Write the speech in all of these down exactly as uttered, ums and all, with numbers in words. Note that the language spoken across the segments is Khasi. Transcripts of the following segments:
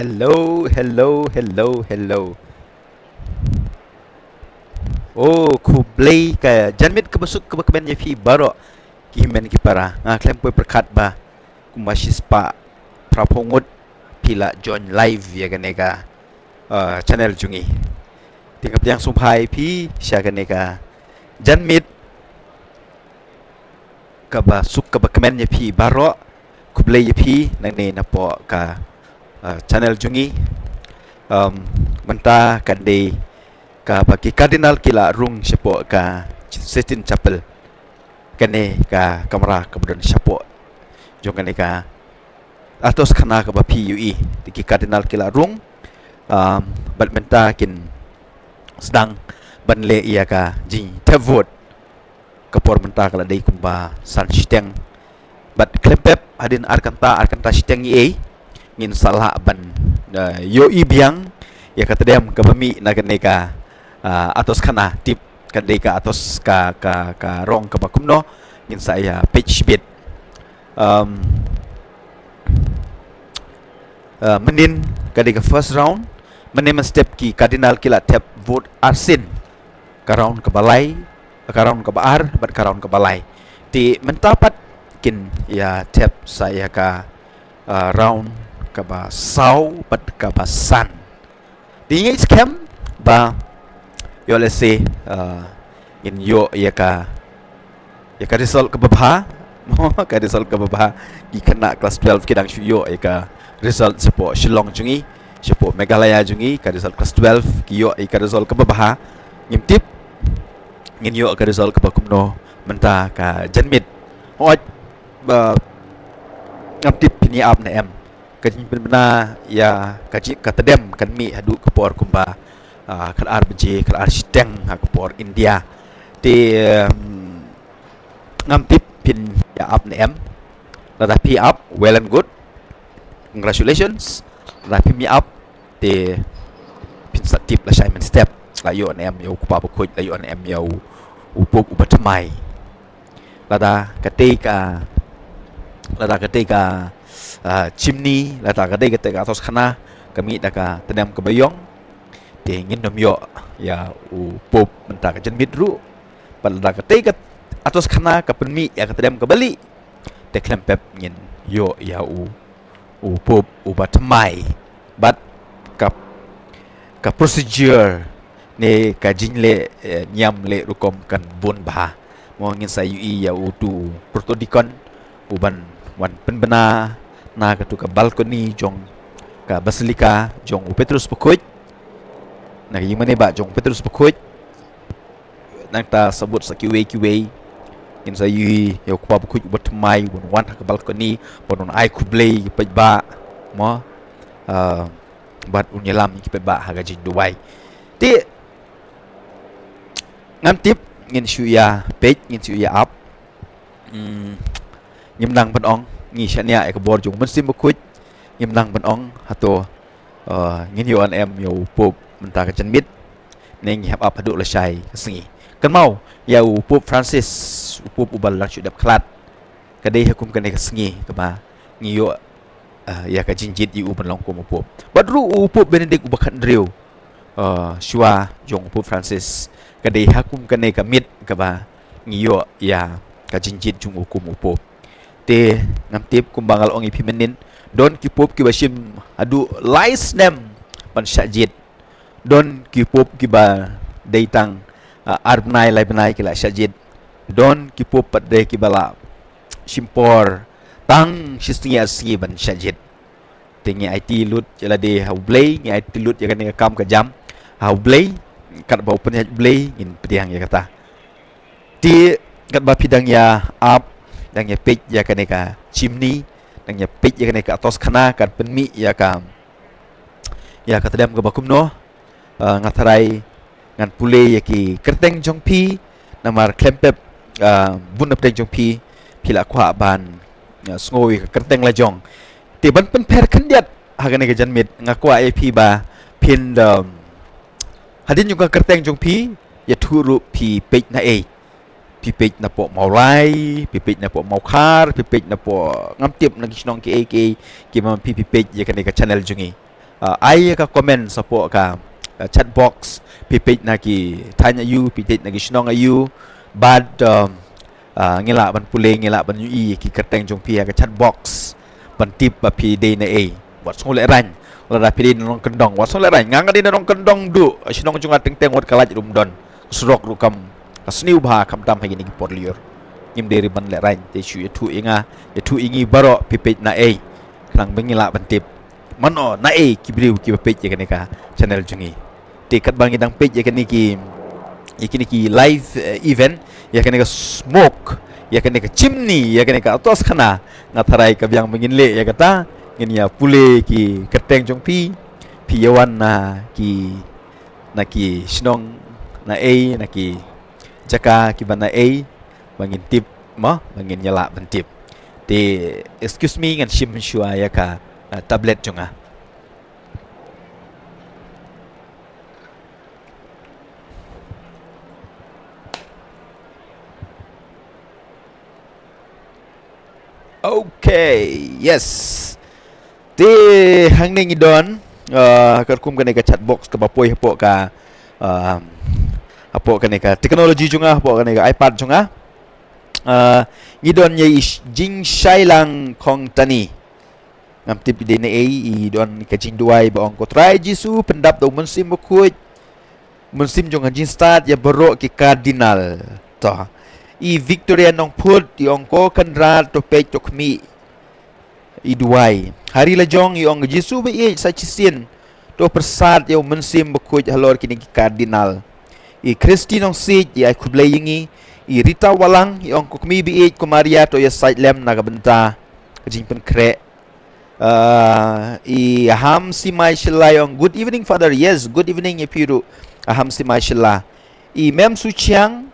Hello, hello, hello, hello. Oh, khublei ka janmiet kaba suk kaba kmen ïa phi baroh ki hynmen ki para. Nga khlem poi pyrkhat ba kumba shispah phra phew ngut phi la join live ïa kane ka, uh, channel jong ngi. Te nga pdiang sngewbha ïa phi sha kane ka janmiet kaba suk kaba kmen ïa phi baroh. Khublei ïa phi nangne napoh ka, uh, channel jong ngi. Um, mynta kan dei kaba ki Cardinal ki la rung shapoh ka Sistine Chapel. Kane ka kamra kaba don shapoh jong kane ka atoskhana kaba phi ïohi. Te ki Cardinal ki la rung, um, bad mynta kin sdang ban leh ïa ka jingthep vote. Ka por mynta ka la dei kumba san shiteng bad khlem pep, hadien ar kynta, ar kynta shiteng ïa ei ngin sa lah ban, uh, ïohi biang ïa ka tdem kaba mih na kane ka, uh, atoskhana. Tip ka dei ka atos ka, ka, ka rong kaba kumno, ngin sa ïa peit shibit. Um, uh, mynnin ka dei ka first round. Mynne mynstep ki Cardinal ki la thep vote arsien, ka round kaba lai, ka round kaba ar bad ka round kaba lai. Te mynta pat kin ïa thep sa ïa ka, uh, round kaba saw bad kaba san. Te ngi skhem ba ïoh lehse, uh, ngin ïoh ïa ka, ïa ka result kaba bha. Ka result kaba bha. Ki khynnah class twelve ki dang shu ïoh ïa ka result shapoh Shillong jong ngi, shapoh Meghalaya jong ngi, ka result class twelve ki ïoh ïa ka result kaba bha. Ngim tip ngin ïoh ka result kaba kumno mynta ka janmiet. Hooid, ba ngam tip phin ïa ap ne em. Ka jingpynbna ïa ka jing ka tdem kan mih haduh ka por kumba, ah, khatar baje, khatar shiteng ha ka por India. Te, um, ngam tip phin ïa ap ne em. Lada phi ap, well and good, congratulations. Lada phim ïa ap, te phin sa tip lashai mynstep. La ïoh ne em ïa u kpa bakhuid, la ïoh ne em ïa u, u pope uba thymmai. Lada katei ka, lada katei ka, ah, chimney, lada katei, katei ka atoskhana ka mih da ka tdem kaba ïong, te ngin nym ïoh ïa u pope mynta ka janmiet ruh. Bad lada katei ka atoskhana ka pynmih ïa ka tdem kaba lieh, te khlem pep ngin ïoh ïa u, u pope uba thymmai. Bad ka, ka procedure ne ka jingleh, eh, niam leh rukom kan bun bha. Mo, ngin sa ïohi ïa utu u protodeacon uban wan pynbna na katu ka balcony jong ka basilica jong u Petrus Bakhuid. Na ka ïingmane ba jong u Petrus Bakhuid. Nangta sa bud sa kiwei kiwei. Ngin sa ïohi ïa u kpa bakhuid uba thymmai uban wan ha ka balcony ban wan ai khublei ïa ki paidbah. Mo, ah, bad un ïalam ïa ki paidbah ha ka jingduwai. Te ngam tip ngin shu ïa peit, ngin shu ïa ap. Hmm, ngim nang ban ong, ngi shaniah ïa ka bor jong u Mynsiem Bakhuid. Ngim nang ban ong hato, uh, ngin ïoh ne em ïa u pope mynta ka janmiet, ne ngi hap ap haduh lashai ka sngi. Kynmaw ïa u Pope Francis, u pope uba la dang shu dep khlad. Ka dei ha kum kane ka sngi kaba ngi ïoh, uh, ïa ka jingjied ïa u ban long kum u pope. Bad ruh u Pope Benedict uba khathynriew, uh, shuwa jong u Pope Francis, ka dei ha kum kane ka miet kaba ngi ïoh ïa ka jingjied jong u kum u pope. Te ngam tip, kumba nga la ong ïa phi mynnin, don ki pope kiba shim haduh lai snem ban shah jied. Don ki pope kiba dei tang, ah, ar bnai lai bnai ki la shah jied. Don ki pope pat de kiba la shim por tang shi sngi ar sngi ban shah jied. Te ngi aiti lut ïa lade ha U Blei, ngi aiti lut ïa kane ka kam ka jam ha U Blei, katba u pynïaid U Blei ngin pdiang ïa kata. Te katba phi dang ïa ap, dang ïa peit ïa kane ka chimney, dang ïa peit ïa kane ka atoskhana kan pynmih ïa ka, ïa ka tdem kaba kumno, ah, nga tharai ngan pule ïa ki kyrteng jong phi, namar khlem pep, ah, bun na pdeng jong phi phi la kwah ban, ah, sngew ïa ka kyrteng la jong. Te ban pynpher khyndiat ha kane ka janmiet, nga kwah ïa phi ba phin da, hadien jong ka kyrteng jong phi, ïathuh ruh phi peit na ei. Phi peit na poh Mawlai, phi peit na poh Mawkhar, phi peit na poh, ngam tip na ki shnong kiei kiei kiba phi, phi peit ïa kane ka channel jong ngi. ah, ai ka comment hapoh ka, ah, chat box, phi peit na ki thaiñ aïu, phi peit na ki shnong aïu, bad, um, ah, ngi lah ban pule, ngi lah ban ïohi ïa ki kyrteng jong phi ha ka chat box, ban tip ba phi dei na ei. Wat sngew lehraiñ, lada phi dei na nongkyndong, wat sngew lehraiñ, nga nga dei na nongkyndong duh, shnong jong nga teng teng wat ka light ruh ym don, surok ruh kam, ka sniew bha, khamtam ha kine ki por lyiur. Ngim dei ruh ban lehraiñ, te shu ïathuh ïa nga, ïathuh ïa ngi baroh, phi peit na ei, khnang ba ngi lah ban tip mano na ei ki briew kiba peit ïa kane ka channel jong ngi. Te katba ngi dang peit ïa kane ki, ïa kine ki live, eh, event, ïa kane ka smoke, ïa kane ka chimney, ïa kane ka atos khana, nga tharai ka biang ba ngin leh ïa kata, ngin ïa pule ki kyrteng jong phi, phi ïa wan na ki, na ki shnong na ei, na ki jaka kiba na ei, ba ngin tip, mo, ba ngin ïa lah ban tip. Te, excuse me, ngan shim shuwa ïa ka, ah, tablet jong nga. Okay, yes. Te hangne ngi don, uh, katkum kane ka chat box kaba poi hapoh ka, uh, hapoh kane ka technology jong nga, hapoh kane ka iPad jong nga. Uh, ngi don ïa i Sh-, Jingshailang Khongtani. Ngam tip i dei na ei, i don ka jingduwai ba ong, Ko Trai Jisu, pyndap da u Mynsiem Bakhuid, Mynsiem jong ka jingstad ïa baroh ki Cardinal. To. I Victoria Nongphut, i ong, Ko Kynrad, to peit, to khmih, i duwai. Hari Lajong, i ong, Jisu ba ïeit, sa shisien to pyrsad ïa u Mynsiem Bakhuid halor kine ki Cardinal. I Christy Nongsiej, i ai khublei ïa ngi. I Rita Walang, i ong, Ko Kmie ba ïeit, ko Maria, to ïasaid lem na ka bynta ka jingpynkhreh. Uh, i Aham Simai Shylla i ong, Good evening, Father. Yes, good evening ïa phi ruh, Aham Simai Shylla. I Mem Suchiang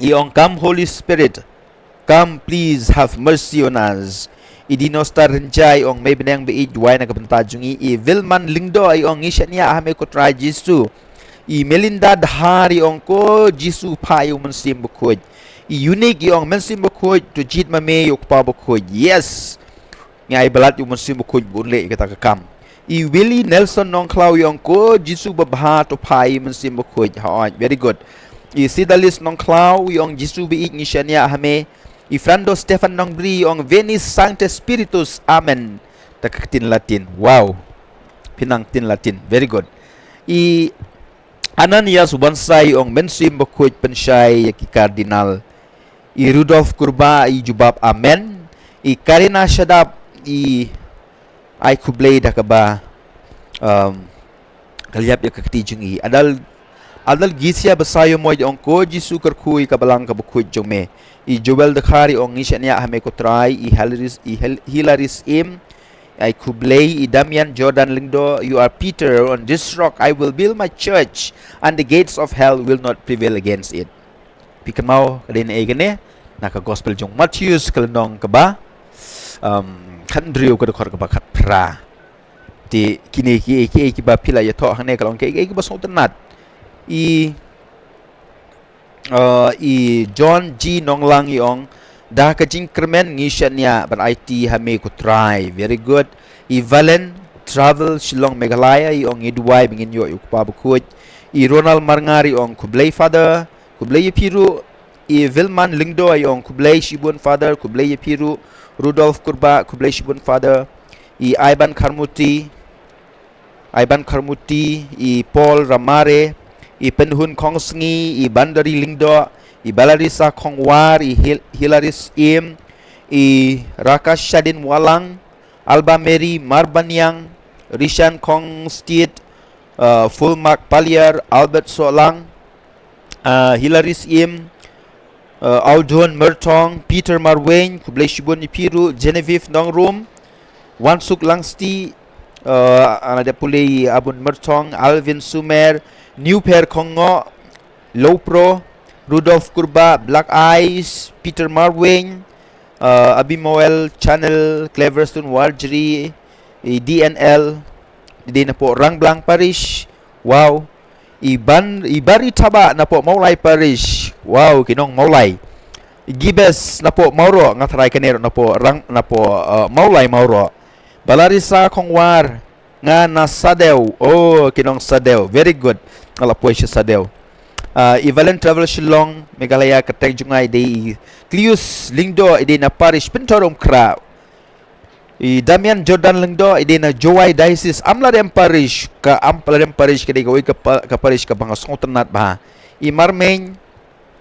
i ong, Come, Holy Spirit, come, please have mercy on us. I Dinostar Rynjah i ong, Mei Bneng ba ïeit, duwai na ka bynta jong ngi. I Vilman Lyngdoh i ong, Ngi shaniah ha me, ko Trai Jisu. I Melinda Dhar i ong, Ko Jisu, phah ïa u Mynsiem Bakhuid. I Unique i ong, Mynsiem Bakhuid, to jied ma me ïa u Kpa Bakhuid. Yes. Ngi ai ba lad ïa u Mynsiem Bakhuid ba un leh ïa kata ka kam. I Willie Nelson Nongkhlaw i ong, Ko Jisu babha, to phah ïa u Mynsiem Bakhuid. Hooid, very good. I Sidalis Nongkhlaw i ong, Jisu ba ïeit, ngi shaniah ha me. I Frando Stephen Nongbri i ong, Veni Sancte Spiritus, amen. Ta ka ktien Latin. Wow. Pynang ktien Latin. Very good. I Ananias Wansai i ong, Mynsiem Bakhuid pynshai ïa ki Cardinal. I Rudolf Kurbah i jubab, Amen. I Karina Shadap i ai khublei da kaba, um, ka lap ïa ka kti jong i. Adal, Adal Gisia Basaïawmoit i ong, Ko Jisu, kyrkhu ïa ka balang kaba khuid jong me. I Joel Dkhar i ong, Ngi shaniah ha me, ko Trai. I Hilaris, i Hil-, Hilaris Im, ai khublei. I Damian Jordan Lyngdoh, You are Peter, on this rock I will build my church, and the gates of hell will not prevail against it. Phi kynmaw, ka dei na ei kane? Na ka Gospel jong u Mathaios, ka lynnong kaba, um, khathynriew, ka dkhot kaba khatphra. Te kine kiei kiei kiba phi la ïathoh hangne, ka long kiei kiei kiba sngewtynnat. I Uh, i John G Nonglang i ong, Da ka jingkyrmen ngi shaniah ban aiti ha me, ko Trai. Very good. I Valen Travel Shillong Meghalaya i ong, Ngi duwai ba ngin ïoh ïa u Kpa Bakhuid. I Ronald Marngar i ong, Khublei Father. Khublei ïa phi ruh. I Vilman Lyngdoh i ong, Khublei shibun Father. Khublei ïa phi ruh. Rudolf Kurbah, khublei shibun Father. I Ivan Kharmuti, Ivan Kharmuti, i Paul Ramare, i Pynhun Khongsngi, i Bandari Lyngdoh, i Balarisa Khongwar, i Hil-, Hilaris Im, i Raka Shadin Walang, Alba Mary Marbaniang, Rishan Khongstiet, uh, Fulmark Paliar, Albert Solang, uh, Hilaris Im, uh, Audon Mertong, Peter Marwein, khublei shibun ïa phi ruh, Genevieve Nongrum, Wansuk Langsti, uh, ana dep pule i Abun Mertong, Alvin Sumer, New Pher Khongngoh, Lowpro, Rudolf Kurbah, Black Eyes, Peter Marwein, uh, Abimael Channel, Cleverstone Warjri, i D N L, i dei napoh Rangblang Parish, wow, i Ban, i Bari Thabah napoh Mawlai Parish, wow, ki nong Mawlai. I Gibes napoh Mawroh, nga tharai kane ruh napoh Rang, napoh, uh, Mawlai Mawroh. Balarisa Khongwar, Nga na Sadew. Oh, ki nong Sadew. Very good. Nga la poi sha Sadew. Ah, i Valen Travel Shillong, Meghalaya, ka teng jong nga i dei i Clius Lyngdoh, i dei na parish Pynthorumkhrah. I Damian Jordan Lyngdoh, i dei na Jowai Diocese, Amlarem Parish, ka Amlarem Parish ka dei kawei ka pa-, ka parish kaba nga sngewtynnat bha. I Marmeng,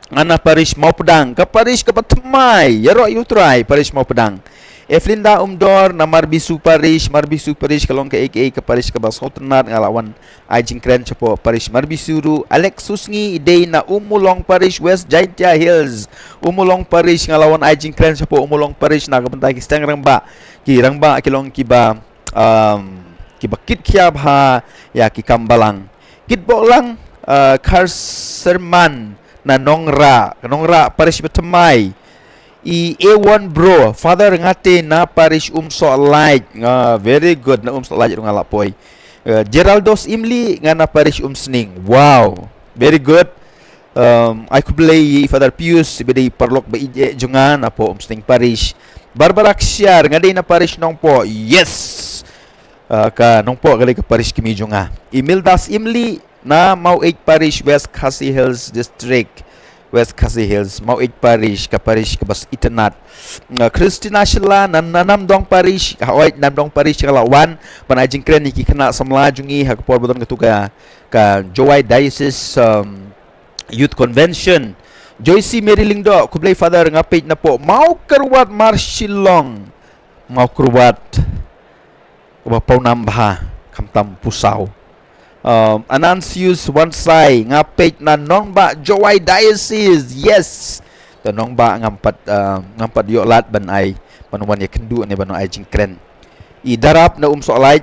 nga na parish Mawpdang, ka parish kaba thymmai ïaroh ïa U Trai, parish Mawpdang. Eflinda Umdor na Marbisu Parish, Marbisu Parish ka long kaei kaei ka parish kaba sngewtynnat, nga la wan ai jingkren shapoh parish Marbisu ruh. Alex Susngi, i dei na Ummulong Parish, West Jaintia Hills. Ummulong Parish, nga la wan ai jingkren shapoh Ummulong Parish na ka bynta ki seng rangbah, ki rangbah ki long kiba, um, kiba kitkhia bha ïa ki kam balang. Kitbok lang, uh, Kharserman na Nongrah, Nongrah Parish ba thymmai. I A one Bro, Father nga te na parish Umsohlait. Ah, very good, na Umsohlait ruh nga la poi. Uh, Geraldos Imli, nga na parish Umsning. Wow, very good. Um, ai khublei ïa i Father Pius, ba dei paralok ba ïeit jong nga napoh Umsning Parish. Barbara Ksiar, nga dei na parish Nongpoh. Yes. Uh, ka Nongpoh ka dei ka parish kmie jong nga. I Mildas Imli, na Maweit Parish, West Khasi Hills District. West Khasi Hills, Maweit Parish, ka parish kaba itynnat. Uh, Christina Shylla, na, na Namdong Parish, hooid Namdong Parish nga la wan ban ai jingkren ïa ki khynnah samla jong ngi ha ka por ba don katu ka, ka Jowai Diocese, um, Youth Convention. Joyce Mary Lyngdoh, khublei Father, nga peit napoh Mawkyrwat Marshillong. Mawkyrwat kaba pawnam bha, khamtam pusaw. Um, Anansius Wansai, nga peit na Nongbah Jowai Diocese. Yes. Te Nongbah ngam pat, uh, ngam pat ïoh lad ban ai, ban wan ïakynduh ne ban ai jingkren. I Darap na Umsohlait,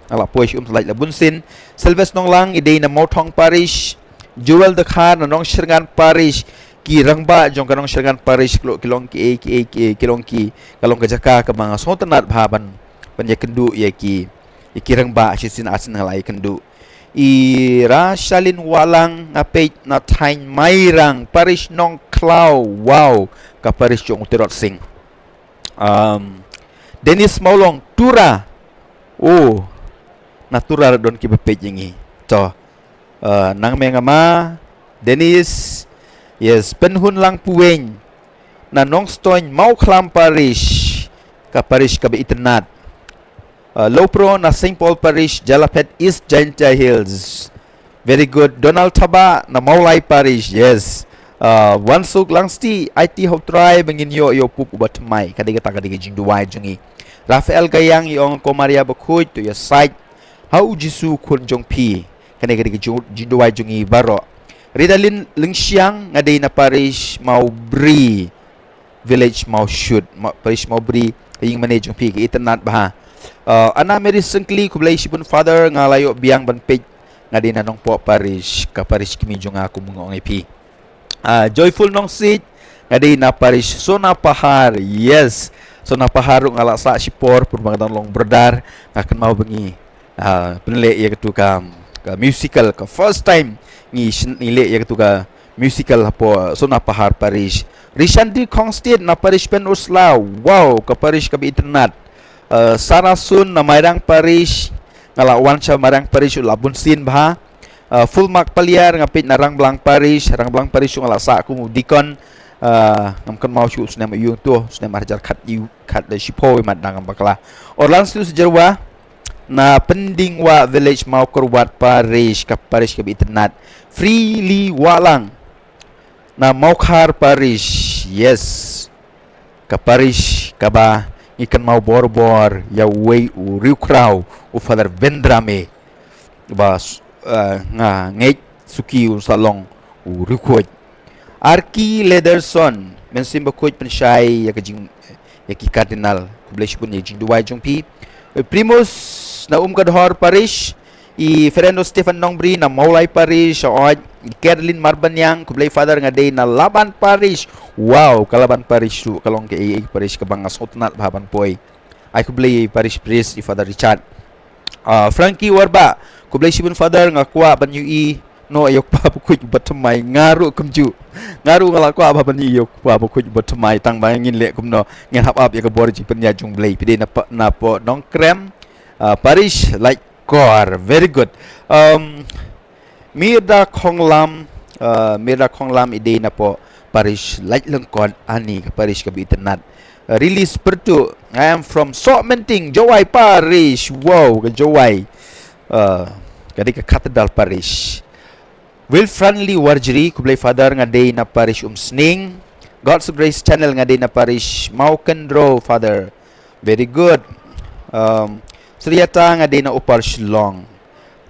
nga la poi sha Umsohlait la bun sien. Sylvester Nonglang, i dei na Mawthong Parish. Joel Dkhar na Nongshyrngan Parish. Ki rangbah jong ka Nongshyrngan Parish ki long, ki long kiei kiei kiei, ki long ki, ka long ka jaka kaba nga sngewtynnat bha ban, ban ïakynduh ïa ki, ïa ki rangbah shisien arsien nga la ïakynduh. I Rashalin Wahlang, nga peit na thaiñ Mairang, parish Nongkhlaw. Wow, ka parish jong u Tirot Sing. Um, Dennis Mawlong, Tura. Oh, na Tura ruh don kiba peit ïa ngi. To, uh, nang me nga ma, Dennis. Yes, Pynhun Langpuweng na Nongstoiñ, Mawkhlam Parish, ka parish kaba itynnat. Uh, Lowpro na Saint Paul Parish, Jalaphet East, Jaintia Hills. Very good. Donald Thabah na Mawlai Parish. Yes. Uh, Wansuk Langsti, aiti ha U Trai ba ngin ïoh ïa u pup uba thymmai. Ka dei kata ka dei ka jingduwai jong ngi. Raphael Gayang, i ong ko Maria Bakhuid, to ïa sait ha u Jisu khun jong phi. Kane ka dei ka jing-, jingduwai jong ngi baroh. Ridalin Lyngshiang, nga dei na parish Mawbri, village Mawshut, Ma-, parish Mawbri, ka ïing mane jong phi ka itynnat bha. Uh, Anna Mary Syngkli, khublei shibun Father, nga la ïoh biang ban peit, nga dei na Nongpoh Parish, ka parish kmie jong nga kum nga ong ïa phi. Uh, Joyful Nongsiej, nga dei na parish Sonapahar. Yes. Sonapahar ruh nga la sah shipor, pur ba nga dang long brother, nga kynmaw ba ngi, ah, pynleh ïa katu ka, ka musical, ka first time ngi syn-, ngi leh ïa katu ka musical hapoh Sonapahar Parish. Rishandri Khongstied na parish Pynursla. Wow, ka parish kaba itynnat. Ah, Sarasun na Mairang Parish, nga la wan sha Mairang Parish la bun sien bha. Uh, Full Mark Paliar, nga peit na Rangblang Parish, Rangblang Parish nga la sah kum u deacon, uh, ngam kynmaw shuh u snem aïu tu, u snem arhajar khat ïu, khat da shiphew mat dang ngam bakla. Orlansius Jyrwa na Pyndingwah Village, Mawkyrwat Parish, ka parish kaba itynnat. Freely Wahlang na Mawkhar Parish. Yes. Ka parish kaba ngi kynmaw bor bor ïa uwei u riewkhraw, u Father Vendrame. Ba s-, eh, nga ngeit suki un sa long u riewkhuid. Arki Lederson, Mynsiem Bakhuid pynshai ïa ka jing, ïa ki Cardinal. Khublei shibun ïa ka jingduwai jong phi. Eh, Primus na Umkadhor Parish, i Ferendo Stephen Nongbri na Mawlai Parish, oi, i Caroline Marbaniang, khublei Father, nga dei na Laban Parish. Wow, ka Laban Parish ruh ka long kaei kaei ka parish kaba nga sngewtynnat bha ban poi. Ai khublei Parish Priest i Father Richard. Ah, Frankie Warbah, khublei shibun Father, nga kwah ban ïohi noh ïa u kpa bakhuid uba thymmai. Nga ruh kumjuh. Nga ruh nga la kwah bha ban ïohi ïa u kpa bakhuid uba thymmai, tang ba ngin leh kumno, ngin hap ap ïa ka bor jingpynïaid jong U Blei. Phi dei na pa-, napoh Nongkrem, Uh, parish Laitkor. Very good. Um, Mirda Khonglam, uh, Mirda Khonglam i dei na pdeng parish Laitlengkot, ani ka parish kaba itynnad. Uh, Release Pertu, I am from Sohmenting, Jowai Parish. Wow, ka Jowai. Uh, ka dei ka Cathedral Parish. Will Friendly Warjri, khublei Father, nga dei na parish Umsning. God's Grace Channel, nga dei na parish Mawkynrew, Father. Very good. Um, Sriata, nga dei na Upper Shillong.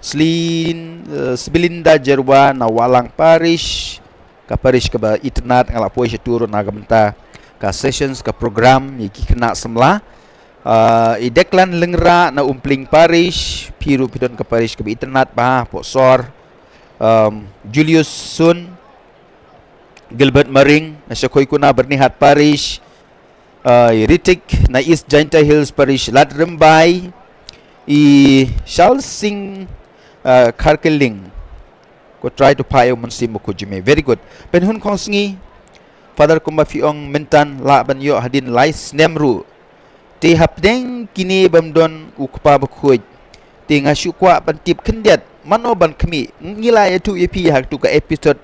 Slin, uh, Sbilinda Jerwa na Walang Parish. Ka parish kaba itynnad, nga la poi sha tur na ka bynta ka sessions, ka program, ïa ki khynnah samla. Uh, i Deklan Lyngra na Umpling Parish, phi ruh phi don ka parish kaba itynnad bha, Pohsor. Um, Julius Sun, Gilbert Maring na Shakhoikuna Byrnihat Parish, uh, i Ritik na East Jaintia Hills Parish, Ladrymbai, i Shalsing, uh, Kharkiling. Ko Trai to pha ïa u Mynsiem Bakhuid jong me. Very good. Pynhun Khongsngi, Father, kumba phi ong mynta lah ban ïoh hadien lai snem ruh. Te hapdeng kine bym don u Kpa Bakhuid, te nga shu kwah ban tip khyndiat mano ban khmih. Ngi la ïathuh ïa phi ha katu ka episode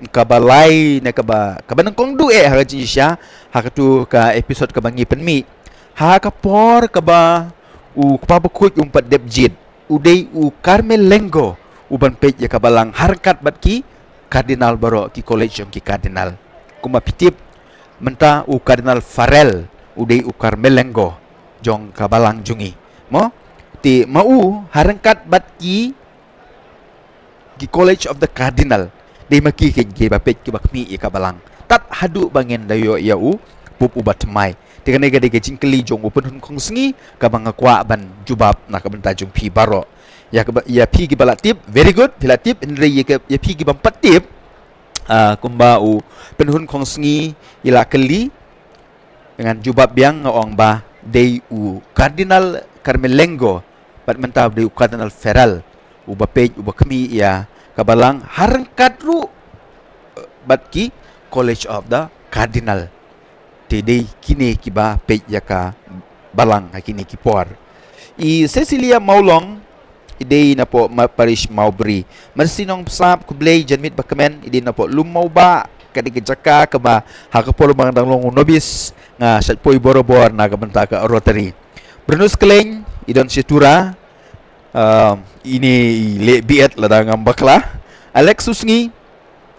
kaba lai ne kaba, kaba nyngkong duh eh ha ka jingshisha, ha katu ka episode kaba ngi pynmih. Ha ka por kaba u Kpa Bakhuid um pat dep jied, u dei u Carmelengo uban peit ïa ka balang ha ryngkat bad ki Cardinal baroh, ki college jong ki Cardinal. Kumba phi tip, mynta u Cardinal Farrell u dei u Carmelengo jong ka balang jong ngi. Mo? Te ma u ha ryngkat bad ki, ki College of the Cardinal. Dei ma ki keiñ kiba peit kiba khmih ïa ka balang. Tad haduh ba ngin da ïoh ïa u Pope uba thymmai. Te kane ka dei ka jingkylli jong u Pynhun Khongsngi kaba nga kwah ban jubab na ka bynta jong phi baroh. Ïa kaba, ïa phi kiba la tip, very good, phi la tip, hynrei ïa ka, ïa phi kibym pat tip, ah, kumba u Pynhun Khongsngi i la kylli, ngan jubab biang, nga ong ba dei u Cardinal Carmelengo, bad mynta dei u Cardinal Farrell uba peit, uba khmih ïa ka balang ha ryngkat ruh, eh, bad ki College of the Cardinal. Te dei kine kiba peit ïa ka balang ha kine ki por. I Cecilia Mawlong, i dei na pdeng ma-, parish Mawbri. Mercy Nongbsap, khublei, janmiet bakmen, i dei na pdeng Lum Mawbah, ka dei ka jaka kaba ha ka por ba nga dang long u nobis, nga shait poi borabor na ka bynta ka Rotary. Bernus Klein, i don sha Tura, ah, ine i leh B.Ed lada ngam bakla. Alex Susngi,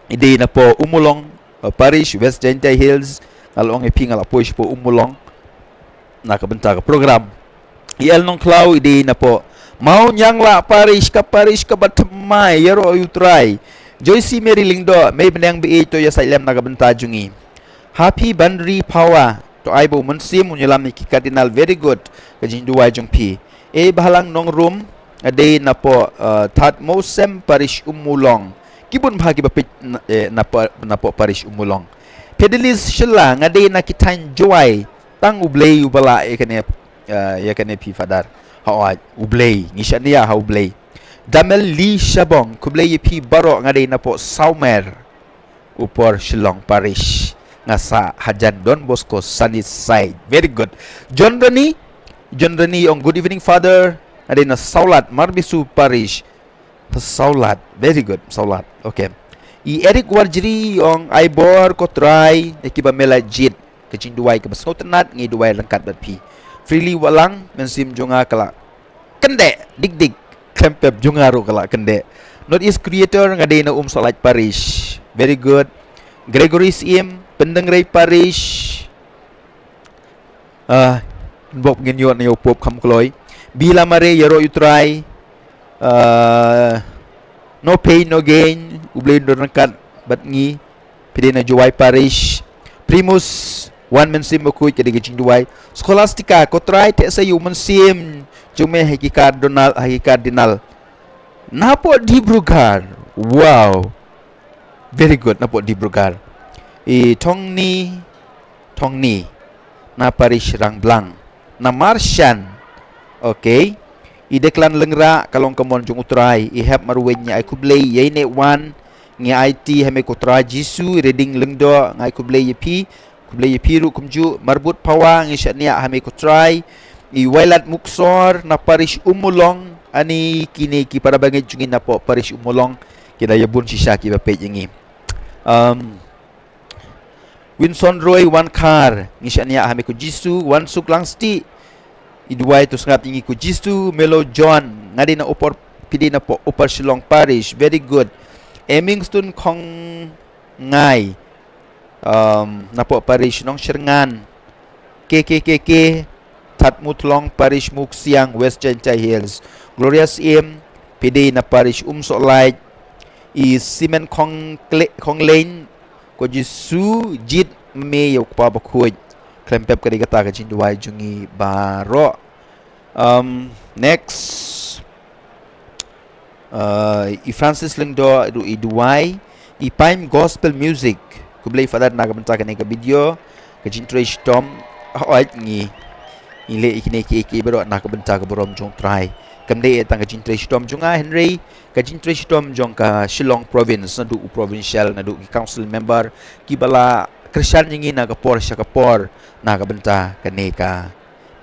i dei na pdeng Ummulong, uh, Parish, West Jaintia Hills. Nga la ong ïa phi nga la poi sha pdeng Ummulong na ka bynta ka program. I L Nongkhlaw, i dei na pdeng Mawnianglah Parish, ka parish kaba thymmai, ïaroh ïa u Trai. Joyce Mary Lyngdoh, mei bneng ba ïeit, to ïasaid lem na ka bynta jong ngi. Happy Banri Phawa, to ai ba u Mynsiem un ïalam ïa ki Cardinal, very good ka jingduwai jong phi. E Bhalang Nongrum, nga dei na pdeng, uh, Thadmosem Parish Ummulong. Ki bun bha kiba peit na, eh, na pdeng, na pdeng Parish Ummulong. Fidelis Shylla, nga dei na ki thaiñ Jowai, tang U Blei uba lah ïa kane, eh, ïa kane phi Father. Hooid, U Blei, ngi shaniah ha U Blei. Damel Lee Shabong, khublei ïa phi baroh, nga dei na pdeng Sawmer, Upper Shillong Parish. Nga sah hajan Don Bosco Sunnyside. Very good. John Rani, John Rani ong, good evening Father, nga dei na Sawlad, Marbisu Parish. Sawlad. Very good. Sawlad. Okay. I Eric Warjri ong, ai bor ko Trai ïa kiba me la jied. Ka jingduwai kaba sngewtynnad ngi duwai ryngkat bad phi. Freely Walang, Mynsiem jong nga ka la kyndeh dik dik. Khlem pep jong nga ruh ka la kyndeh. North East Creator, nga dei na Umsohlait Parish. Very good. Gregory Syiem, Pyndengrei Parish. Ah, bok ngin ïoh na ïa u Pope kham kloi. Bi la mare, ïaroh ïa u Trai. Ah, no pain, no gain. U Blei un don ryngkat bad ngi. Phi dei na Jowai Parish. Primus, wan Mynsiem Bakhuid, ka dei ka jingduwai. Scholastica, ko Trai theh sa ïa u mynsiem jong me ha ki Cardinal, ha ki Cardinal. Na pdeng Dibrugarh. Wow. Very good, na pdeng Dibrugarh. I Thongni, Thongni. Na Parish Rangblang. Na Marshan. Okay. I Deklan Lyngrah, ka long ka mon jong u Trai. I Hep Marwein, ngi ai khublei ïa i Neh Wan. Ngi aiti ha me ko Trai Jisu. I Reding Lyngdoh, ngi ai khublei ïa phi. Khublei ïa phi ruh kumjuh. Marbud Phawa, ngi shaniah ha me ko Trai. I Wailadmikpuislap na parish Ummulong, ani kine ki para bangeit jong ngi napoh parish Ummulong, ki da ïa bun shisha kiba peit ïa ngi. Um, Winson Roy Wankhar, ngi shaniah ha me ko Jisu, Wansuk Langsti, i duwai to sngap ïa ngi ko Jisu, Melo John, nga dei na Upper, phi dei napoh Upper Shillong Parish, very good. Emingston Khongngai, um, napoh parish Nongshyrngan, K K K K, Thadmuthlong parish Muksiang, West Jaintia Hills, Glorious Im, phi dei na parish Umsohlait, i Simen Khongle-, Khonglein, ko Jisu, jied ma me ïa u Kpa Bakhuid. Khlem pep ka dei kata ka jingduwai jong ngi baroh. Um, next. Uh, i Francis Lyngdoh ruh i duwai, i Paim Gospel Music. Khublei Father na ka bynta kane ka video, ka jingtrei shitom, hooid ngi, ngi leh ïa kine kiei kiei baroh na ka bynta ka burom jong U Trai. Kam dei tang ka jingtrei shitom jong nga hynrei ka jingtrei shitom jong ka Shillong Province, naduh u provincial, naduh ki council member, kiba la kyrshan ïa ngi na ka por sha ka por, na ka bynta kane ka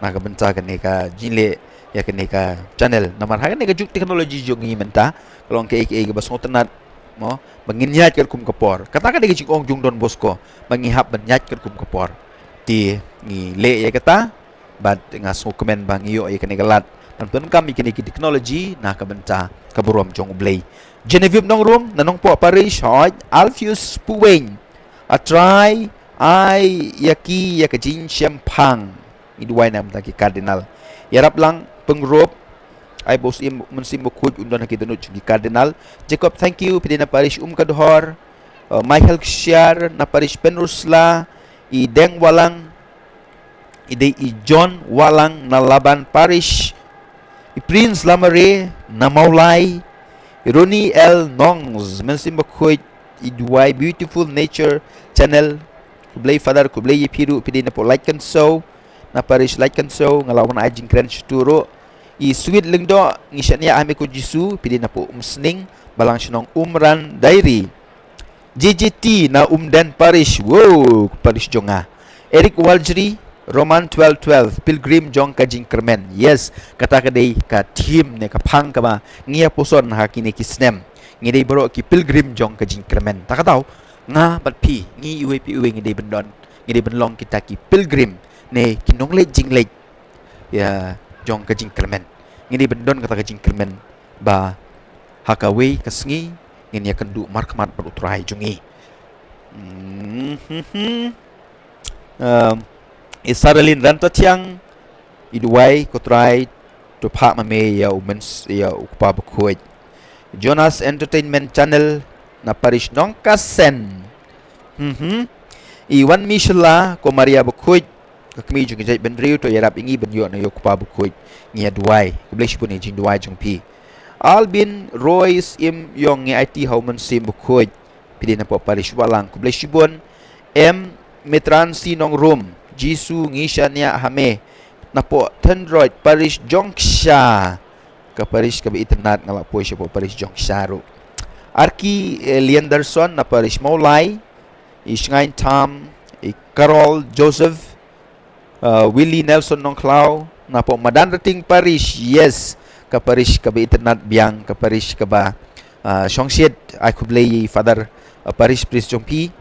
na ka bynta kane ka jingleh ïa kane ka channel. Namar ha kane ka juk technology jong ngi mynta, ka long kaei kaei kaba sngewtynnat, mo, ba ngin ïaid katkum ka por. Kata ka dei ka jingong jong Don Bosco, ba ngi hap ban ïaid katkum ka por. Te ngi leh ïa kata, bad nga sngewkmen ba ngi ïoh ïa kane ka lad ban pyndonkam ïa kine ki technology na ka bynta ka burom jong U Blei. Genevieve Nongrum na Nongpoh Parish, hooid, Alpheus Puweng, A Trai ai ïa ki ïa ka jingshemphang. I duwai na ka bynta ki Cardinal. Ïarap lang, Pyngrope, ai ba U Mynsiem Bakhuid un don ha ki dohnud jong ki Cardinal. Jacob, thank you, phi dei na parish Umkadhor. Uh, Michael Kshiar na parish Pynursla, i Deng Wahlang, i dei i John Wahlang na Laban Parish, i Prince Lamare na Mawlai, i Ronnie L Nongs, Mynsiem Bakhuid, i duwai Beautiful Nature Channel. Khublei Father, khublei ïa phi ruh, phi dei napoh Laitkansow, na parish Laitkansow, nga la wan ai jingkren shatu ruh. I Sweet Lyngdoh, ngi shaniah ha me ko Jisu, phi dei napoh Umsning, Balang Shnong Umran Diary. J J T na Umden Parish, wow, parish jong nga. Eric Waljri, Roman twelve twelve, pilgrim jong ka jingkyrmen. Yes, kata ka dei ka theme ne ka phang kaba ngi ïa puson ha kine ki snem. Ngi dei baroh ki pilgrim jong ka jingkyrmen. Ta ka daw, nga bad phi, ngi iwei pa iwei ngi dei ban don, ngi dei ban long kita ki pilgrim ne ki nongleit jingleit ïa jong ka jingkyrmen. Ngi dei ban don kata ka jingkyrmen ba ha kawei ka sngi ngin ïakynduh markhmat bad U Trai jong ngi. Mhm. Um, i Saralin Rantathiang, i duwai, ko Trai to phah ma me ïa u Myns-, ïa u Kpa Bakhuid. Jonas Entertainment Channel na parish Nongkasen. Mhm. I Wanmi Shylla, ko Maria Bakhuid, ka kmie jong ka jaitbynriew, to ïarap ïa ngi ban ïoh na ïa u Kpa Bakhuid. Ngi ïa duwai. Khublei shibun ïa ka jingduwai jong phi. Albin Roy Syiem Ïong, ngi aiti ha u Mynsiem Bakhuid. Phi dei napoh parish Wahlang. Khublei shibun. M Mitransi Nongrum, Jisu ngi shaniah ha me, napoh Thenroit, parish Jongksha. Ka parish kaba itynnad, nga la poi shapoh parish Jongksha ruh. Arki, eh, Lianderson na parish Mawlai, i Shngaiñ Tham, i Carol Joseph, uh, Willie Nelson Nongkhlaw, napoh Madanrting Parish, yes, ka parish kaba itynnad biang, ka parish kaba, uh, shongshit, ai khublei ïa i Father, uh, parish priest jong phi,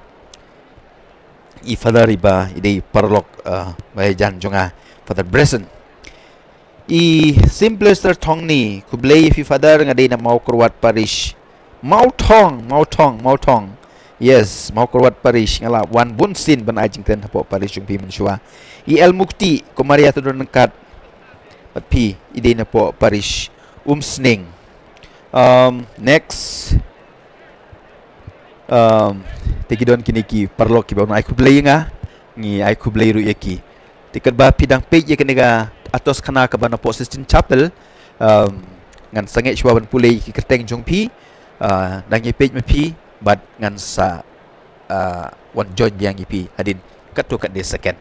i Father iba, i dei paralok, uh, ba ïajan jong nga, Father Bresson. I Simplester Thongni, khublei ïa phi Father, nga dei na Mawkyrwat Parish. Mawthong, Mawthong, Mawthong. Yes, Mawkyrwat Parish, nga la wan bun sien ban ai jingkren hapoh parish jong phi mynshuwa. I L Mukti, ko Maria Tadon Nangkat. Bad phi, i dei napoh parish Umsning. Um, next. Um, te ki don kine ki paralok kiba wan ai khublei ïa nga. Ngi ai khublei ruh ïa ki. Te katba phi dang peit ïa kane ka atoskhana kaba napoh Sistine Chapel, um, ngan sangeh shuwa ban pule ïa ki kyrteng jong phi, uh, dang ïa peit ma phi, bad ngan sa, uh, wan join biang ïa phi hadien katto katne second.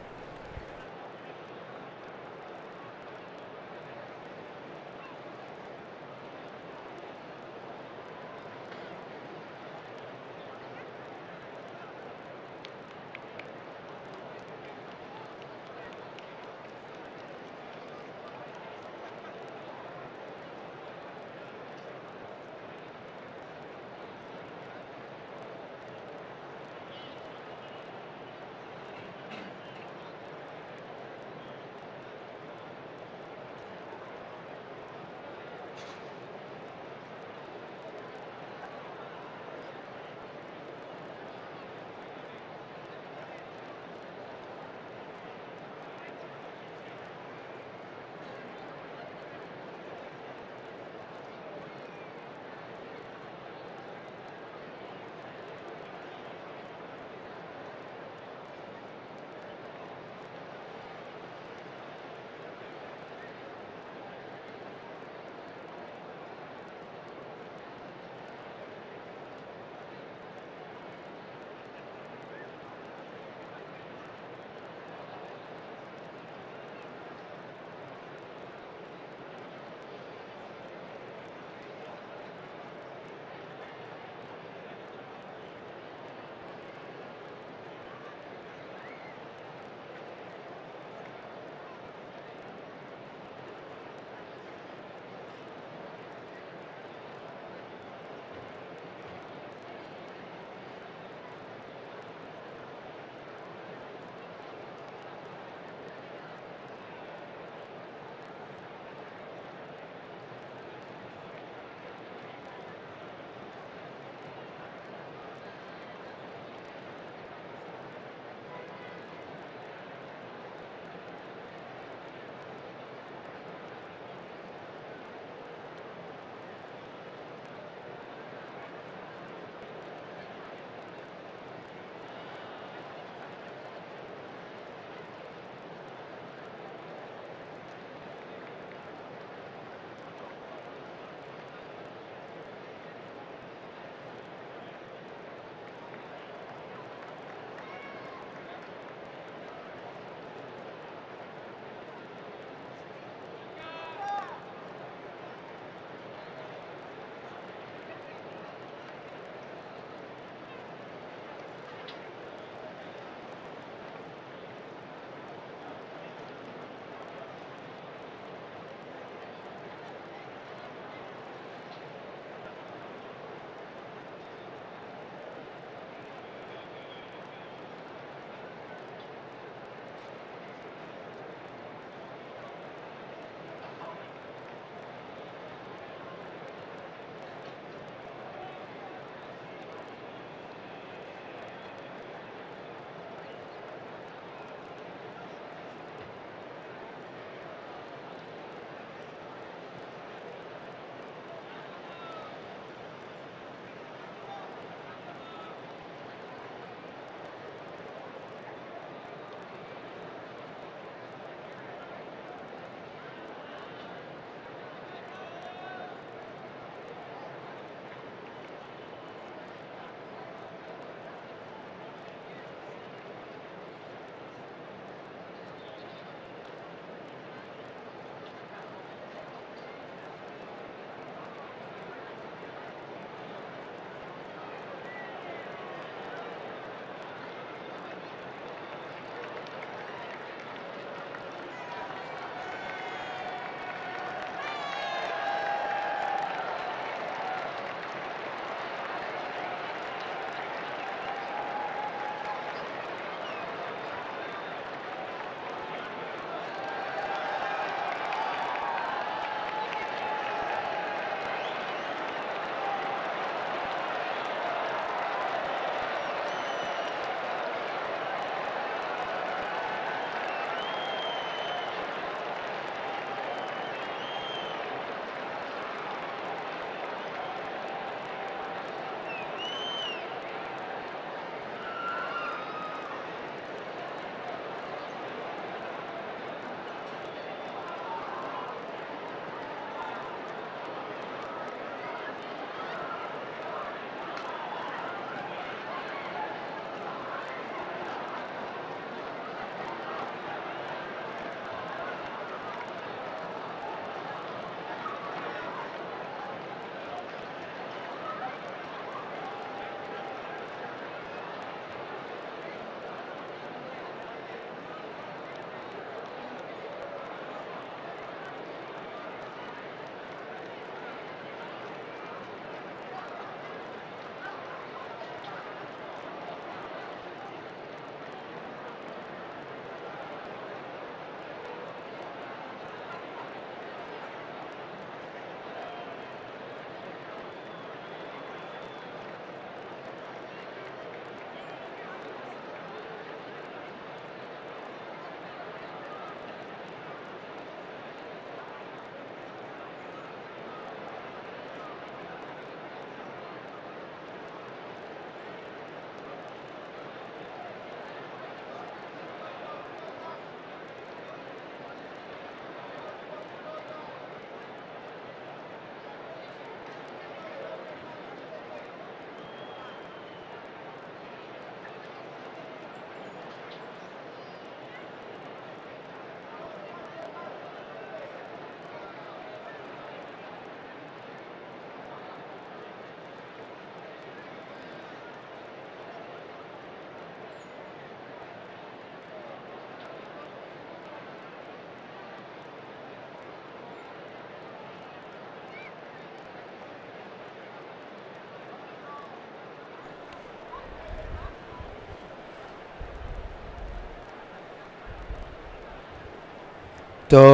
To,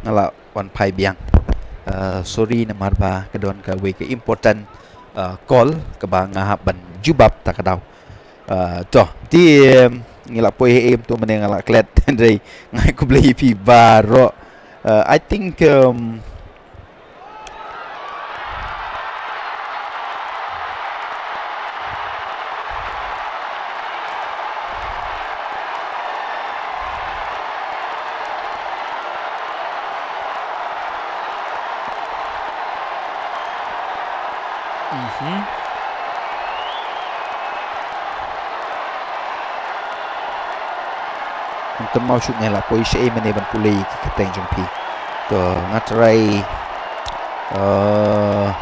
nga la wan phai biang. Uh, sorry, namar ba ka don kawei ka important, uh, call kaba nga hap ban jubab ta ka daw. Uh, to, te, um, ngi la poi ha em to, mane nga la klet. Hynrei nga ai khublei ïa phi baroh. Uh, I think, um, Mhm. Ym tymmen shuh, nga la poi shaei mane ban pule ïa ki kyrteng jong phi. To, nga trai. Uh,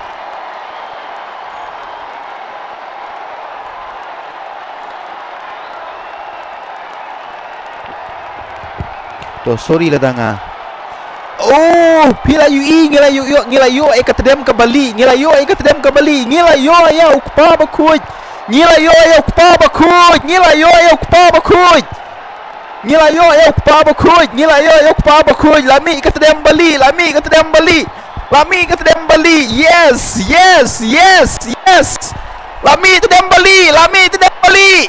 To, sorry lada nga. Oh, phi la ïohi, ngi la ïoh, ïoh, ngi la ïoh ïa ka tdem kaba lieh, ngi la ïoh ïa ka tdem kaba lieh, ngi la ïoh ïa u kpa bakhuid. Ngi la ïoh ïa u kpa bakhuid, ngi la ïoh ïa u kpa bakhuid. Ngi la ïoh ïa u kpa bakhuid, ngi la ïoh ïa u kpa bakhuid, la mih ka tdem ba lieh, la mih ka tdem ba lieh. La mih ka tdem ba lieh. Yes, yes, yes, yes. La mih tdem ba lieh, la mih tdem ba lieh.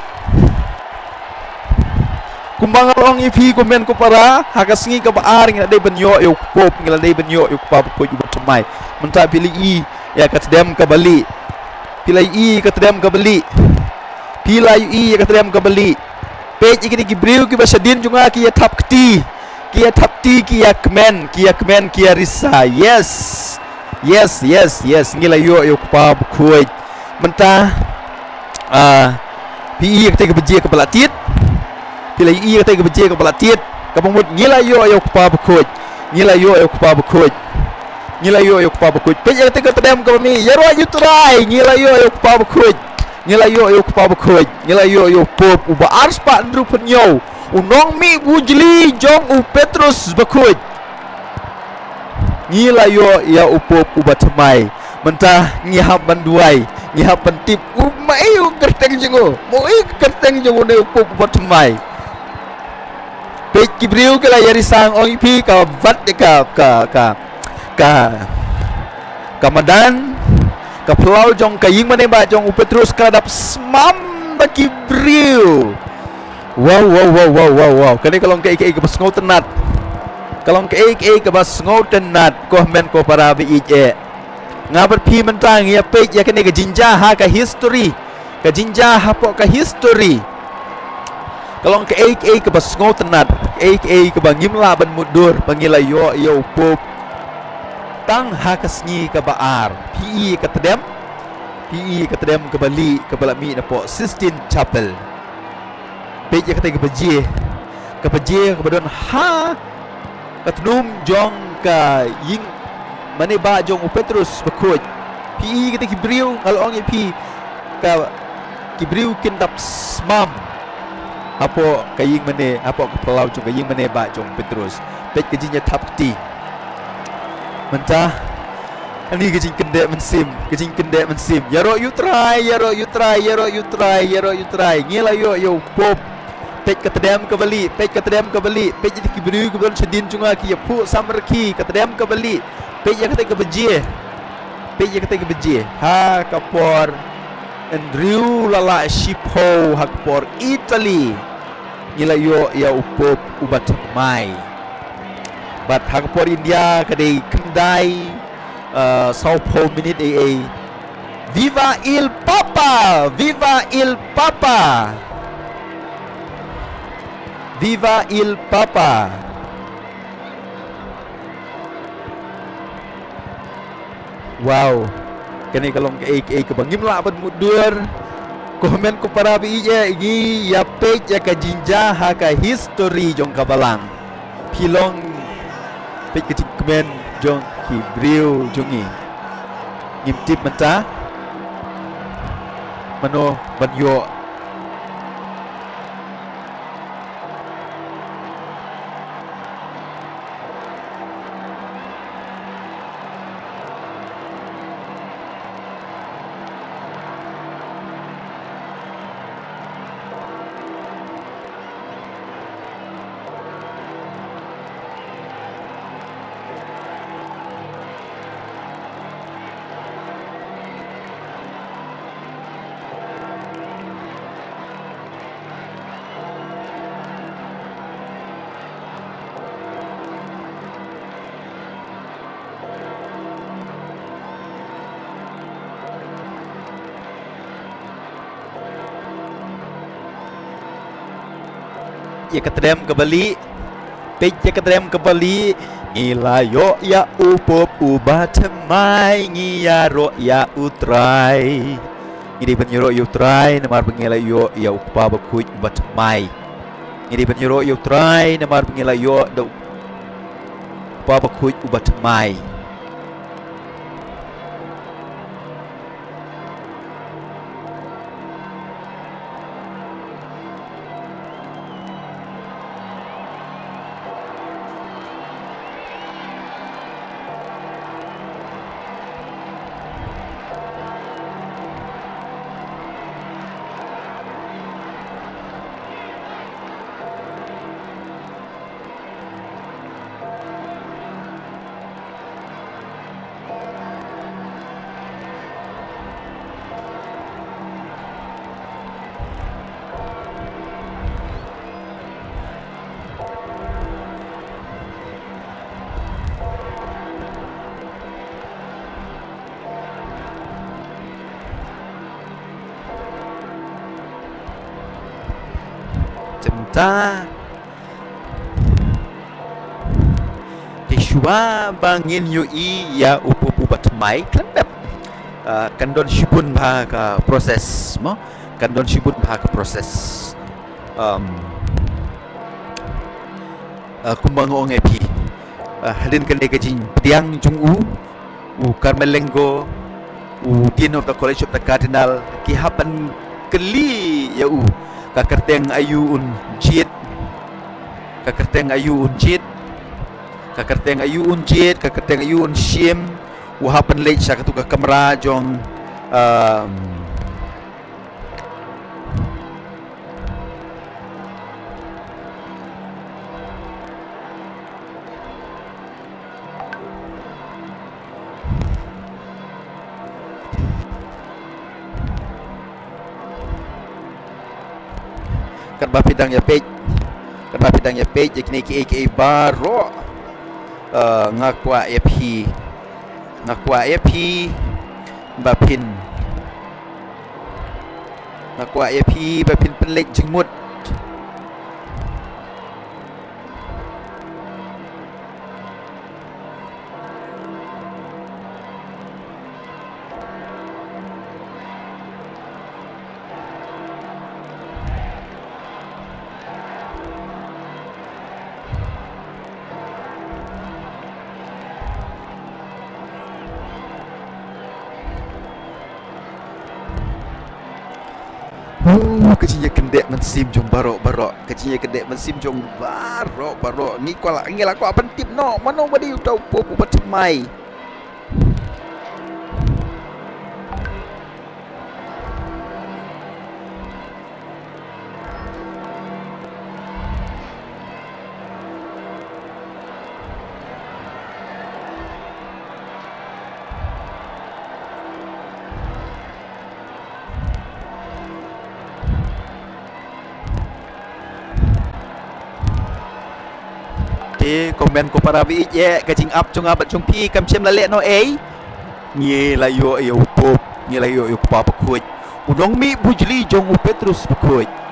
Kumba nga la ong ïa phi, ko hynmen ko para, ha ka sngi kaba ar ngi la dei ban ïoh ïa u kpoh, ngi la dei ban ïoh ïa u kpa bakhuid uba thymmai. Mynta phi la ïohi ïa ka tdem kaba lieh. Phi la ïohi ïa ka tdem kaba lieh. Phi la ïohi ïa ka tdem kaba lieh. Peit ïa kine ki briew kiba shadien jong nga ki ïa thap kti. Ki ïa thap kti, ki ïa kmen, ki ïa kmen, ki ïa risa. Yes. Yes, yes, yes. Ngi la ïoh ïa u kpa bakhuid. Mynta, ah, phi ïohi ïa katei ka bajie kaba la tied. Phi la ïohi ïa katei ka bajie kaba la tied. Kaba mut ngi la ïoh ïa u kpa bakhuid. Ngi la ïoh ïa u kpa bakhuid. Ngi la ïoh ïa u kpa bakhuid. Peit ïa katei ka tdem kaba mih. Ïaroh ïa u trai. Ngi la ïoh ïa u kpa bakhuid. Ngi la ïoh ïa u kpa bakhuid. Ngi la ïoh ïa u pope uba ar spah hynriewphew hynñiew. U nongmih bujli jong u Petrus bakhuid. Ngi la ïoh ïa u pope uba thymmai. Mynta ngi hap ban duwai, ngi hap ban tip u ma ei u kyrteng jong u, ma ei u kyrteng jong une u pope uba thymmai. Peit ki briew ki la ïa risa, ong ïa phi, ka vat ïa ka, ka, ka, ka, ka madan, ka phyllaw jong ka ïing mane ba jong u Petrus ka la dap smam da ki briew. Wow, wow, wow, wow, wow, wow. Kane ka long kaei kaei kaba sngewtynnat. Ka long kaei kaei kaba sngewtynnat, ko hynmen ko para ba ïeit eh. Nga bad phi mynta ngi ïa peit ïa kane ka jingjia ha ka history. Ka jingjia hapoh ka history. Ka long kaei kaei kaba sngewtynnat, kaei kaei kaba ngim lah ban mutdur ba ngi la ïoh ïa u pope tang ha ka sngi kaba ar. Phi ïohi ka tdem, phi ïohi ka tdem kaba lieh kaba la mih napoh Sistine Chapel. Peit ïa katei ka bajie, ka bajie kaba don ha ka tnum jong ka ïing mane ba jong u Petrus bakhuid. Phi ïohi katei ki briew, nga la ong ïa phi, ka, ki briew kin dap smam hapoh ka ïing mane, hapoh ka phyllaw jong ka ïing mane ba jong u Petrus. Peit ka jingïathap kti. Mynta, ani ka jingkyndeh mynsiem, ka jingkyndeh mynsiem. Ïaroh ïa u trai, ïaroh ïa u trai, ïaroh ïa u trai, ïaroh ïa u trai. Ngi la ïoh ïa u pope. Peit ka tdem kaba lieh, peit ka tdem kaba lieh, peit ïa ki briew kiba don shadien jong nga ki ïa phuh samrkhie, ka tdem kaba lieh. Peit ïa katei ka bajie. Peit ïa katei ka bajie. Ha ka por hynriew la lah shiphew ha ka por Italy. Ngi la ïoh ïa u pope uba thymmai. Bad ha ka por India ka dei khyndai, uh, sawphew minit ei ei. Viva il Papa! Viva il Papa! Viva il Papa! Wow. Kane ka long kaei kaei kaba ngim lah ban mutdur. Ko hynmen ko para ba ïeit eh, ngi ïa peit ïa ka jingjia ha ka history jong ka balang. Phi long, peit ka jingkmen jong ki briew jong ngi. Ngim tip mynta mano ban ïoh. ïa ka trem ka bali. Peit ïa ka trem ka bali. Ngi la ïoh ïa u pop uba thymmai, ngi ïaroh ïa u Trai. Ngi dei ban ïaroh ïa u Trai namar ba ngi la ïoh ïa u Kpa Bakhuid uba thymmai. Ngi dei ban ïaroh ïa u Trai namar ba ngi la ïoh da u Kpa Bakhuid uba thymmai. Te mynta, te shuwa ba ngin ïohi ïa u pop uba thymmai khlem pep, ah, kan don shibun bha ka process mo, kan don shibun bha ka process. Um, ah, kumba nga ong ïa phi, ah, hadien kane ka jingpdiang jong u, u Carmel Lengo, u Dean of the College of the Cardinal, ki hap ban kylli ïa u, ka kyrteng aïu un jied, ka kyrteng aïu un jied, ka kyrteng aïu un jied, ka kyrteng aïu un shim. U hap ban leit sha katu ka kamra jong, um, Katba phi dang ïa peit, katba phi dang ïa peit ïa kine kiei kiei baroh, eh, nga kwah ïa phi, nga kwah ïa phi ba phin, nga kwah ïa phi ba phin pynleit jingmut. Huh, ka jingïakynduh mynsiem jong baroh baroh, ka jingïakynduh mynsiem jong baroh baroh. Ngi kwah la, ngi la kwah ban tip noh mano ba dei uta u pop uba thymmai. Te comment ko para baieit, ka jingap jong nga bad jong phi kam shym la leh noh ei. Ngi la ïoh ïa u pop, ngi la ïoh ïa u kpa bakhuid, u nongmih bujli jong u Petrus Bakhuid.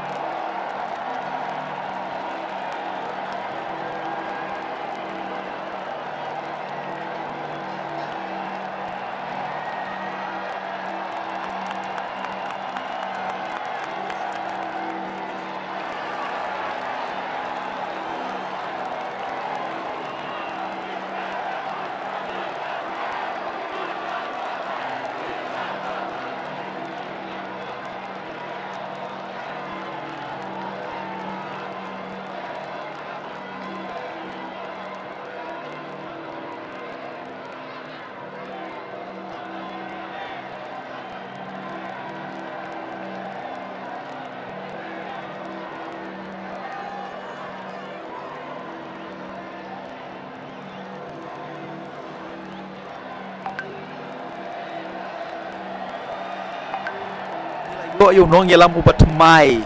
Ïoh ïa u nongïalam uba thymmai.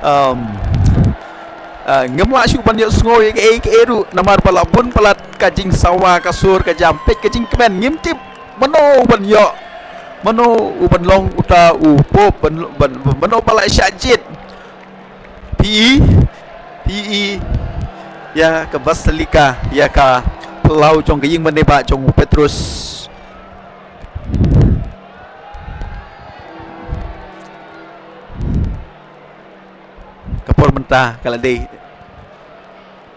Um, uh, ngim lah shuh ban ïohsngew ïa kaei kaei ruh namar ba la bun palat ka jingsawa ka sur ka jam, peit ka jingkmen, ngim tip mano uban ïoh, mano uban long uta u pop, ban, ban, mano ba la shah jied. Phi, P E ïa ka Basilika, ïa ka phyllaw jong ka ïing mane ba jong u Petrus. Ka por mynta ka la dei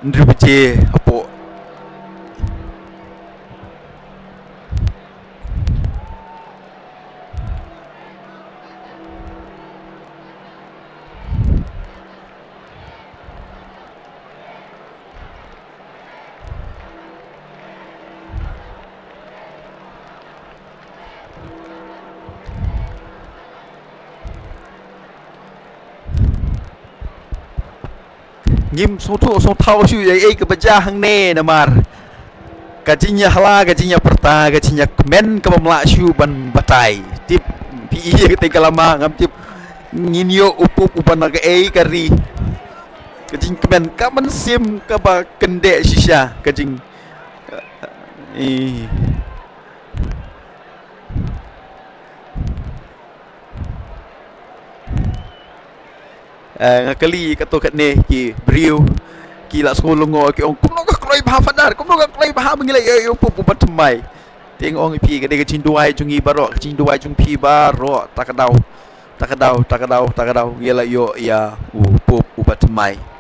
hynriew baje hapoh. Ngim sngewthuh sngewthaw shuh ïa ei kaba jia hangne namar ka jingïahala, ka jingïapyrta, ka jingïakmen ka bym lah shuh ban batai. Tip phi ïa katei ka lama, ngam tip ngin ïoh u pup uba na kaei ka ri. Ka jingkmen ka mynsiem kaba kyndeh shisha, ka jing, eh. Eh, nga kylli kato katne ki briew ki la sngew lyngngoh, ki ong, kumno ka kloi bha Father, kumno ka kloi bha ba ngi la ïoh ïa u pup uba thymmai. Te nga ong ïa phi, ka dei ka jingduwai jong ngi baroh, ka jingduwai jong phi baroh, ta ka daw, ta ka daw, ta ka daw, ta ka daw ngi la ïoh ïa u pup uba thymmai.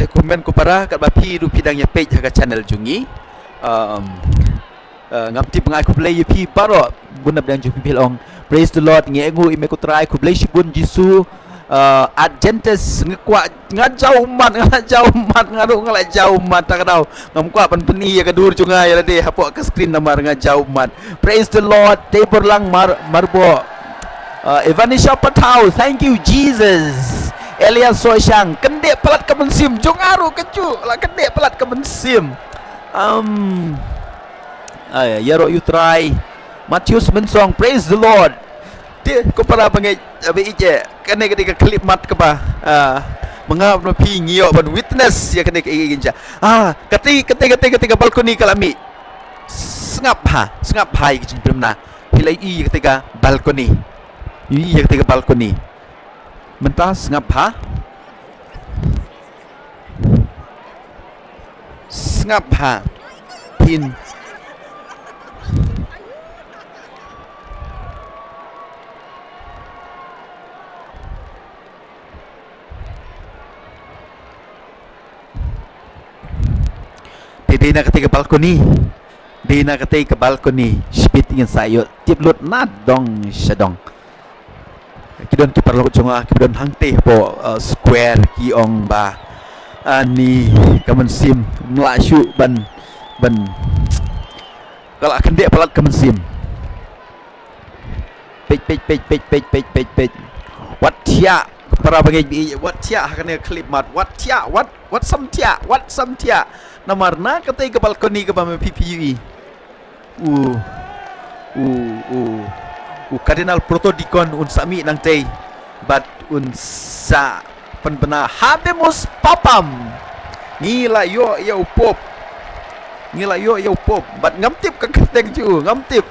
Te kumne ko para, katba phi ruh phi dang ïa peit ha ka channel jong ngi. Um, uh, ngam tip, nga ai khublei ïa phi baroh, bun na pdeng jong phi phi la ong, "Praise the Lord, ngi ainguh ïa me ko Trai, khublei shibun Jisu." Uh, Argentus, nga kwah, nga jaw mat, nga jaw mat, nga ruh nga la jaw mat, ta ka daw. Ngam kwah ban pyni ïa ka dur jong nga ïa lade hapoh ka screen namar nga jaw mat. Praise the Lord, Tabor Lang Mar-, Marbo. Uh, Evanisha Pathau, thank you Jesus. Elias Soshang, kyndeh palat ka mynsiem, jong nga ruh kajuh, la kyndeh palat ka mynsiem. Um, ah, ïaroh ïa u Trai. Matthews Mynsong, praise the Lord. Te ko para bangeit, ba ïeit, kane ka dei ka khyllipmat kaba, ah, ma nga bad ma phi ngi ïoh ban witness ïa kane ka ïing jong. Ah, kata, kata, kata, kata ka balcony ka la mih. Sngap bha, sngap bha ïa ka jingpynbna. Phi la ïohi ïa kata ka balcony. Ïohi ïa kata ka balcony. Mynta sngap bha. Sngap bha. Phin. Te dei na katei ka balcony. Dei na katei ka balcony. Shipit ngin sa ïoh tip lut na dong sha dong. Ki don ki paralok jong nga kiba don hangtei hapoh, uh, square ki ong ba, ah, ni ka mynsiem ym lah shuh ban, ban, ka la kyndeh palat ka mynsiem. Peit, peit, peit. Wat thiah, para bangeit, wat thiah ha kane ka khyllipmat, wat thiah, wat, wat sam thiah, wat sam thiah. Namar na katei ka balcony kaba ma phi phi ïohi. U, u, u, u Cardinal Protodeacon un sa mih nangtei bad un sa pynbna Habemus Papam. Ngi la ïoh ïa u Pope. Ngi la ïoh ïa u Pope. Bad ngam tip ka kyrteng jong u, ngam tip.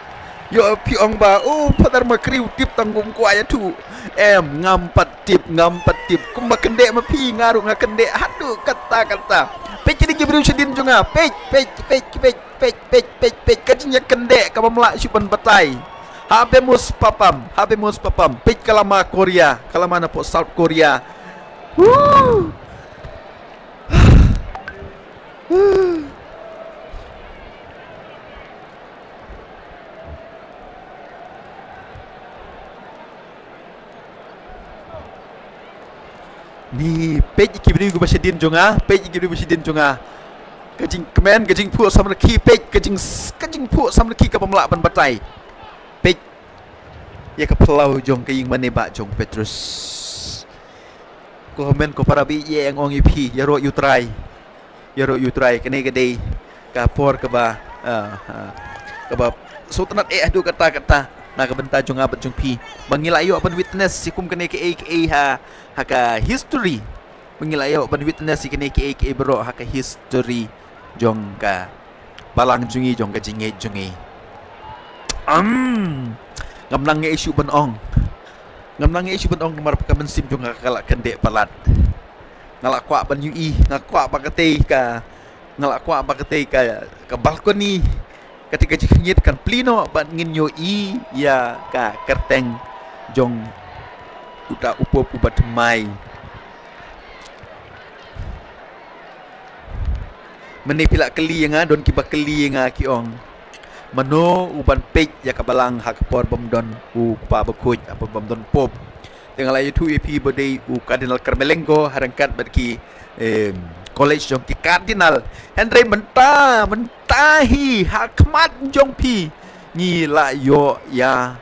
Ïoh phi ong ba, "Oh, Father Makri u tip tang kum kwah ïathuh." Em, ngam pat tip, ngam pat tip. Kumba kyndeh ma phi nga ruh nga kyndeh haduh katta katta. Peit kine ki briew shadien jong nga. Peit, peit, peit, peit. Peit, peit, peit, peit, ka jingïakyndeh kaba ym lah shuh ban batai. Habemus Papam, Habemus Papam. Peit ka lama Korea, ka lama napoh South Korea. Woo! Ni, peit ïa ki briew kiba shadien jong nga, peit ïa ki briew kiba shadien jong nga. Ka jingkmen, ka jingphuh samrkhie, peit ka jing, ka jingphuh samrkhie kaba ym lah ban batai. Peit ïa ka phyllaw jong ka ïing mane ba jong Petrus. Ko hynmen ko para, ba ïeit, nga ong ïa phi, ïaroh ïa u Trai. Ïaroh ïa u Trai, kane ka dei ka por kaba, ah, ah, kaba sngewtynnat eh haduh katta katta. Na ka bynta jong nga bad jong phi, ba ngi la ïoh ban witness ïa kum kane kaei kaei ha, ha ka history. Ba ngi la ïoh ban witness ïa kane kaei kaei baroh ha ka history jong ka balang jong ngi, jong ka jingngeit jong ngi. Am, ngam nang ngi ïa shu ban ong. Ngam nang ngi ïa shu ban ong namar ba ka mynsiem jong nga ka la kyndit palat. Nga la kwah ban ïohi, nga kwah ba katei ka, nga la kwah ba katei ka, ka balcony, katei ka jingkhangit kan plie noh bad ngin ïohi ïa ka kyrteng jong uta u pope uba thymmai. Mynne phi la kylli ïa nga, don kiba kylli ïa nga ki ong, mano uban peit ïa ka balang ha ka por bym don u kpa bakhuid, ha ka por bym don pope. Te nga la ïathuh ïa phi ba dei u Cardinal Carolingo ha ryngkat bad ki, em, college jong ki cardinal. Hynrei mynta, mynta hi ha khmat jong phi ngi la ïoh ïa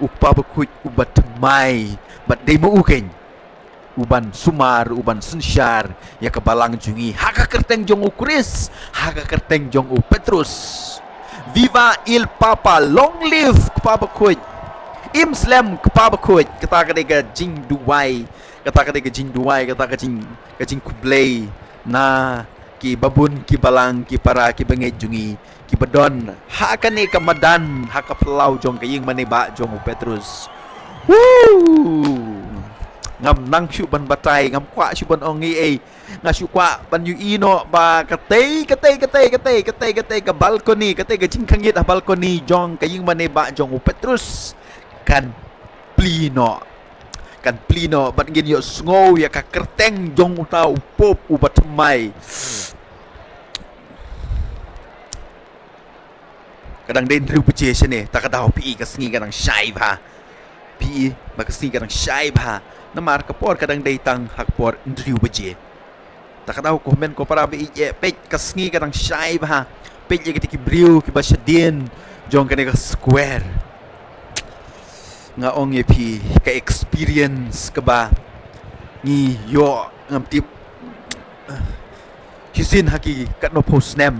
u kpa bakhuid uba thymmai bad dei ma u keiñ uban sumar, uban synshar ïa ka balang jong ngi ha ka kyrteng jong u Khrist, ha ka kyrteng jong u Petrus. Viva il Papa, long live kpa bakhuid. Im slem kpa bakhuid. Kata ka dei ka jingduwai, kata ka dei ka jingduwai, kata ka jing, ka jingkhublei na ki babun, ki balang, ki para, ki bangeit jong ngi kiba don ha kane ka madan, ha ka phyllaw jong ka ïing mane ba jong u Petrus. Woo! Ngam nang shu ban batai, ngam kwah shu ban ong ei ei. Nga shu kwah ban ïohi noh ba katei, katei, katei, katei, katei, katei ka balcony, katei ka jingkhangit ha balcony jong ka ïing mane ba jong u Petrus kan plie noh. Kan plie noh bad ngin ïohsngew ïa ka kyrteng jong uta u pope uba thymmai. Ka dang dei hynriew baje shane, ta ka daw phi i ka sngi ka dang shai bha. Phi i ba ka sngi ka dang shai bha. Namar ka por ka dang dei tang ha ka por hynriew baje. Ta ka daw ko hynmen ko para ba ïeit, peit ka sngi ka dang shai bha. Peit ïa kita ki briew kiba shadien jong kane ka square. Nga ong ïa phi ka experience kaba ngi ïoh ngam tip shisien ha ki katno phew snem.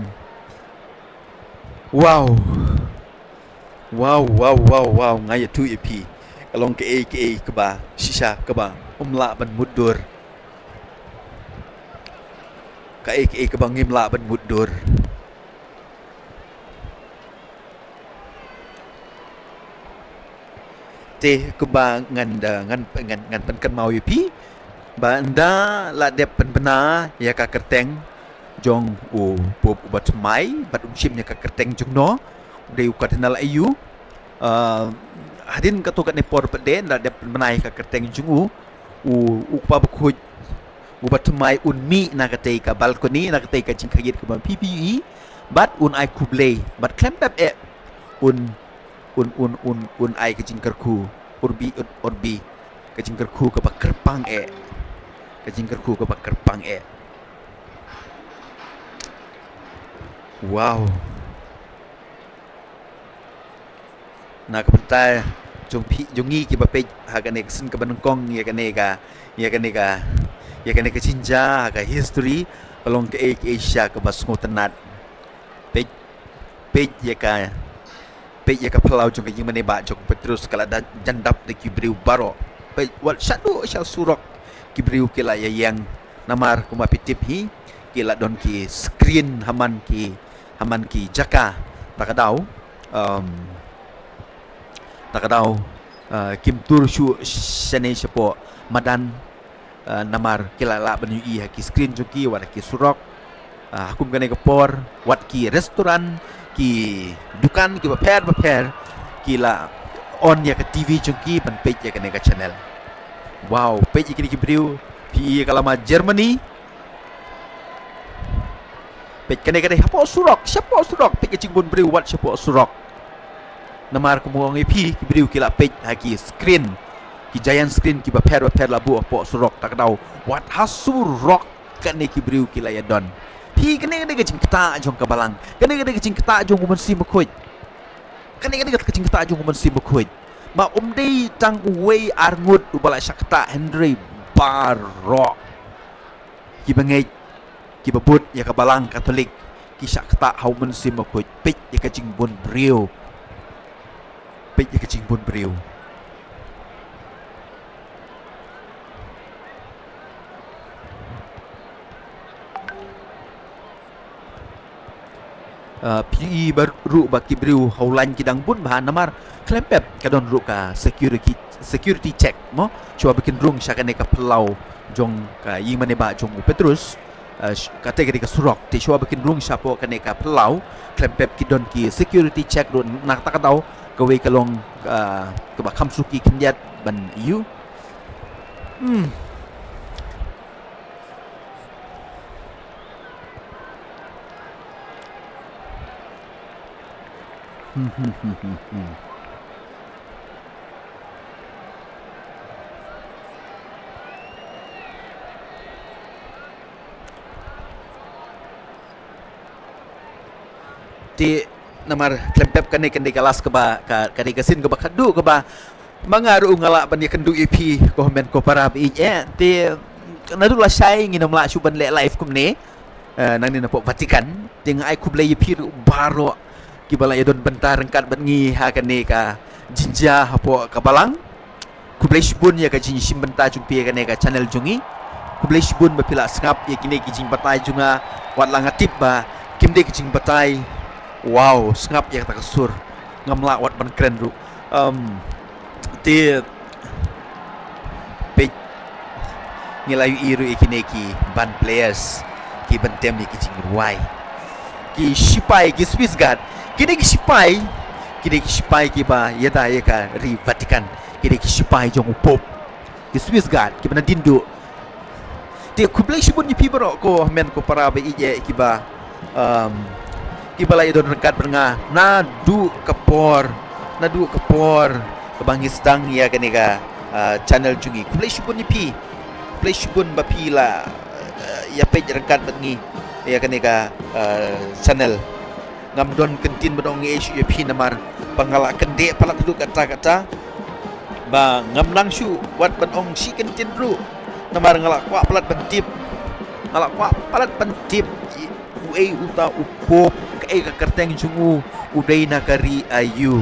Wow. Wow, wow, wow, wow, nga ïathuh ïa phi. Ka long kaei kaei kaba shisha kaba ym lah ban mutdur. Kaei kaei kaba ngim lah ban mutdur. Te kaba ngan da, ngan, ngan, ngan pynkynmaw ïa phi ba ynda la dep pynbna ïa ka kyrteng jong u pope uba thymmai bad un shim ïa ka kyrteng jong no, u dei u Cardinal aiu. Ah, hadien kato katne por pat de ynda la dep pynbna ïa ka kyrteng jong u, u, u kpa bakhuid uba thymmai un mih na katei ka balcony, na katei ka jingkhangit kaba phi phi i, bad un ai khublei bad khlem pep eh un, un, un, un, un ai ka jingkyrkhu Urbi et Orbi, ka jingkyrkhu kaba kyrpang eh, ka jingkyrkhu kaba kyrpang eh. Wow. Na ka bynta jong phi, jong ngi kiba peit ha kane ka sien kaba nyngkong ïa kane ka, ïa kane ka, ïa kane ka jingjia ha ka history, ka long kaei kaei shisha kaba sngewtynnat. Peit, peit ïa ka, peit ïa ka phyllaw jong ka ïing mane ba jong u Petrus ka la da jan dap da ki briew baroh. Peit wat shaduh sha surok ki briew ki la ïa ïeng. Namar kumba phi tip hi, ki la don ki screen ha man ki, ha man ki jaka. Ta ka daw, um, ta ka daw, uh, kim tur shuh shane shapoh madan, uh, namar ki la lah ban ïohi ha ki screen jong ki wat ha ki surok. Uh, ha kum kane ka por wat ki restaurant, ki dukan kiba pher ba pher ki la on ïa ka T V jong ki ban peit ïa kane ka channel. Wow, peit ïa kine ki briew, phi i ka lama Germany. Peit kane ka dei hapoh surok, shapoh surok, peit ka jingbun briew wat shapoh surok. Namar kumba ong ïa phi, ki briew ki la peit ha ki screen, ki giant screen kiba pher ba pher la buh hapoh surok, ta ka daw wat ha surok kane ki briew ki la ïa don. Phi, kane ka dei ka jingktah jong ka balang, kane ka dei ka jingktah jong u Mynsiem Bakhuid. Kane ka dei ka jingktah jong u Mynsiem Bakhuid. Ma um dei tang uwei ar ngut uba la shah ktah, hynrei baroh kiba ngeit, kiba bud ïa ka balang Katholik, ki shah ktah ha u Mynsiem Bakhuid. Peit ïa ka jingbun briew. ïa ka jingbun briew. Uh, phi i ba ruh ba ki briew ha u lain ki dang bun bha namar khlem pep ka don ruh ka security, security check mo. Shuwa ba kin rung sha kane ka phyllaw jong ka ïing mane ba jong u Petrus. Uh, sh- kata ka dei ka surok te shuwa ba kin rung shapoh kane ka phyllaw khlem pep ki don ki security check ruh na kata ka daw. Kawei ka long uh, kaba kham suki khyndiat ban ïoh. Hmm. Hmm, hmm, hmm, hmm, hmm. Te namar khlem pep kane kan dei ka last kaba ka, ka dei ka sien kaba khadduh kaba ma nga ruh nga lah ban ïakynduh ïa phi ko hynmen ko para ba ïeit eh. Te naduh lashai ngin ym lah shuh ban leh live kumne. Eh, nangne na pok Vatican. Te nga ai khublei ïa phi ruh baroh kiba la ïadon bynta ryngkat bad ngi ha kane ka jingjia hapoh ka balang. Khublei shibun ïa ka jingshim bynta jong phi ïa kane ka channel jong ngi. Khublei shibun ba phi la sngap ïa kine ki jingbatai jong nga. Wat la nga tip ba kim dei ki jingbatai. Wow, sngap ïa kata ka sur. Ngam lah wat ban kren ruh. Um, te peit ngi la ïohi ruh ïa kine ki band players ki ban tem ïa ki jingrwai. Ki sipai, ki Swiss Guard. Kine ki sipai, kine ki sipai kiba ïada ïa ka ri Vatican. Kine ki sipai jong u Pope. Ki Swiss Guard kiba na dien duh. Te khublei shibun ïa phi baroh ko hynmen ko para ba ïeit eh kiba, um, kiba la ïadon ryngkat bad nga naduh ka por, naduh ka por kaba ngi sdang ïa kane ka, uh, channel jong ngi. Khublei shibun ïa phi. Khublei shibun ba phi la, uh, ïa peit ryngkat bad ngi ïa kane ka, uh, channel. Ngam don kyntien ban ong ei shuh ïa phi namar ba nga la kyndit palat haduh katta katta. Ba ngam nang shuh wat ban ong shi kyntien ruh. Namar nga la kwah palat ban tip. Nga la kwah palat ban tip uei uta u Pope, kaei ka kyrteng jong u, u dei na ka ri aïu.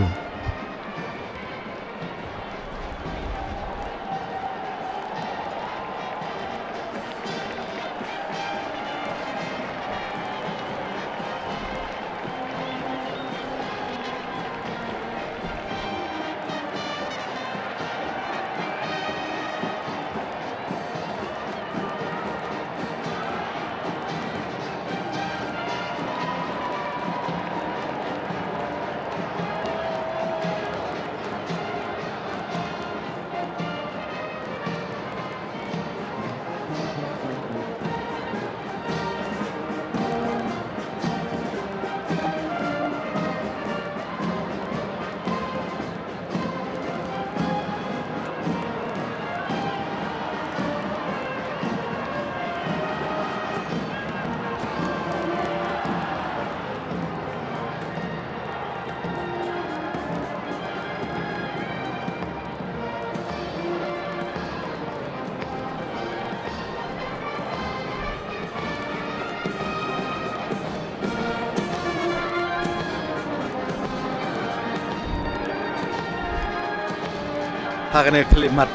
Ha kane ka khyllipmat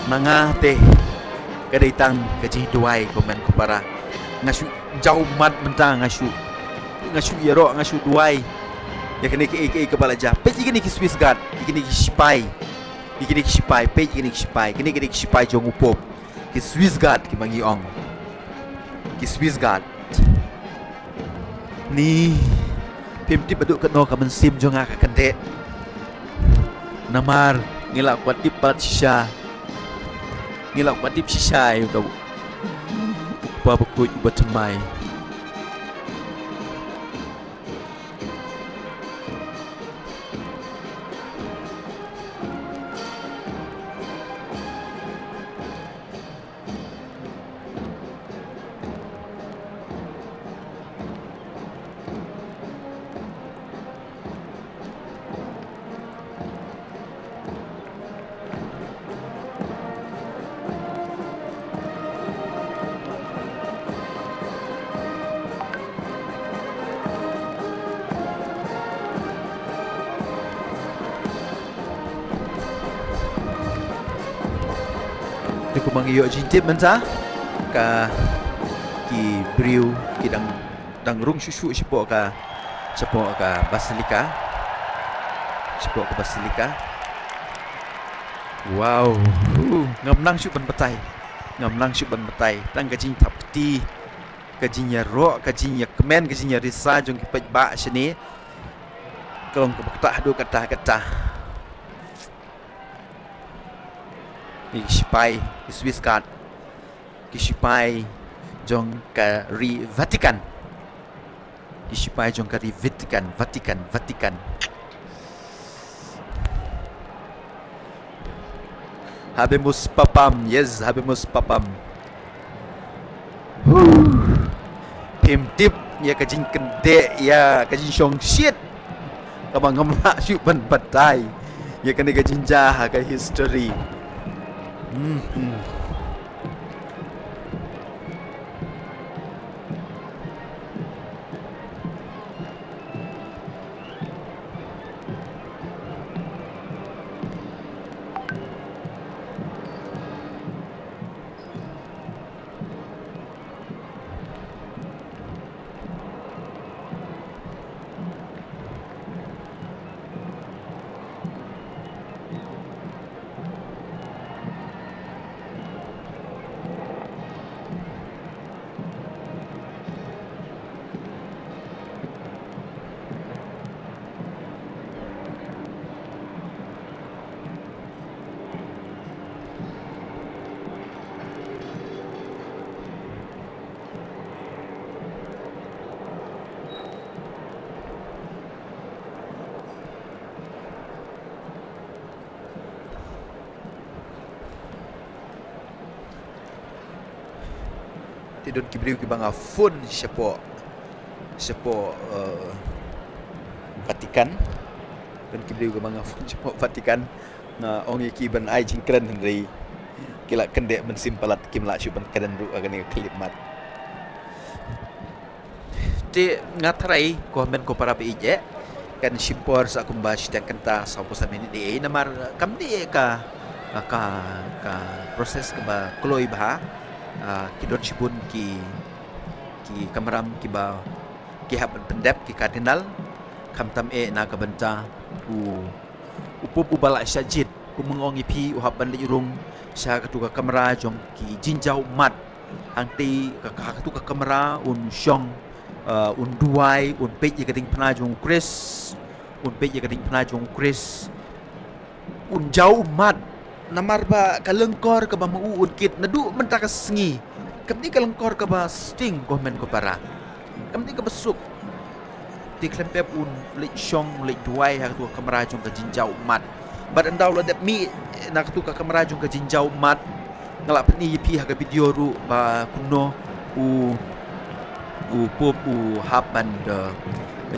na nga te ka dei tang ka jingduwai ko hynmen ko para. Nga shu jaw mat mynta, nga shu, nga shu ïaroh, nga shu duwai. Ïa kane kaei kaei kaba la jia. Peit ïa kine ki Swiss Guard, ïa kine ki sipai. Ïa kine ki sipai, peit ïa kine ki sipai. Kine ki dei ki sipai jong u Pope. Ki Swiss Guard kiba ngi ong. Ki Swiss Guard. Ni phim tip haduh katno ka mynsiem jong nga ka kyndit. Namar ngi la kwah tip palat shisha. Ngi la kwah tip shisha ïa uta u Kpa bakhuid uba thymmai. Kumba ngi ïoh jingtip mynta, ka ki briew ki dang, dang rung shuh shuh shapoh ka, shapoh ka basilika. Shapoh ka basilika. Wow. Ngam nang shuh ban batai. Ngam nang shuh ban batai. Tang ka jingthap kti, ka jingïaroh, ka jingïakmen, ka jingïarisa jong ki paidbah shane ka long kaba ktah haduh katta katta. Ki shipai, ki Swiss Guard, ki shipai jong ka ri Vatican. Ki shipai jong ka ri Vatican, Vatican, Vatican. Habemus Papam, yes, Habemus Papam. Huh. Phim tip ïa ka jingkyndit, ïa ka jingshongshit kaba ngam lah shuh ban batai ïa kane ka jingjia ha ka history. Hmm, hmm. Te don ki briew kiba nga phone shapoh, shapoh, eh, Vatican. Don ki briew kiba nga phone shapoh Vatican. Nga ong ïa ki ban ai jingkren hynrei ki la kyndit mynsiem palat, kim lah shuh ban kren ruh ha kane ka khyllipmat. Te nga tharai ko hynmen ko para ba ïeit, kan shim por sa kumba shiteng kynta, sawphew san minit, eh, namar kam dei ka, ka, ka process kaba kloi bha. Ah, ki don shibun ki, ki kamram kiba ki hap ban pyndep, ki cardinal, khamtam eh na ka bynta u, u Pope uba la shah jied, kum nga ong ïa phi, u hap ban leit rung sha katu ka kamra jong ki jingjaw ummat. Hangtei ka, ka, katu ka kamra un shong, uh, un duwai, un peit ïa ka diengphna jong u Khrist, un peit ïa ka diengphna jong u Khrist, un jaw ummat. Namar ba ka lyngkor kaba ma u un kit naduh mynta ka sngi, kam dei ka lyngkor kaba sting, ko hynmen ko para. Kam dei kaba suk. Te khlem pep un leit shong, un leit duwai ha katu ka kamra jong ka jingjaw ummat. Bad ynda u la dep mih na katu ka kamra jong ka jingjaw ummat, nga la pyni ïa phi ha ka video ruh ba kumno u, u Pope u hap ban da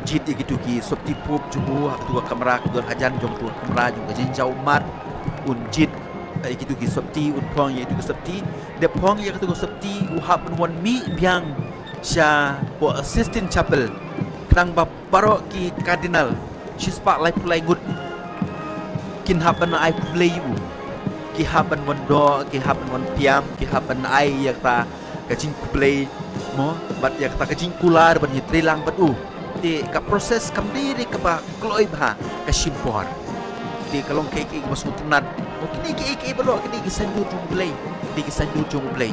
jied ïa kitu ki sopti Pope jong u ha katu ka kamra, ka don hajan jong katu ka kamra jong ka jingjaw ummat. Un jied ïa kitu ki sopti, un phong ïa kitu ki sopti. Dep phong ïa katu ki sopti, u hap ban wan mih biang shapoh Sistine Chapel. Khnang ba baroh ki cardinal, shispah laiphew lai ngut, kin hap ban ai khublei ïa u. Ki hap ban wan doh, ki hap ban wan piam, ki hap ban ai ïa kata ka jingkhublei, mo, bad ïa kata ka jingkular ban ïatreilang bad u. Te ka process kam dei re kaba kloi bha, ka shim por. Te ka long kaei kaei kaba sngewtynnat. Mo, kine kiei kiei baroh, kine ki saiñdur jong U Blei. Kine ki saiñdur jong U Blei.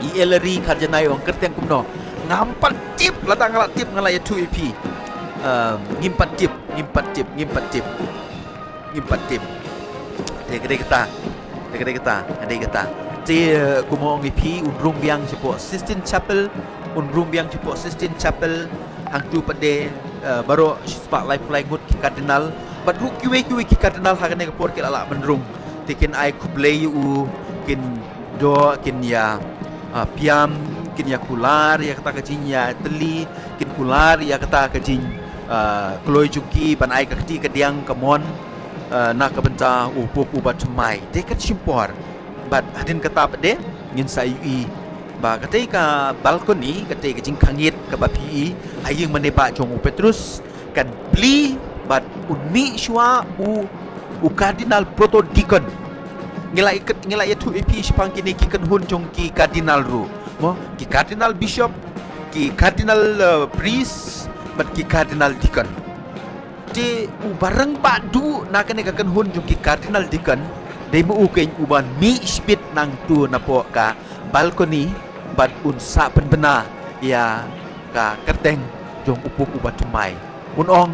I Ellery Kharjanai ong kyrteng kumno. Ngam pat tip, lada nga la tip nga la ïathuh ïa phi. Ehm, ngim pat tip, ngim pat tip, ngim pat tip. Ngim pat tip. Te ka dei kata. Te ka dei kata. Ka dei kata. Te, eh, kumba ong ïa phi, un rung biang shapoh Sistine Chapel. Un rung biang shapoh Sistine Chapel. Hangtu pat de, eh, baroh shispah laiphew lai ngut ki cardinal. Bad ruh kiwei kiwei ki cardinal ha kane ka por ki la lah ban rung. Te kin ai khublei ïa u, kin doh, kin ïa, ah, piam, kin ïa kular ïa kata ka jingïatylli, kin kular ïa kata ka jing, ah, kloi jong ki ban ai ka kti ka diang ka mon, ah, na ka bynta u Pope uba thymmai. Te kan shim por. Bad hadien kata pat de ngin sa ïohi ba katei ka balcony, katei ka jingkhangit kaba phi ïohi ha ïing mane ba jong u Petrus, kan plie bad un mih shuwa u, u Cardinal Protodeacon. Ngi la ïa kynhun, ngi la ïathuh ïa phi shaphang kine ki kynhun jong ki cardinal ruh. Mo, ki cardinal bishop, ki cardinal, uh, priest, bad ki cardinal deacon. Te uba rangbah duh na kane ka kynhun jong ki cardinal deacon, dei ma u keiñ uba mih shibit nangtu napoh ka balcony, bad un sa pynbna ïa ka kyrteng jong u Pope uba thymmai. Un ong,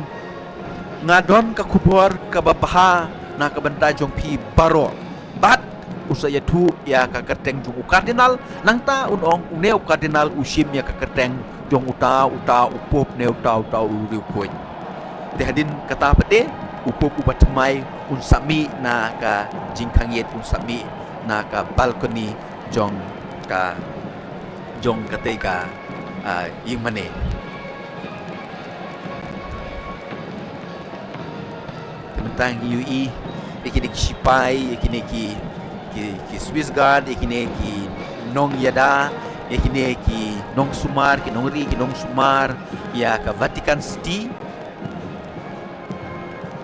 nga don ka khubor kaba bha na ka bynta jong phi baroh. Bad u sa ïathuh ïa ka kyrteng jong u cardinal, nangta un ong une u cardinal u shim ïa ka kyrteng jong uta uta u Pope ne uta uta u riewkhuid. Te hadien kata pat de u Pope uba thymmai un sa mih na ka jingkhang ïit, un sa mih na ka balcony jong ka, jong katei ka, ah, ïingmane. Te mynta ngi ïohi ïa kine ki shipai, ïa kine ki, ki, ki Swiss Guard, ïa kine ki nongïada, ïa kine ki nongsumar, ki nongri, ki nongsumar ïa ka Vatican City.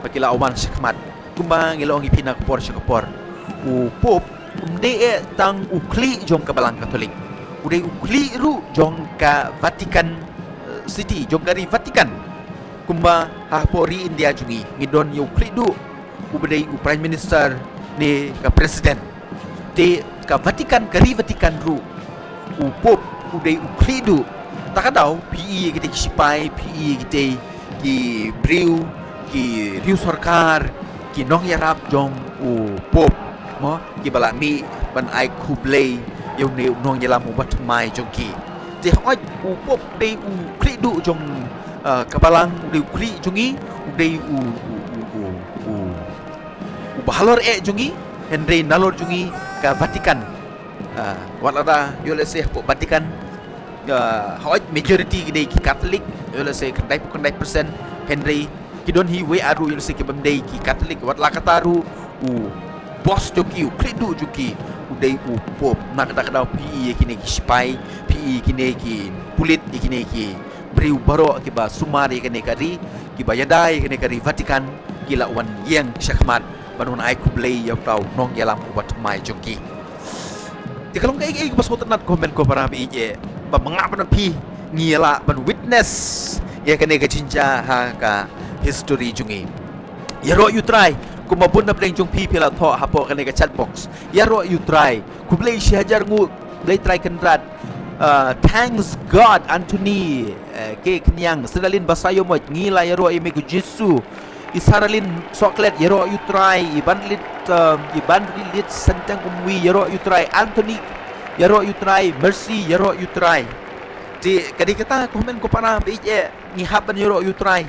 Ba ki la wan shakhmat. Kumba ngi la ong ïa phi na ka por sha ka por, u Pope um dei eh tang u khlieh jong ka Balang Katholik. U dei u khlieh ruh jong ka Vatican, eh, City, jong ka ri Vatican. Kumba hapoh ri India jong ngi, ngi don ïa u khlieh duh, uba dei u Prime Minister ne ka President. Te ka Vatican, ka ri Vatican ruh, u Pope u dei u khlieh duh. Ta ka daw phi ïohi ïa kitei ki shipai, phi ïohi ïa kitei ki briew, ki riew sorkar, ki nongïarap jong u Pope, mo, kiba la mih ban ai khublei ïa une u nongïalam uba thymmai jong ki. Te hooid u Pope u dei u khlieh duh jong, ah, ka Balang, u dei u khlieh jong ngi, u dei u, u, u, u, u uba halor eh jong ngi, hynrei nalor jong ngi ka Vatican. Ah, wat lada ïoh lehse hapoh Vatican, ah, hooid majority ki dei ki Catholic, ïoh lehse khyndai phew khyndai percent, hynrei ki don hi wei ar ruh ïoh lehse ki bym dei ki Catholic, wat la kata ruh u boss jong ki, u khlieh duh jong ki, u dei u Pope. Na kata ka daw phi ïohi ïa kine ki shipai, phi ïohi ïa kine ki pulit, ïa kine ki briew baroh kiba sumar ïa kane ka ri, kiba ïada ïa kane ka ri Vatican, ki la wan ïeng shakhmat ban wan ai khublei ïa uta u nongïalam uba thymmai jong ki. Te ka long kaei kaei kaba sngewtynnat ko hynmen ko para ba ïeit, ba ma nga bad phi ngi ïa lah ban witness ïa kane ka jingjia ha ka history jong ngi. Ïaroh ïa U Trai, kumba bun na pdeng jong phi phi la thoh hapoh kane ka chat box. Ïaroh ïa U Trai. Khublei shi hajar nguh, Blei Trai Kynrad. Ah, thanks God, Anthony, eh, K Khñiang, Siralin Basaïawmoit, ngi la ïaroh ïa me ko Jisu. I Saralin Soklet, ïaroh ïa U Trai, i Banrit, um, i Banrit Santang Umwi, ïaroh ïa U Trai, Anthony, ïaroh ïa U Trai, Mercy, ïaroh ïa U Trai. Te ka dei kata ko hynmen ko para ba ïeit, ngi hap ban ïaroh ïa U Trai.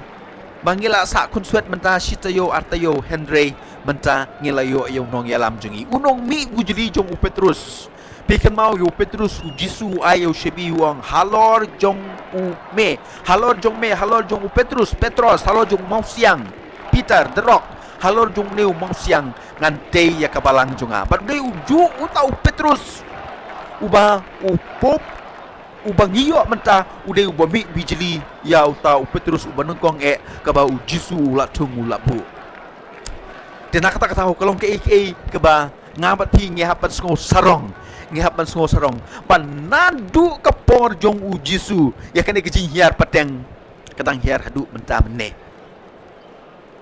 Ba ngi la sah khunswet mynta shi taïew ar taïew, hynrei mynta ngi la ïoh ïa u nongïalam jong ngi, u nongmih bijli jong u Petrus. Phi kynmaw ïa u Petrus, u Jisu u ai ïa u shabi u ong, halor jong u me, halor jong me, halor jong u Petrus, Petros, halor jong u mawsiang, Peter, the rock, halor jong une u mawsiang ngan tei ïa ka balang jong nga. Bad u dei u juh uta u Petrus uba u Pope uba ngi ïoh mynta u dei uba mih bijli ïa uta u Petrus uba nyngkong eh kaba u Jisu u la thung u la buh. Te na kata ka daw ka long kaei kaei kaba nga bad phi ngi hap ban sngew sarong, ngi hap ban sngew sarong ba naduh ka por jong u Jisu ïa kane ka jinghiar pateng ka dang hiar haduh mynta mynne.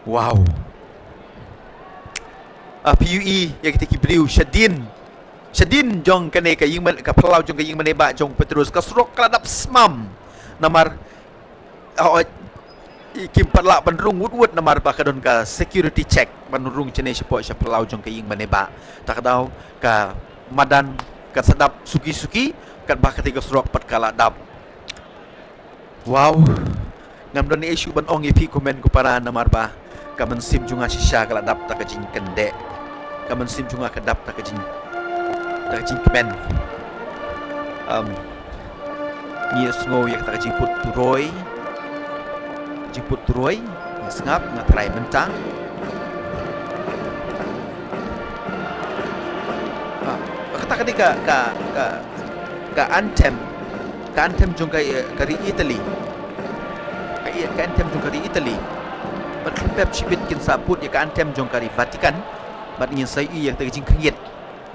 Wow. Ah, phi ïohi ïa kita ki briew shadien, shadien jong kane ka ïingman-, ka phyllaw jong ka ïingmane ba jong Petrus, ka surok ka la dap smam. Namar, ah, oh, i kim pat lah ban rung wut wut namar ba ka don ka security check ban rung shane shapoh sha phyllaw jong ka ïingmane ba. Ta ka daw ka madan ka sa dap suki suki katba kata ka surok pat ka la dap. Wow. Ngam don ei shuh ban ong ïa phi ko hynmen ko para namar ba ka mynsiem jong nga shisha ka la dap da ka jingkyndeh. Ka mynsiem jong nga ka dap da ka jing, da ka jingkmen. Um, ngi ïa sngew ïa kata ka jingput turoi. Jingput turoi. Ngi sngap, nga tharai mynta. Ah, kata ka dei ka, ka, ka, ka anthem, ka anthem jong ka, eh, ka ri Italy. Ka, eh, ka anthem jong ka ri Italy. Bad khlem pep shibit kin sa put ïa ka anthem jong ka ri Vatican. Bad ngin sa ïohi ïa kata ka jingkhang ïit.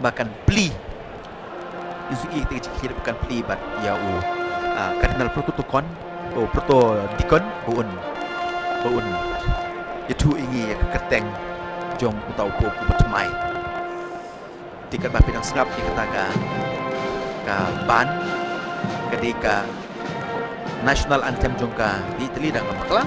ba kan plie. Ngi shu ïohi te ka jingkhih ba kan plie bad ïa u, ah, Cardinal Protodeacon, u Protodeacon, ba un, ba un ïathuh ïa ngi ïa ka kyrteng jong uta u Pope uba thymmai. Te katba phi dang sngap ïa kata ka, ka band, ka dei ka national anthem jong ka Italy, dang ka bakla.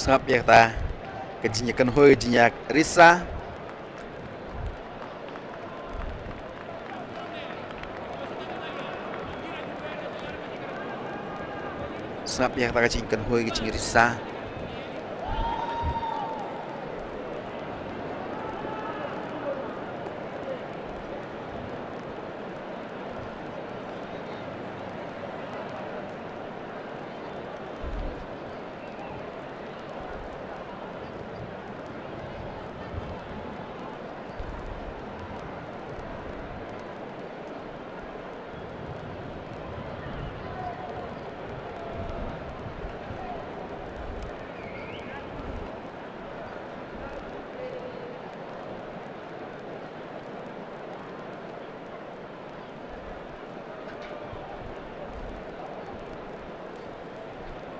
Sngap ïa kata ka jingïakynhoi, jingïarisa. Sngap ïa kata ka jingkynhoi, ka jingrisa.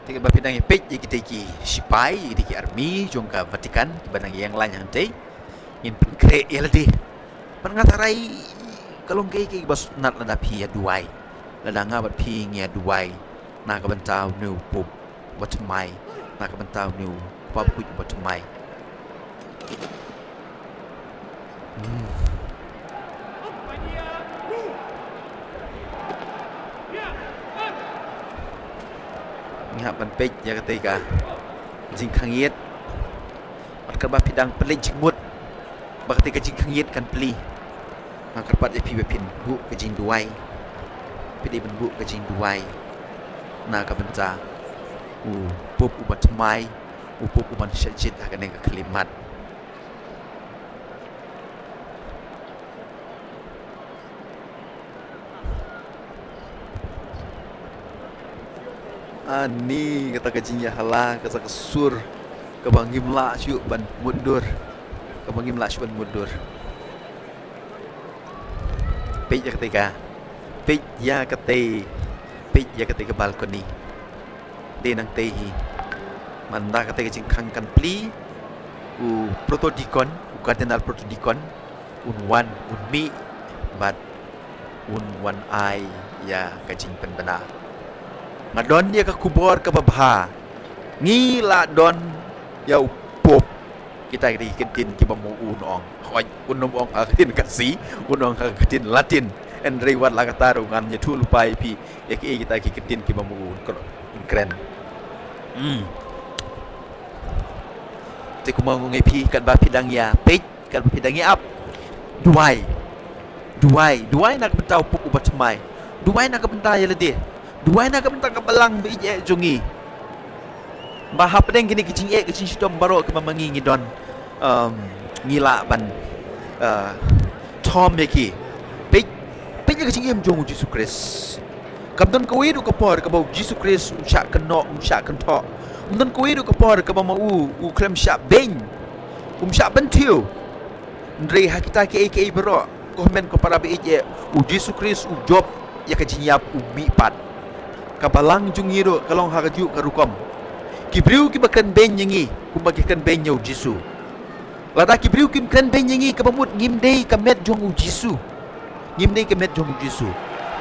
Te ba phi dang ïa peit ïa kitei ki shipai, ïa kitei ki army jong ka Vatican, ba dang ïeng lain hangtei. Ngin pynkhreh ïa lade. Ban nga tharai ka long kaei kaei ba sngewtynnat lada phi ïa duwai. Lada nga bad phi ngi ïa duwai na ka bynta une u Pope uba thymmai, na ka bynta une u Kpa Bakhuid uba thymmai. Hmm. Ngi hap ban peit ïa katei ka jingkhang ïit. Bad katba phi dang pynleit jingmut ba katei ka jingkhang ïit kan plie, nga kyrpad ïa phi ba phin buh ka jingduwai. Phi dei ban buh ka jingduwai na ka bynta u Pope uba thymmai, u Pope uban shah jied ha kane ka khyllipmat. Ani kata ka jingïahala, kata ka sur kaba ngim lah shuh ban mutdur, kaba ngim lah shuh ban mutdur. Peit ïa katei ka, peit ïa katei, peit ïa katei ka balcony. Dei nangtei hi. Mynta katei ka jingkhang kan plie, u Protodeacon, u Cardinal Protodeacon un wan, un mih bad un wan ai ïa ka jingpynbna. Nga don ïa ka khubor kaba bha. Ngi la don ïa u Pope. Kita ki dei ki kyntien kiba ma u un ong. Hooid, un ym ong ha ka ktien Khasi, un ong ha ka ktien Latin. Hynrei wat la katta ruh ngan ïathuh lypa ïa phi ïa kiei kita ki kyntien kiba ma u un kren. Hmm. Te kumba nga ong ïa phi, katba phi dang ïa peit, katba phi dang ïa ap, duwai. Duwai, duwai na ka bynta u Pope uba thymmai. Duwai na ka bynta ïa lade. Duwai na ka bynta ka balang ba ïeit eh jong ngi. Ba hapdeng kine ki jingeh ki jingshitom baroh kiba ma ngi ngi don, um, ngi lah ban, uh, thom ïa ki. Peit, peit ïa ka jingim jong u Jisu Khrist. Kam don kawei ruh ka por kaba u Jisu Khrist um shah kynnoh, um shah kynthoh. Kam don kawei ruh ka por kaba ma u u khlem shah beiñ, um shah bynthiew. Hynrei ha kita kiei kiei baroh, ko hynmen ko para ba ïeit eh, u Jisu Khrist u jop ïa ka jingïap, u mihpat. Ka balang jong ngi ruh ka long ha kajuh ka rukom. Ki briew kiba kren beiñ ïa ngi kumba ki kren beiñ ïa u Jisu. Lada ki briew kim kren beiñ ïa ngi, kaba mut ngim dei ka met jong u Jisu. Ngim dei ka met jong u Jisu.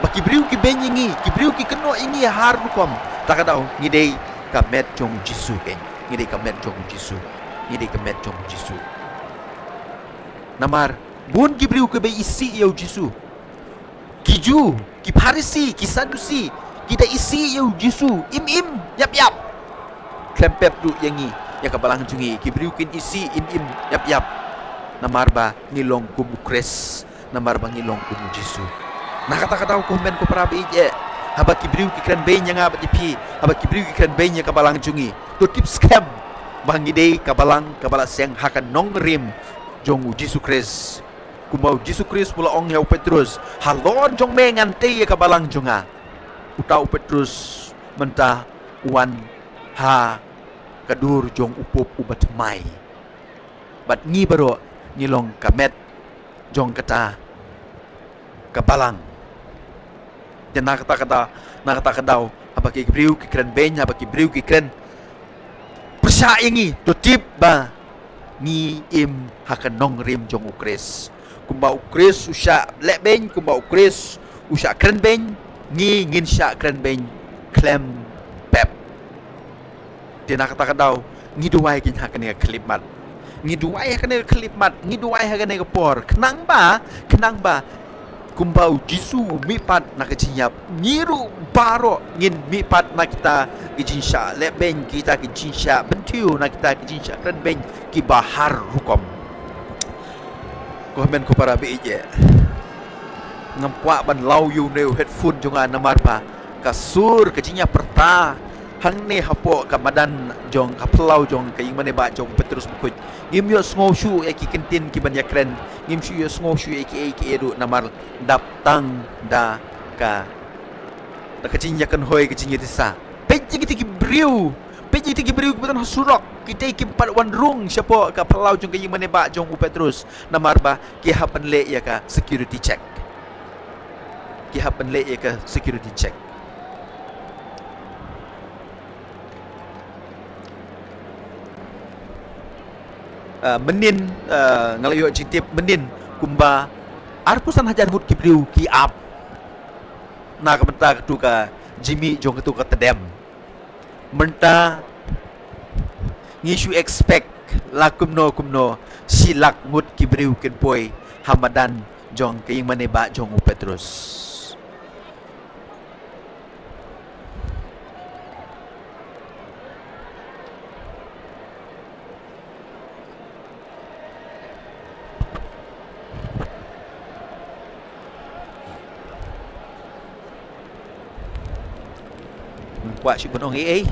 Ba ki briew ki beiñ ïa ngi, ki briew ki kynnoh ïa ngi ha rukom, ta ka daw ngi dei ka met jong u Jisu keiñ. Ngi dei ka met jong u Jisu. Ngi dei ka met jong u Jisu. Namar Bun ki briew kiba isih ïa u Jisu. Ki Ju, ki Pharisi, ki Sadusi, ki da isih ïa u Jisu im im, ïap ïap. Khlem pep ruh ïa ngi, ïa ka balang jong ngi, ki briew kin isih im im, ïap ïap. Namar ba ngi long kum u Khrist, namar ba ngi long kum u Jisu. Na kata ka daw, ko hynmen ko para ba ïeit, haba ki briew ki kren beiñ ïa nga bad ïa phi, haba ki briew ki kren beiñ ïa ka balang jong ngi, to tip skhem ba ngi dei ka balang kaba la seng ha ka nongrim jong u Jisu Khrist. Kumba u Jisu Khrist u la ong ïa u Petrus, halor jong me ngan tei ïa ka balang jong nga. Uta u Petrus mynta u wan ha ka dur jong u pop uba thymmai. Bad ngi baroh ngi long ka met jong kata ka balang. Te na kata ka daw, na kata ka daw, haba ki briew ki kren beiñ, haba ki briew ki kren pyrshah ïa ngi, to tip ba ngi im ha ka nongrim jong u Khrist. Kumba u Khrist u shah leh beiñ, kumba u Khrist u shah kren beiñ, ngi ngin shah kren beiñ khlem pep. Te na kata ka daw, ngi duwai kein ha kane ka khyllipmat. Ngi duwai ha kane ka khyllipmat, ngi duwai ha kane ka por. Khnang ba, khnang ba, kumba u Jisu u mihpat na ka jingïap, ngi ruh baroh ngin mihpat na kita ki jingshah leh beiñ, kita ki jingshah bynthiew, na kita ki jingshah kren beiñ kiba har rukom. Ko hynmen ko para ba ïeit, ngam kwah ban law ïa une u headphone jong nga namar ba ka sur ka jingïapyrta hangne hapoh ka madan jong ka phyllaw jong ka ïingmane ba jong u Petrus Bakhuid. Ngim ïohsngew shuh ïa ki kyntien kiban ïakren, ngim shu ïohsngew shuh ïa kiei kiei ruh namar dap tang da ka, da ka jingïakynhoi, ka jingïarisa. Peit ïa kita ki briew, peit ïa kita ki briew kiba don ha surok, kita kim pat wan rung shapoh ka phyllaw jong ka ïingmane ba jong u Petrus namar ba ki hap ban leh ïa ka security check. Ki hap ban leh ïa ka security check. Ah, mynnin, ah, nga la ïoh jingtip mynnin kumba arphew san hajar ngut ki briew ki ap na ka bynta katu ka jingmih jong katu ka tdem. Mynta ngi shu expect la kumno kumno shi lak ngut ki briew kin poi ha madan jong ka ïingmane ba jong u Petrus. Nga kwah shu ban ong ei ei.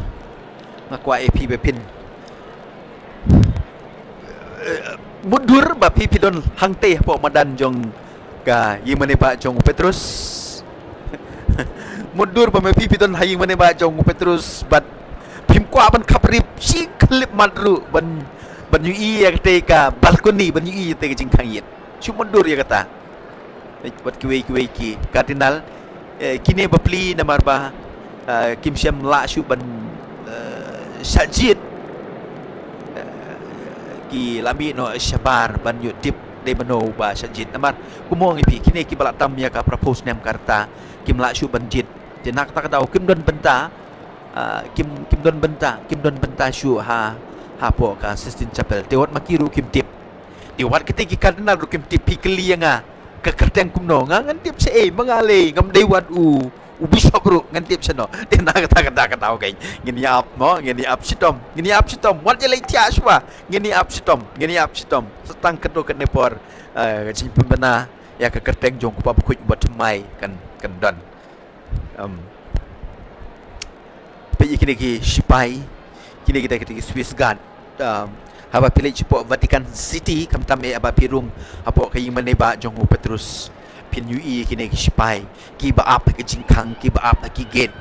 Nga kwah ïa phi ba phin, eh, mutdur ba phi phi don hangtei hapoh madan jong ka ïingmane ba jong u Petrus. Mutdur ba me phi phi don ha ïingmane ba jong u Petrus bad phim kwah ban khap rip shi khyllipmat ruh ban, ban ïohi ïa katei ka balcony, ban ïohi ïa katei ka jingkhang ïit. Shu mutdur ïa kata. Wat kiwei kiwei ki cardinal, eh, kine bapli namar ba, eh, kim shym lah shuh ban, eh, shah jied. Eh, ki la mih noh shabar ban ïoh tip dei mano ba shah jied. Namar kumno ngi phi kine kiba la tam ïa ka para phew snem ka rta kim lah shuh ban jied. Te na kata ka daw kim don bynta, ah, kim, kim don bynta, kim don bynta shuh ha, hapoh ka Sistine Chapel. Te wat ma ki ruh kim tip. Te wat kite ki cardinal ruh kim tip, phi kylli ïa nga ka kyrteng kumno, nga ngan tip shaei, ma nga lei ngam dei wat u, u bishop ruh ngan tip shano. Te na kata kata kata, okay. Ngin ïa ap mo, ngin ïa ap shitom, ngin ïa ap shitom. Wat ïa leit thiah shuwa, ngin ïa ap shitom, ngin ïa ap shitom. Sa tang katto katne por, eh, ka jingpynbna ïa ka kyrteng jong u Kpa Bakhuid uba thymmai kan, kan don. Um, peit ïa kine ki shipai, kine kita kita ki Swiss Guard. Um, haba phi leit shapoh Vatican City, khamtam eh haba phi rung hapoh ka ïingmane ba jong u Petrus, phin ïohi ïa kine ki shipai kiba ap ha ka jingkhang, kiba ap ha ki gate.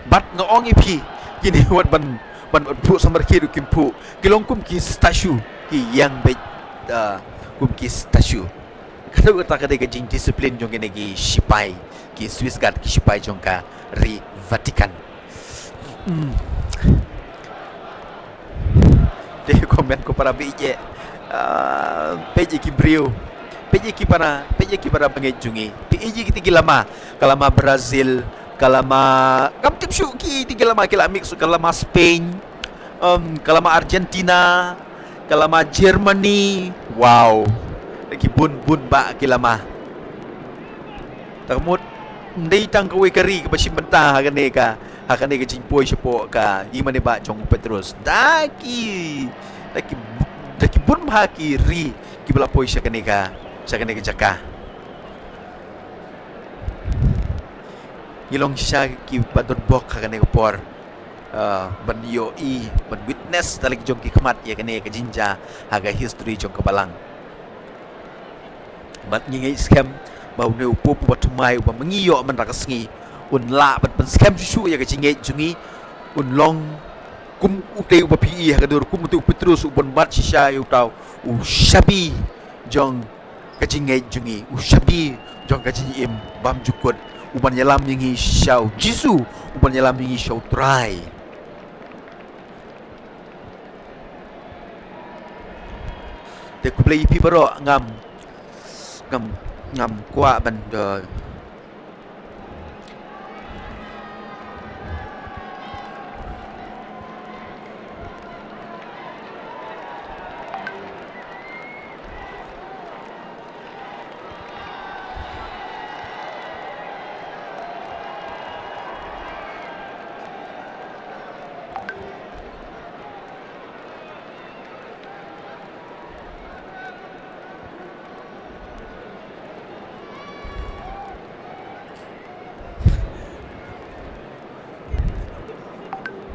Bad nga ong ïa phi, kine wat ban, ban, ban phuh samar ki ruh kim phuh, ki long kum ki statue, ki ïeng beit, uh, kum ki statue. Kata, kata ka dei ka jingdisiplin jong kine ki shipai, ki Swiss Guard, ki shipai jong ka ri Vatican. Hmm. Te comment ko para ba ïeit. Ah, peit ïa ki briew. Peit ïa ki para, peit ïa ki para bangeit jong ngi. Peit ïa kita ki lama, ka lama Brazil, ka lama, ngam tip shuh kita ki lama, ki la mix, ka lama Spain, um, ka lama Argentina, ka lama Germany. Wow. Ki bun bun bah ki lama. Te ka mut ym dei tang kawei ka ri kaba shim bynta ha kane ka, ha kane ka jingpoi shapoh ka ïingmane bah jong u Petros. Da ki, da ki, da ki bun bah ki ri kiba la poi sha kane ka, sha kane ka jaka. Ngi long shisha kiba don bok ha kane ka por, ah, ban ïohi, ban witness da la ki jong ki khmat ïa kane ka jingjia ha ka history jong ka balang. Bad ngi ngeit skhem ba une u Pope uba thymmai uba ma ngi ïoh mynta ka sngi un lah ban pynskhem shuh shuh ïa ka jingngeit jong ngi, un long kum utei uba phi i ha ka dur, kum utei u Petrus uban bat shisha ïa uta u shabi jong ka jingngeit jong ngi, u shabi jong ka jingim bymjukut, uban ïalam ïa ngi sha u Jisu, uban ïalam ïa ngi sha u Trai. Te khublei ïa phi baroh, ngam, ngam, ngam kwah ban, uh,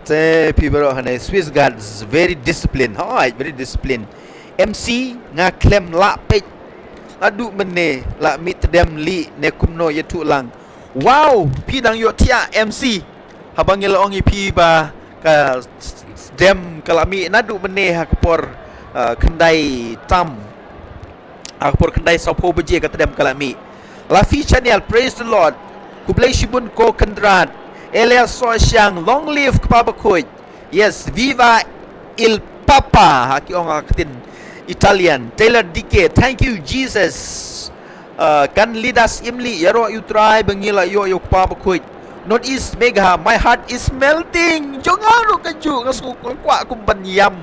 Te phi baroh hangne, Swiss Guards, very disciplined. Hooid, very disciplined. M C, nga khlem lah peit. Naduh mynne, lah mih tdem lieh ne kumno, ïathuh lang. Wow, phi dang ïohthiah M C. Haba ngi la ong ïa phi ba ka s-, s-, tdem ka la mih naduh mynne ha ka por, uh, khyndai tam. Ha ka por khyndai sawphew baje ka tdem ka la mih. Lafi Channel, praise the Lord. Khublei shibun ko Kynrad. Elias Sohshiang, long live Kpa Bakhuid. Yes, viva il Papa, ha ki ong ha ka ktien Italian. Taylor D K, thank you Jesus. Uh, kan lead us im lieh, ïaroh ïa u Trai ba ngi lah ïoh ïa u Kpa Bakhuid. North East Megha, my heart is melting. Jong nga ruh kajuh, nga sngew kwah kum ban ïam.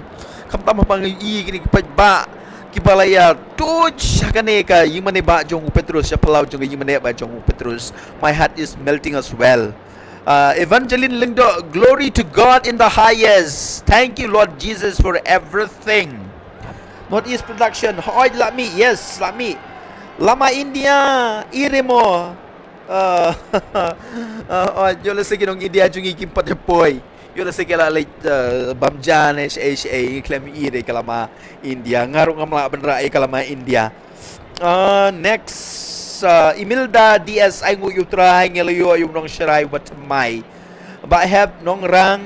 Khamtam haba nga ïohi kine ki paidbah kiba la ïatuh ha kane ka ïingmane bah jong u Petrus, sha phyllaw jong ka ïingmane bah jong u Petrus. My heart is melting as well. Uh, Evangeline Lyngdoh, glory to God in the highest. Thank you, Lord Jesus, for everything. North East Production, hooid lah mih, yes, lah mih. Lama India, i re mo. Uh, uh, hooid, ïoh lehse ki nong India jong ngi kim pat ïa poi. Ïoh lehse ki la leit, uh, bam ja ne shaei shaei, ngi khlem i re ka lama India. Nga ruh ngam lah ban rah ïa ka lama India. Ah, next, ah, Imelda D S, ai nguh ïa u Trai, ngi la ïoh ïa u nongsharai uba thymmai. Bah Hep Nongrang,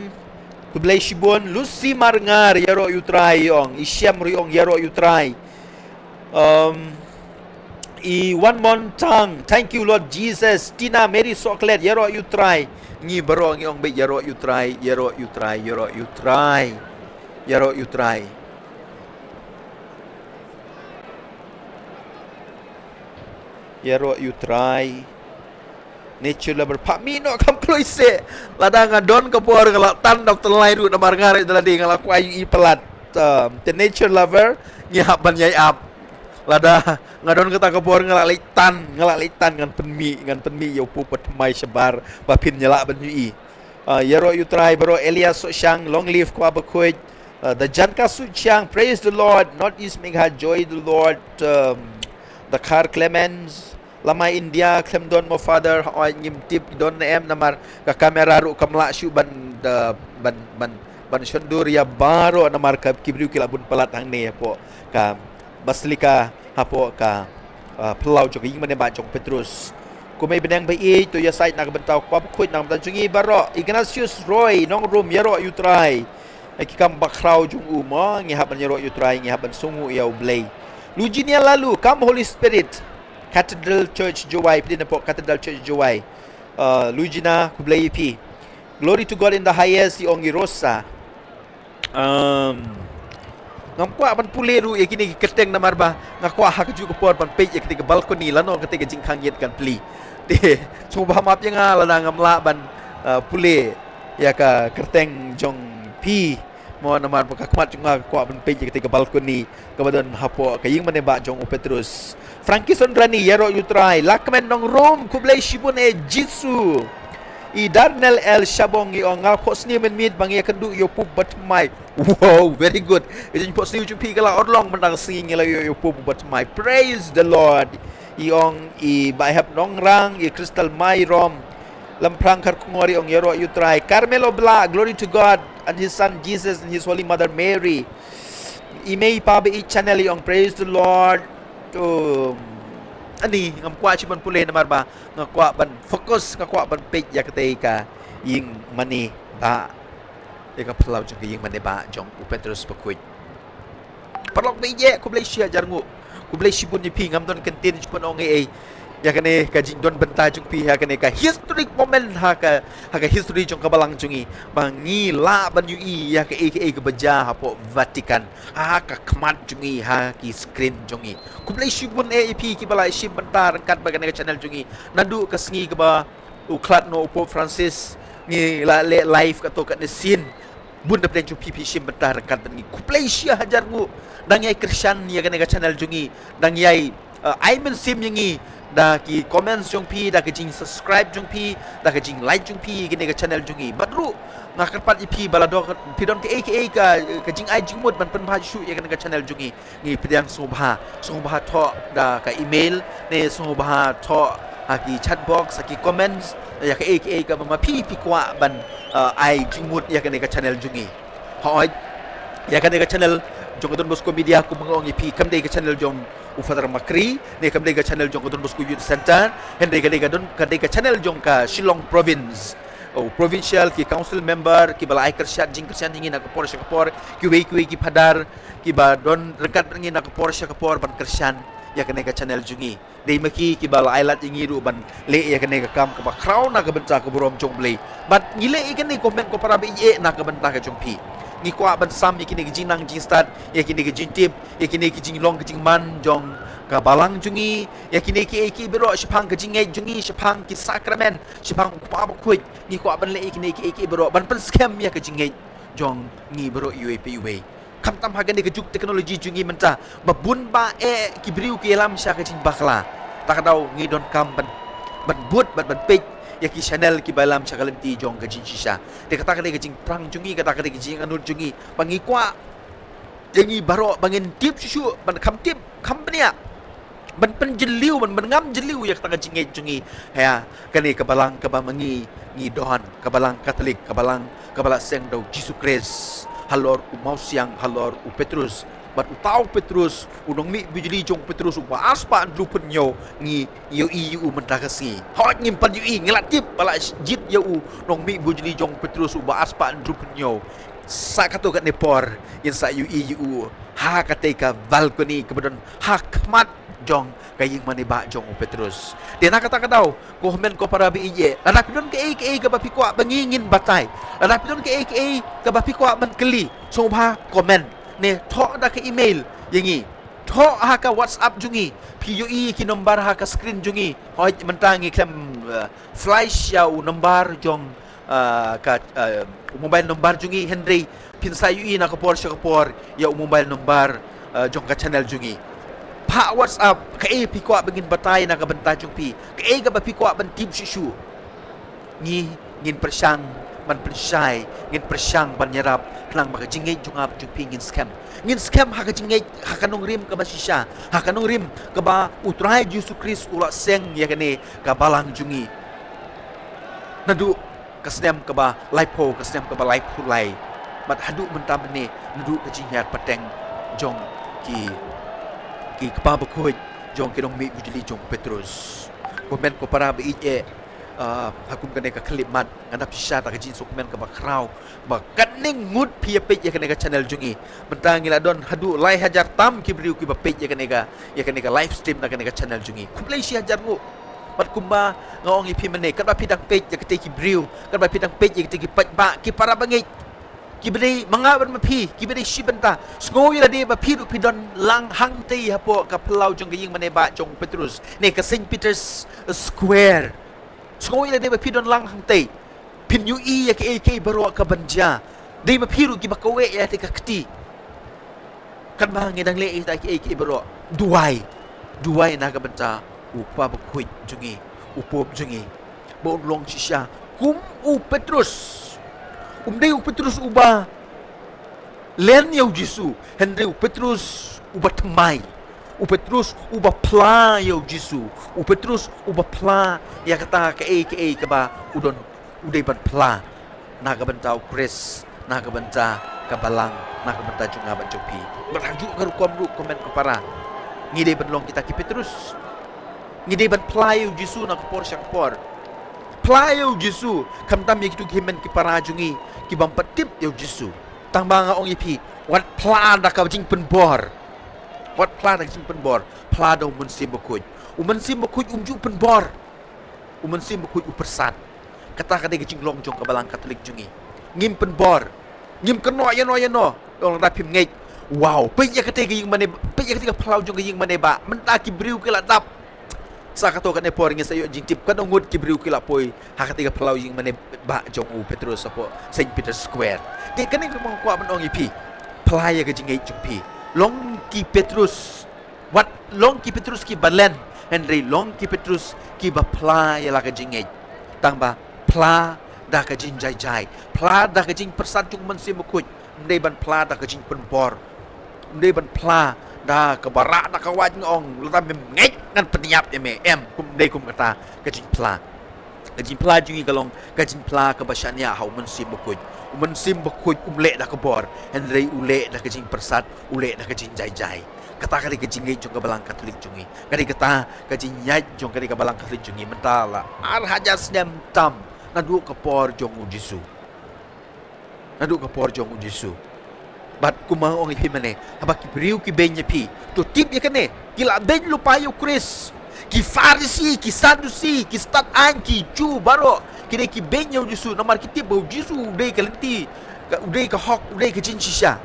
khublei shibun. Lucy Marngar, ïaroh ïa u Trai ong. I Shem ruh i ong ïaroh ïa u Trai. Um, i Wan Mon Tang, thank you Lord Jesus. Tina Mary Soklet, ïaroh ïa u Trai. Ngi baroh ngi ong beit ïaroh ïa u Trai, ïaroh ïa u Trai, ïaroh ïa u Trai. Ïaroh ïa u Trai. Ïaroh ïa u Trai. Nature lover, pha mih noh kham kloi seh. Lada nga don ka por nga la tan dap tylli ruh namar nga ruh da lade nga la kwah ïohi palat. Um, te nature lover, ngi hap ban ïai ap. Lada nga don kata ka por nga la leit tan, nga la leit tan ngan pynmih, ngan pynmih ïa u Pope uba thymmai shabar ba phin ïa lah ban ïohi. Uh, ïaroh ïa u Trai baroh, Elias Sohshiang, long live Kpa Bakhuid. Uh, the Janka Suchiang, praise the Lord. North East Megha, joy the Lord. Um, the Khar Clemens, Lama India, khlem don mo Father, hooid ngim tip don ne em namar ka kamera ruh kam lah shuh ban, da, ban, ban, ban shondur ïa baroh namar ka ki briew ki la bun palat hangne hapoh ka Basilica, hapoh ka, ah, phyllaw jong ka ïingmane bah jong u Petrus. Kumei bneng ba ïeit, to ïasaid na ka bynta u Kpa Bakhuid na ka bynta jong ngi baroh. Ignatius Roy, Nongrum, ïaroh ïa u Trai. Ai ki kam bakhraw jong u mo, ngi hap ban ïaroh ïa u Trai, ngi hap ban sngewnguh ïa u Blei. Lujinia Lalu, come Holy Spirit. Cathedral Church Jowai, phi dei napoh Cathedral Church Jowai. Uh, Lujinia, khublei ïa phi. Glory to God in the highest, i ong i Rosa. Um, ngam kwah ban pule ruh ïa kine ki kyrteng namar ba nga kwah ha kajuh ka por ban peit ïa kata ka balcony lano kata ka jingkhang ïit kan plie. Te sngewbha map ïa nga lada ngam lah ban, uh, pule ïa ka kyrteng jong phi. Mo namar ba ka khmat jong nga ka kwah ban peit ïa katei ka balkoni kaba don hapoh ka ïing mane bah jong u Petrus. Frankie Sonrani, ïaroh ïa u Trai. Lakmen Nongrum, khublei shibun eh Jisu. I Darnell L Shabong i ong, nga phohsniew mynmiet ba ngi ïakynduh ïa u Pope bathymmai. Wow, very good. I jingphohsniew jong phi ka la urlong mynta ka sngi, ngi la ïoh ïa u Pope bathymmai. Praise the Lord. I ong i Bah Hep Nongrang, i Crystal Mairom. Lamphrang Kharkongor i ong, ïaroh ïa u Trai. Carmelo Blah, glory to God and his son Jesus and his holy mother Mary. I Mei Pa Ba Ïeit channel i ong, praise the Lord. To ani ngam kwah shu ban pule namar ba nga kwah ban focus, nga kwah ban peit ïa katei ka ïing mane bah, ïa ka phyllaw jong ka ïing mane bah jong u Petrus Bakhuid. Paralok ba ïeit, khublei shi hajar nguh, khublei shibun ïa phi. Ngam don kyntien shu ban ong ei ei ïa kane ka jingdon bynta jong phi ha kane ka historic moment ha ka, ha ka history jong ka balang jong ngi, ba ngi lah ban ïohi ïa kaei kaei kaba jia hapoh Vatican ha ka khmat jong ngi, ha ki screen jong ngi. Khublei shibun eh ïa phi kiba la shim bynta ryngkat bad kane ka channel jong ngi naduh ka sngi kaba u khlad noh u Pope Francis, ngi la leh live katto katne sien. Bun na pdeng jong phi phi shim bynta ryngkat bad ngi, khublei shi hajar nguh. Dang ïai kyrshan ïa kane ka channel jong ngi, dang ïai, uh, ai mynsiem ïa ngi da ki comments jong phi, da ka jingsubscribe jong phi, da ka jinglike jong phi ïa kane ka channel jong ngi. Bad ruh nga kyrpad ïa phi ba lada phi don kaei kaei ka, ka jingai jingmut ban pynbha shuh ïa kane ka channel jong ngi, ngi pdiang sngewbha, sngewbha thoh da ka email ne sngewbha thoh ha ki chat box, ha ki comments ïa kaei kaei kaba ma phi phi kwah ban, uh, ai jingmut ïa kane ka channel jong ngi. Hooid, ïa kane ka channel jong ka Don Bosco Media, kumba nga ong ïa phi, kam dei ka channel jong u Father Makri ne kam dei ka channel jong ka Don Bosco Youth Center, hynrei ka dei ka don, ka dei ka channel jong ka Shillong Province. U provincial, ki council member kiba la ai kyrshan, jingkyrshan ïa ngi na ka por sha ka por, kiwei kiwei ki phadar kiba don ryngkat bad ngi na ka por sha ka por ban kyrshan ïa kane ka channel jong ngi. Dei ma ki kiba la ai lad ïa ngi ruh ban leh ïa kane ka kam kaba khraw na ka bynta ka burom jong U Blei. Bad ngi leh ïa kane, ko hynmen ko para ba ïeit, na ka bynta ka jong phi. Ngi kwah ban sam ïa kine ki jingnang jingstad, ïa kine ki jingtip, ïa kine ki jinglong ki jingman jong ka balang jong ngi, ïa kine kiei kiei baroh shaphang ka jingngeit jong ngi shaphang ki sakramen, shaphang u Kpa Bakhuid. Ngi kwah ban leh ïa kine kiei kiei baroh ban pynskhem ïa ka jingngeit jong ngi baroh iwei pa iwei. Khamtam ha kane ka juk technology jong ngi mynta, ba bun ba eh ki briew ki ïalam sha ka jingbakla. Ta ka daw ngi donkam ban, ban bud, ban, ban peit ïa ki channel kiba ïalam sha ka lynti jong ka jingshisha. Te kata ka dei ka jingthrang jong ngi, kata ka dei ka jingangnud jong ngi, ba ngi kwah ïa ngi baroh ba ngin tip shuh shuh, ban kham tip kham bniah, ban pynjylliew, ban, ban ngam jylliew ïa kata ka jingngeit jong ngi. Ïa kane ka balang kaba ma ngi ngi don, ka balang Katholik, ka balang kaba la seng da u Jisu Khrist halor u mawsiang, halor u Petrus. Bad uta u Petrus, u nongmih bujli jong u Petrus uba ar spah hynriewphew hynñiew, ngi ïohi ïa u mynta ka sngi. Hooid, ngim pat ïohi, ngi la tip ba la jied ïa u nongmih bujli jong u Petrus uba ar spah hynriewphew hynñiew. Sa katto katne por ngin sa ïohi ïa u ha katei ka balkoni kaba don ha khmat jong ka ïing mane bah jong u Petrus. Te na kata ka daw, ko hynmen ko para ba ïeit, lada phi don kaei kaei kaba phi kwah ba ngi ngin batai, lada phi don kaei kaei kaba phi kwah ban kylli, sngewbha comment ne thoh da ka email ïa ngi, thoh ha ka WhatsApp jong ngi. Phi ïohi ki number ha ka screen jong ngi. Hooid, mynta ngi khlem, eh, flash ïa u number jong, ah, ka, ah, u mobile number jong ngi, hynrei phin sa ïohi na ka por sha ka por ïa u mobile number, ah, jong ka channel jong ngi. Phah WhatsApp, kaei phi kwah ba ngin batai na ka bynta jong phi, kaei kaba phi kwah ban tip shuh shuh. Ngi, ngin pyrshang ban pynshai, ngin pyrshang ban ïarap, khnang ba ka jingngeit jong nga bad jong phi ngin skhem. Ngin skhem ha ka jingngeit, ha ka nongrim kaba shisha, ha ka nongrim kaba u Trai Jisu Khrist u la seng ïa kane ka balang jong ngi. Naduh ka snem kaba laiphew, ka snem kaba laiphew lai, bad haduh mynta mynne, naduh ka jinghiar pateng jong ki, ki kpa bakhuid jong ki nongmih bujli jong u Petrus. Ko hynmen ko para ba ïeit, eh, ah, ha kum kane ka khyllipmat, nga dap shisha da ka jingsngewkmen kaba khraw ba katne ngut phi ïa peit ïa kane ka channel jong ngi. Mynta ngi la don haduh lai hajar tam ki briew kiba peit ïa kane ka, ïa kane ka live stream na kane ka channel jong ngi. Khublei shi hajar nguh. Bad kumba nga ong ïa phi mynne, katba phi dang peit ïa kitei ki briew, katba phi dang peit ïa kitei ki paidbah, ki para bangeit, kiba dei ma nga bad ma phi, kiba dei shi bynta. Sngew ïa lade ba phi ruh phi don lang hangtei hapoh ka phyllaw jong ka ïing mane bah jong u Petrus, ne ka Saint Peter's Square. Sngew ïa lade ba phi don lang hangtei. Phin ïohi ïa kaei kaei baroh ka ban jia. Dei ma phi ruh kiba kawei ïa te ka kti. Katba ngi dang leh ïa kita kiei kiei baroh, duwai. Duwai na ka bynta u Kpa Bakhuid jong ngi, u Pope jong ngi, ba un long shisha kum u Petrus. Um dei u Petrus uba len ïa u Jisu, hynrei u Petrus uba thymmai, u Petrus uba phla ïa u Jisu, u Petrus uba phla ïa kata kaei kaei kaba u don, u dei ban phla na ka bynta u Khrist, na ka bynta ka balang, na ka bynta jong nga bad jong phi. Bad ha kajuh ka rukom ruh, ko hynmen ko para, ngi dei ban long kita ki Petrus. Ngi dei ban phla ïa u Jisu na ka por sha ka por. Phla ïa u Jisu, khamtam ïa kito ki hynmen ki para jong ngi kibym pat tip ïa u Jisu. Tang ba nga ong ïa phi, wat phla da ka jingpynbor. Wat phla da ka jingpynbor. Phla da u Mynsiem Bakhuid. U Mynsiem Bakhuid um ju pynbor. U Mynsiem Bakhuid u pyrsad. Kata ka dei ka jinglong jong ka Balang Katholik jong ngi. Ngim pynbor. Ngim kynnoh ïano ïano. Ong lada phim ngeit. Wow, peit ïa kata ka ïing mane, peit ïa kata ka phyllaw jong ka ïing mane bah. Mynta ki briew ki la dap. Sa kato kane por ngin sa ïoh jingtip, katno ngut ki briew ki la poi ha kata ka phyllaw ïing mane bah jong u Petrus hapoh Saint Peter's Square. Te kane ka ba nga kwah ban ong ïa phi. Phla ïa ka jingngeit jong phi. Long ki Petrus. Wat long ki Petrus kiba len, hynrei long ki Petrus kiba phla ïa la ka jingngeit. Tang ba phla da ka jingjai jai, phla da ka jingpyrsad jong u Mynsiem Bakhuid. Ym dei ban phla da ka jingpynbor. Ym dei ban phla da kaba rah da ka wait, nga ong lada mem ngeit ngan pynïap ïa me, em, ym dei kum kata ka jingphla. Ka jingphla jong ngi ka long ka jingphla kaba shaniah ha u Mynsiem Bakhuid. U Mynsiem Bakhuid um leh da ka bor, hynrei u leh da ka jingpyrsad, u leh da ka jingjai jai. Kata ka dei ka jingngeit jong ka Balang Katholik jong ngi. Ka dei kata ka jingngeit jong ka dei ka Balang Katholik jong ngi mynta la ar hajar snem tam naduh ka por jong u Jisu. Naduh ka por jong u Jisu. Bad kumba nga ong ïa phi mynne, haba ki briew ki beiñ ïa phi, to tip ïa kane, ki la beiñ lypa ïa u Khrist. Ki Pharisi, ki Sadusi, ki stad aiñ, ki Jiw baroh, ki dei ki beiñ ïa u Jisu namar ki tip ba u Jisu u dei ka lynti, ka, u dei ka hok, u dei ka jingshisha.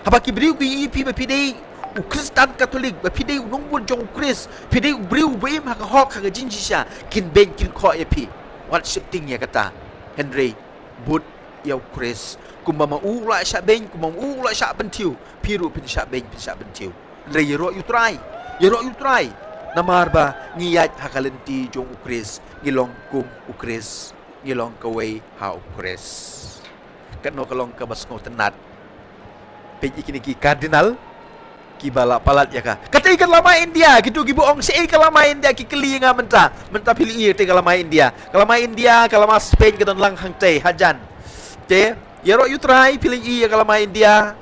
Haba ki briew ki ïohi ïa phi ba phi dei u Khristan Katholik, ba phi dei u nongbud jong u Khrist, phi dei u briew uba im ha ka hok, ha ka jingshisha, kin beiñ, kin khoh ïa phi. Wat sheptieng ïa kata. Hynrei bud ïa u Khrist. Kumba ma u u la shah beiñ, kumba ma u u la shah pynthiew, phi ruh phin shah beiñ, phin shah pynthiew. Hynrei ïaroh ïa u Trai. Ïaroh ïa u Trai. Namar ba ngi ïaid ha ka lynti jong u Khrist, ngi long kum u Khrist, ngi long kawei ha u Khrist. Katno ka long kaba sngewtynnat. Peit ïa kine ki cardinal kiba la palat ïa ka. Katei ka lama India, kito kiba ong shaei ka lama India ki kylli ïa nga mynta. Mynta phi la ïohi katei ka lama India. Ka lama India, ka lama Spain ka don lang hangtei hajan. Te ïaroh ïa u Trai phi la ïohi ïa ka lama India.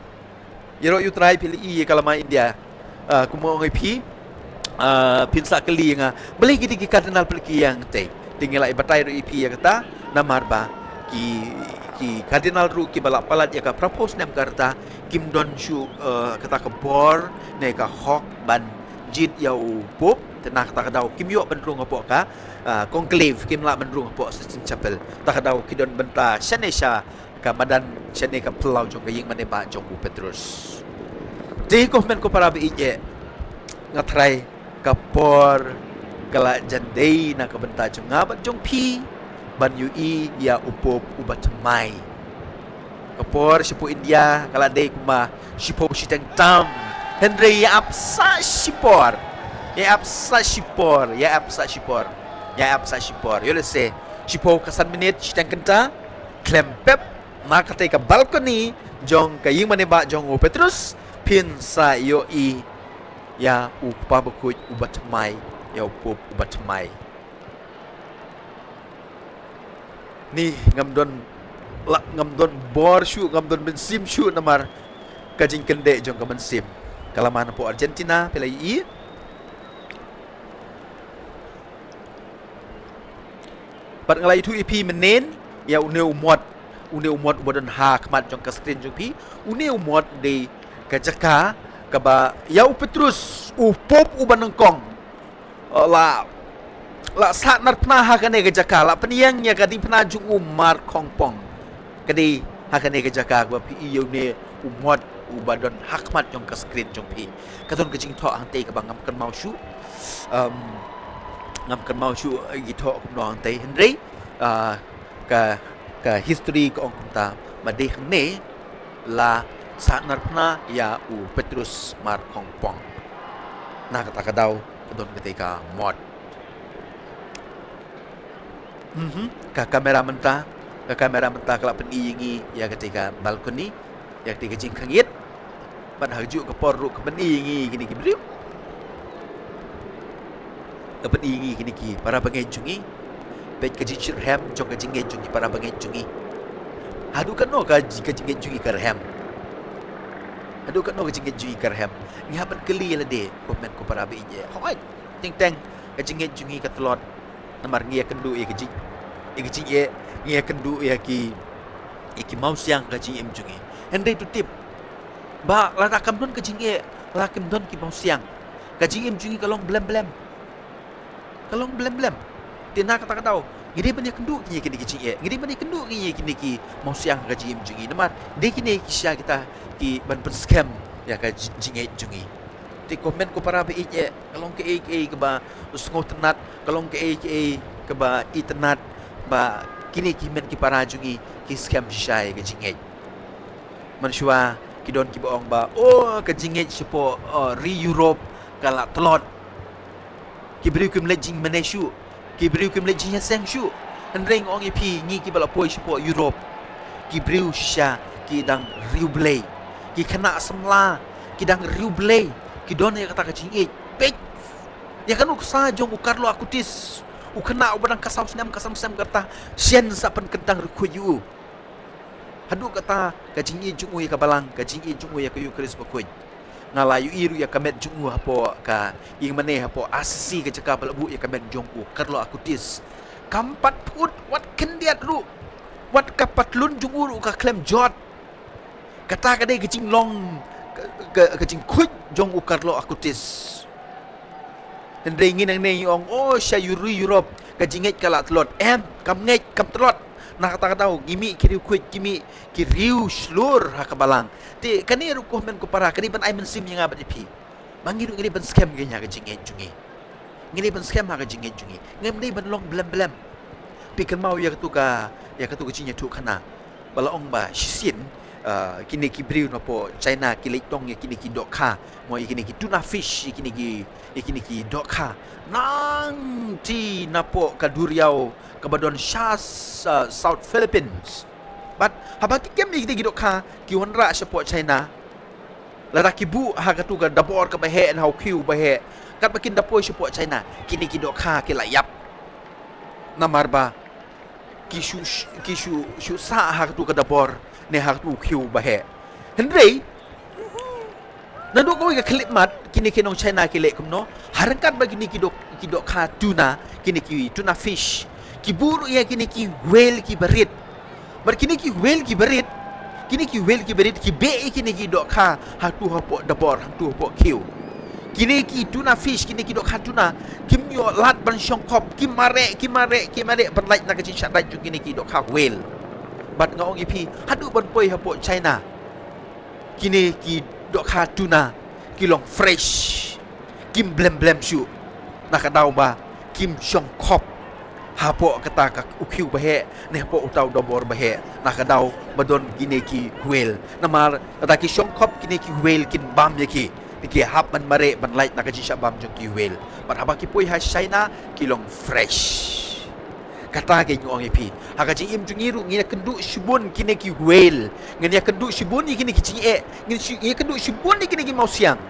Ïaroh ïa u Trai phi la ïohi ïa ka lama India. Ah, kumba ong ïa phi, ah, phin sa kylli ïa nga, balei kine ki cardinal phi la kylli ïa nga katei? Te ngi la ïa batai ruh ïa phi ïa kata, namar ba ki, ki cardinal ruh kiba la palat ïa ka phraphew snem ka rta kim don shuh, eh, kata ka bor ne ka hok ban jied ïa u Pope. Te na kata ka daw kim ïoh ban rung hapoh ka, eh, conclave, kim lah ban rung hapoh Sistine Chapel. Kata ka daw ki don bynta shane sha ka madan, shane ka phyllaw jong ka ïing mane bah jong u Petrus. Te ko hynmen ko para ba ïeit, nga tharai ka por ka la jan dei na ka bynta jong nga bad jong phi ban ïohi ïa u Pope uba thymmai. Ka por shapoh India ka la dei kumba shiphew shiteng tam. Hynrei ïa ap sa shipor. Ïa ap sa shipor. Ïa ap sa shipor. Ïa ap sa shipor. Ïoh lehse shiphew ka san minit, shiteng kynta, khlem pep, na katei ka balcony jong ka ïing mane bah jong u Petrus, phin sa ïohi ïa u Kpa Bakhuid uba thymmai, ïa u Pope uba thymmai. Ni ngam don la, ngam don bor shuh, ngam don mynsiem shuh namar ka jingkyndeh jong ka mynsiem. Ka la man hapoh Argentina, phi la ïohi. Bad nga la ïathuh ïa phi mynnin ïa une u mot, une u mot uba don ha khmat jong ka screen jong phi. Une u mot dei ka jaka kaba ïa u Petrus, u Pope uba nyngkong, la, la sah narphna ha kane ka jaka, la pynïeng ïa ka diengphna jong u markhongpong. Ka dei ha kane ka jaka kaba phi ïohi ïa une u mot uba don ha khmat jong ka screen jong phi. Ka don ka jingthoh hangtei kaba ngam kynmaw shuh. Um, ngam kynmaw shuh, eh, ki thoh kumno hangtei, hynrei, ah, ka, Ka history ka ong kumta, ma dei hangne la sahnarphna ïa u Petrus Markhongpong. Na kata ka daw ka don kata ka mot. Mhm. Ka kamera mynta, ka kamera mynta ka la pyni ïa ngi ïa kata ka balcony, ïa kata ka jingkhang ïit. Bad ha kajuh ka por ruh ka pyni ïa ngi kine ki briew. Ka pyni ïa ngi kine ki para bangeit jong ngi. Peit ka jingshitrhem jong ka jingngeit jong ngi para bangeit jong ngi. Haduh katno ka ji-, ka jingngeit jong ngi ka rhem. Haduh katno ka jingngeit jong ngi ka rhem. Ngi hap ban kylli ïa lade, ko hynmen ko para bangeit. Hooid, teng teng ka jingngeit jong ngi ka tlot. Namar ngi ïakynduh ïa ka jing, ïa ka jingeh, ngi ïakynduh ïa ki, ïa ki mawsiang ka jingim jong ngi. Hynrei to tip ba lada kam don ka jingeh, lada kam don ki mawsiang, ka jingim jong ngi ka long blem blem. Ka long blem blem. Te na kata ka daw ngi dei ban ïakynduh ïa kine ki jingeh, ngi dei ban ïakynduh ïa kine ki mawsiang ka jingim jong ngi. Namar dei kine ki shisha kita kiban pynskhem ïa ka ji-, jingngeit jong ngi. Te ko hynmen ko para bangeit, ka long kaei kaei kaba sngewtynnat, ka long kaei kaei kaba itynnat ba kine ki hynmen ki para jong ngi ki skhem shisha ïa ka jingngeit. Mynshuwa ki don kiba ong ba, oh, ka jingngeit shapoh, uh, ri Europe ka la tlot. Ki briew kim leit jingmane shuh, ki briew kim leit jingïaseng shuh. Hynrei nga ong ïa phi, ngi kiba la poi shapoh Europe, ki briew shisha ki dang riewblei, ki khynnah samla ki dang riewblei, ki don ïa kata ka jingngeit. Peit ïa ka nuksa jong u Carlo Acutis, u khynnah uba dang ka saw snem, ka saw snem kata, shen sa pynkyntang riewkhuid ïa u. Haduh kata ka jingïeit jong u ïa ka Balang, ka jingïeit jong u ïa ka Ïukharist Bakhuid. Nga la ïohi ruh ïa ka met jong u hapoh ka ïing mane, hapoh R C C, ka jaka ba la buh ïa ka met jong u Carlo Acutis. Kam pat put wat khyndiat ruh, wat ka patlun jong u ruh ka khlem jot. Kata ka dei ka jinglong, ka, ka, ka jingkhuid jong u Carlo Acutis. Hynrei ngi nangne ngi ong, oh, sha ri Europe ka jingngeit ka la tlot. Em, kam ngeit, kam tlot. Na kata ka daw ngi mih ki riewkhuid, ki mih ki riewshlur ha ka Balang. Te kane ruh ko hynmen ko para, ka dei ban ai mynsiem ïa nga bad ïa phi. Ba ngi ruh ngi dei ban skhem ïa ka jingngeit jong ngi. Ngi dei ban skhem ha ka jingngeit jong ngi. Ngim dei ban long blem blem. Phi kynmaw ïa katu ka, ïa katu ka jingïathuhkhana ba la ong ba shisien, ah, kine ki briew napoh China ki leit tong ïa kine ki dohkha, mo, ïa kine ki tuna fish, ïa kine ki, ïa kine ki dohkha nangta napoh ka duriaw kaba don sha, ah, South Philippines. Bad haba ki kem ïa kine ki dohkha ki wanrah shapoh China, lada ki buh ha katu ka dabor kaba heh ne ha u khiew ba heh, katba kin da poi shapoh China, kine ki dohkha ki la ïap. Namar ba ki shu, ki shu, shu sah ha katu ka dabor ne ha katu u khiew ba heh. Hynrei naduh kawei ka khyllipmat kine ki nong China ki leh kumno, ha ryngkat ba kine ki doh, ki dohkha tuna, kine ki tuna fish, ki buh ruh ïa kine ki whale kiba rit. Bad kine ki whale kiba rit, kine ki whale kiba rit ki beh ïa kine ki dohkha hangtu hapoh dabor, hangtu hapoh khiew. Kine ki tuna fish, kine ki dohkha tuna, kim ïoh lad ban shongkhop, ki mareh, ki mareh, ki mareh ban lait na ka jingshah lait jong kine ki dohkha whale. Bad nga ong ïa phi, haduh ban poi hapoh China, kine ki dohkha tuna ki long fresh, kim blem blem shuh, na ka daw ba kim shongkhop hapoh kata ka u khiew ba heh ne hapoh uta u dabor ba heh, na ka daw ba don kine ki whale. Namar lada ki shongkhop, kine ki whale kin bam ïa ki, te ki hap ban mareh ban lait na ka jingshah bam jong ki whale. Bad haba ki poi ha China ki long fresh. Kata ka nga ong ïa phi, ha ka jingim jong ngi ruh ngin ïakynduh shibun kine ki whale, ngin ïakynduh shibun ïa kine ki jingeh, ngin shi-, ïakynduh shibun ïa kine ki mawsiang.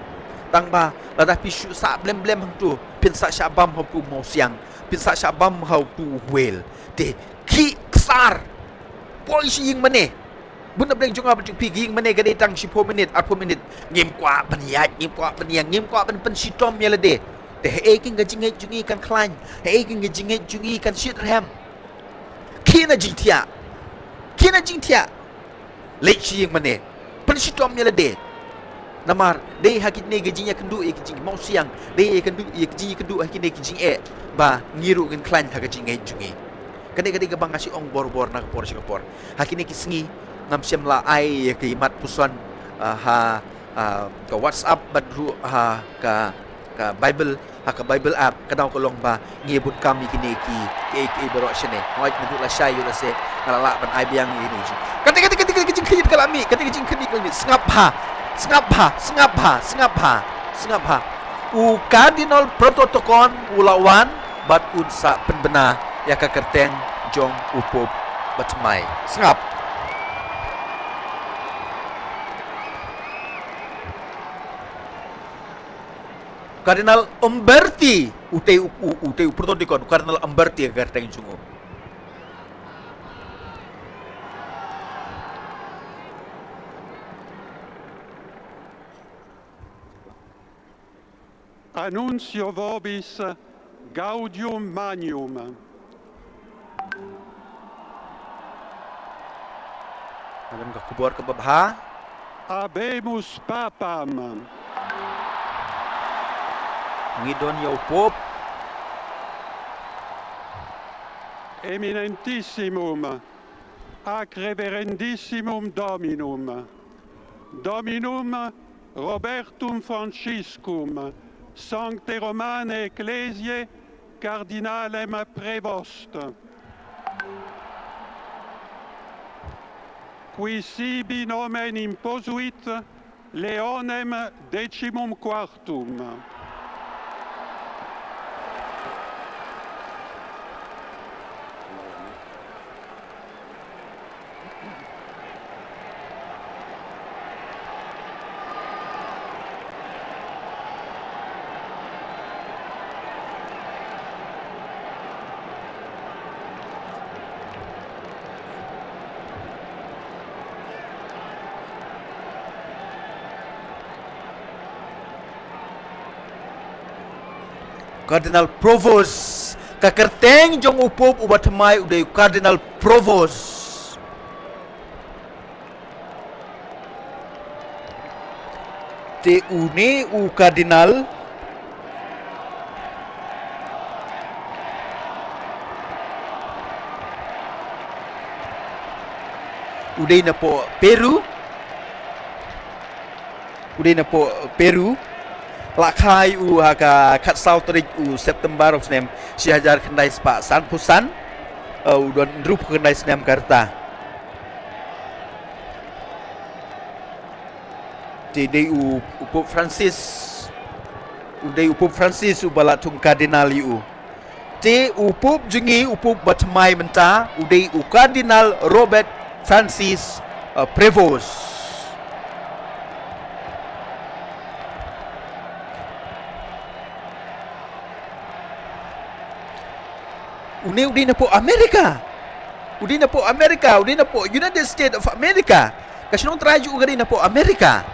Tang ba lada phi shu sah blem blem hangtu, phin sa shah bam ha utu u mawsiang, phin sa shah bam ha utu u whale. Te khie ksar, poi sha ïing mane. Bun na pdeng jong nga bad jong phi, ka ïing mane ka dei tang shiphew minit, arphew minit. Ngim kwah ban ïaid, ngim kwah ban ïeng, ngim kwah ban pynshitom ïa lade. Te haei kein ka jingngeit jong ngi kan khlaiñ, haei kein ka jingngeit jong ngi kan shitrhem? Khie na jingthiah, khie na jingthiah. Leit sha ïing mane, pynshitom ïa lade. Namar dei ha kine ki jingïakynduh ïa ki jingmawsiang, dei ïakynduh ïa ki jingïakynduh ha kine ki jingeh ba ngi ruh ngin khlaiñ ha ka jingngeit jong ngi. Kane ka dei kaba nga shu ong bor bor na ka por sha ka por. Ha kine ki sngi ngam shym la ai ïa ka mat puson, ah, ha, ah, ka WhatsApp bad ruh ha ka, ka Bible, ha ka Bible app, ka daw ka long ba ngi bun kam ïa kine ki, ki, ki baroh shane. Hooid, naduh lashai ïa lashai Ka la lah ban ai biang ïa ine u jing. Kata, kata, kata, kata ka jingkhynñiuh ka la mih, kata ka jingkhynñiuh ka la mih. Sngap bha, sngap bha, sngap bha, sngap bha, sngap bha. U Cardinal Prototokon u la wan bad un sa pynbna ïa ka kyrteng jong u Pope ba thymmai. Sngap. Cardinal Umberti, utei u, u, utei u Prototokon, u Cardinal Umberti ka kyrteng jong u. Annuntio vobis gaudium magnum. Ngan lem ka khubor kaba bha. Habemus papam. Ngi don ïa u Pope. Eminentissimum ac reverendissimum dominum, dominum Robertum Franciscum, Sanctae Romanae Ecclesiae Cardinalem Prevost, qui sibi nomen imposuit Leonem decimum quartum. Cardinal Provost. Ka kyrteng jong u Pope uba thymmai u dei u Cardinal Provost. Te une u Cardinal u dei napoh Peru. U dei napoh Peru. La kha ïa u ha ka khatsaw tarik u September u snem shi hajar khyndai spah sanphew san. Eh, u don hynriewphew khyndai snem ka rta. Te dei u, u Pope Francis. U dei u Pope Francis uba la thung Cardinal ïa u. Te u Pope jong ngi, u Pope ba thymmai mynta, u dei u Cardinal Robert Francis, uh, Prevost. Une u dei napoh America. U dei napoh America, u dei napoh United States of America. Ka shnong trai jong u ka dei napoh America.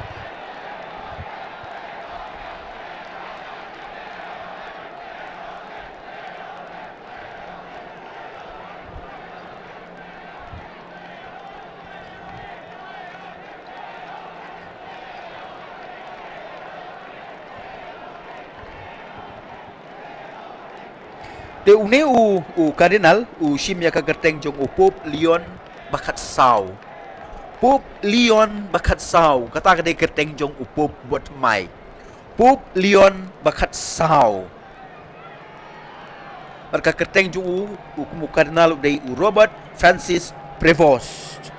Te une u, u Cardinal u shim ïa ka kyrteng jong u Pope Leon ba khatsaw. Pope Leon ba khatsaw, kata ka dei kyrteng jong u Pope ba thymmai. Pope Leon ba khatsaw. Bad ka kyrteng jong u, u kum u Cardinal u dei u Robert Francis Prevost.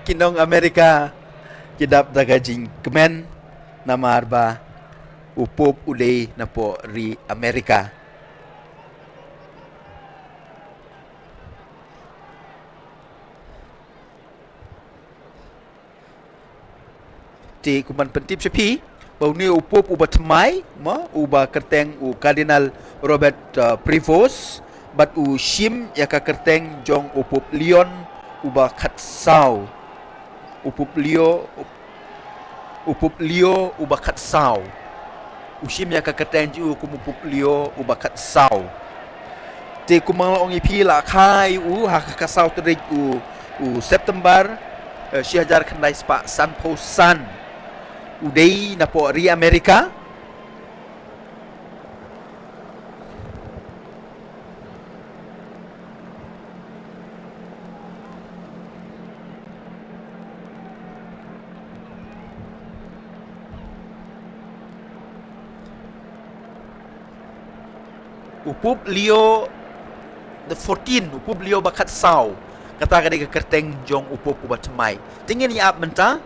Ki nong America ki dap da ka jingkmen namar ba u Pope u dei napoh ri America. Te kumban pyntip sha phi ba une u Pope uba thymmai, mo, uba kyrteng u Cardinal Robert, uh, Prevost, bad u shim ïa ka kyrteng jong u Pope Leon uba khatsaw. U Pope Leo, u Pope Leo uba khatsaw. U shim ïa ka kyrteng jong u kum u Pope Leo uba khatsaw. Te kumba nga la ong ïa phi, la kha ïa u ha ka khatsaw tarik u, u September, eh, shi hajar khyndai spah sanphew san. U dei napoh ri America. U Pope Leo the fourteen, u Pope Leo ba khatsaw. Kata ka dei ka kyrteng jong u Pope uba thymmai. Te ngin ïa ap mynta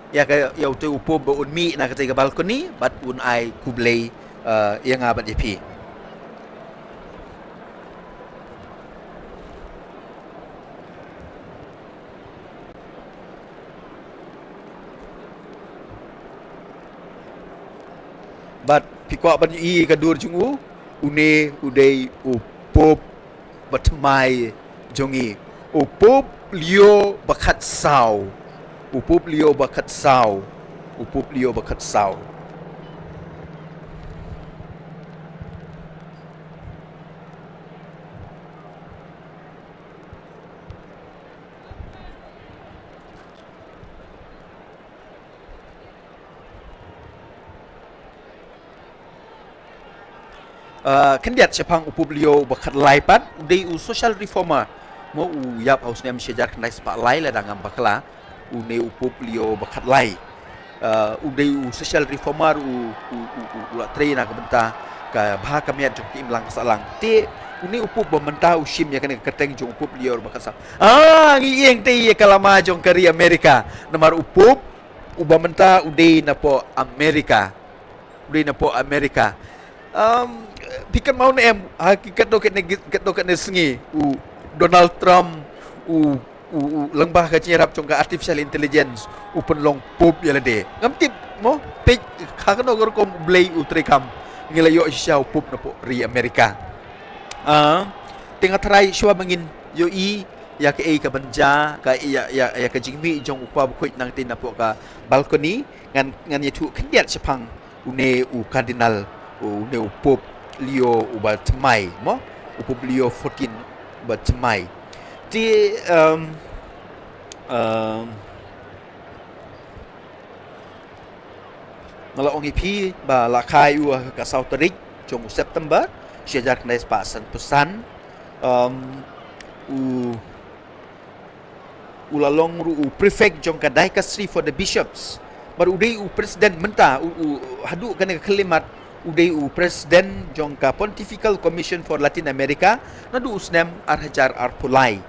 ïa ka, ïa utei u Pope ba un mih na katei ka balcony bad un ai khublei, eh, ïa nga bad ïa phi. Bad phi kwah ban ïohi ka dur jong u, une u dei u Pope ba thymmai jong ngi. U Pope Leo ba khatsaw. U Pope Leo ba khatsaw. U Pope Leo ba khatsaw. Ah, khyndiat shaphang u Pope Leo ba khatlai pat, u dei u social reformer. Mo, u ïap ha u snem shi hajar khyndai spah lai lada ngam bakla, une u Pope Leo ba khatlai. Ah, u dei u social reformer, u, u, u, u, u la trei na ka bynta ka bha ka miat jong ka imlang ka sahlang. Te une u Pope ba mynta u shim ïa kane ka kyrteng jong u Pope Leo ba khatsaw. Ah, ngi ïeng te ïa ka lama jong ka ri Amerika. Namar u Pope uba mynta u dei napoh Amerika. U dei napoh Amerika. Um, phi kynmaw ne em, ha ki katto katne, katto katne sngi, u Donald Trump, u, u, u lyngba ka jingïarap jong ka artificial intelligence, u pynlong Pope ïa lade. Ngam tip, mo, peit ha kano ka rukom u Blei u treikam. Ngi la ïoh shisha u Pope napoh ri Amerika. Ah, te nga tharai shuwa ba ngin ïohi ïa kaei kaban jia, ka ïa, ïa, ïa ka jingmih jong u Kpa Bakhuid nangtei napoh ka balcony, ngan, ngan ïathuh khyndiat shaphang une u Cardinal, une u Pope Leo uba thymmai, mo? U Pope Leo fourteen uba thymmai. Te, um, um, nga la ong ïa phi ba la kha ïa u ha ka saw tarik jong u September, shi hajar khyndai spah sanphew san, um, u U la long ruh u prefect jong ka Dicastery for the Bishops. Bad u dei u president mynta, u, u, haduh kane ka khyllipmat, u dei u president jong ka Pontifical Commission for Latin America, naduh u snem ar hajar arphew lai.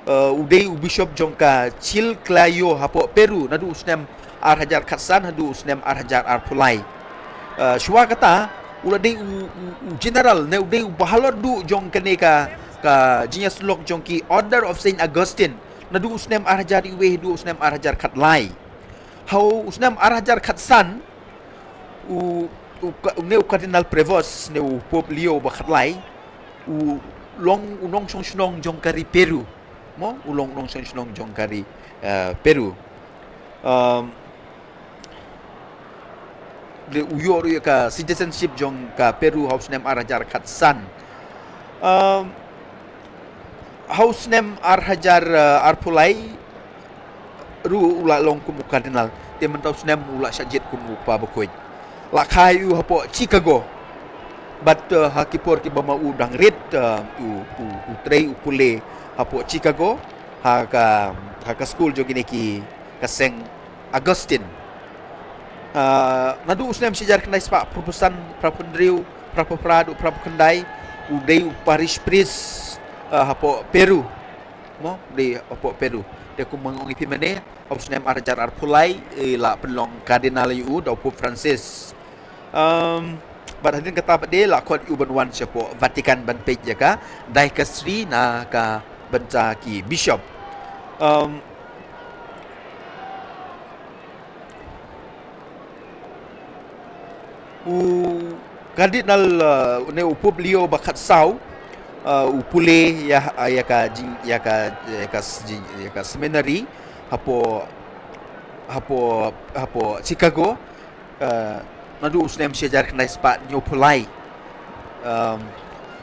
Eh, u dei u bishop jong ka Chiclayo hapoh Peru, naduh u snem ar hajar khatsan haduh u snem ar hajar arphew lai. Eh, shuwa kata, u la dei u, u, u general, ne u dei u bahalor duh jong kane ka, ka jingïasyllok jong ki Order of Saint Augustine. Naduh u snem ar hajar iwei haduh u snem ar hajar khatlai. Ha u snem ar hajar khatsan, u, u ka, ne u Cardinal Prevost, ne u Pope Leo ba khatlai, u long u nongshong shnong jong ka ri Peru. Mo, u long u nongshong shnong jong ka ri, eh, Peru. Um, le u ïoh ruh ïa ka citizenship jong ka Peru ha u snem ar hajar khatsan. Um, ha u snem ar hajar, eh, arphew lai ruh u la long kum u Cardinal. Te mynta u snem u la shah jied kum u Kpa Bakhuid. La kha ïa u hapoh Chicago. Bad, eh, ha ki por kiba ma u dang rit, eh, u, u, u trei u pule hapoh Chicago. Ha ka, ha ka skul jong kine ki ka seng Augustine. Ah, naduh u snem shi hajar khyndai spah phra phew san, phra phew hynriew, phra phew phra haduh phra phew khyndai, u dei u parish priest, ah, hapoh Peru. Mo, u dei hapoh Peru. Te kumba nga ong ïa phi mynne, ha u snem ar hajar arphew lai, eh, la pynlong Cardinal ïa u da u Pope Francis. Um, bad hadien kata pat de la khot ïa u ban wan shapoh Vatican ban peit ïa ka Dicastery na ka bynta ki bishop. Um, u Cardinal, uh, ne u Pope Leo ba khatsaw, uh, u pule ïa, ïa ka jing, ïa ka, ïa ka s-, jing, ïa ka seminary hapoh, hapoh, hapoh Chicago. Eh, naduh u snem shi hajar khyndai spah hynñiew phew lai. Em,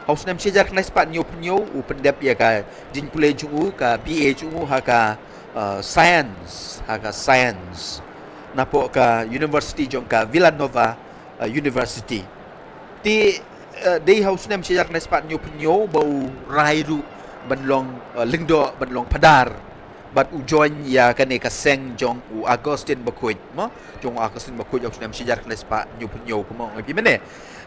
ha u snem shi hajar khyndai spah hynñiew phew hynñiew u pyndep ïa ka jingpule jong u, ka B A jong u ha ka, eh, science, ha ka science. Napoh ka university jong ka Villanova, eh, University. Te, eh, dei ha u snem shi hajar khyndai spah hynñiew phew hynñiew ba u rai ruh ban long, eh, lyngdoh, ban long phadar. Bad u join ïa kane ka seng jong u Augustine Bakhuid, mo? Jong u Augustine Bakhuid ha u snem shi hajar khyndai spah hynñiew phew hynñiew, kumno ngi phi mynne.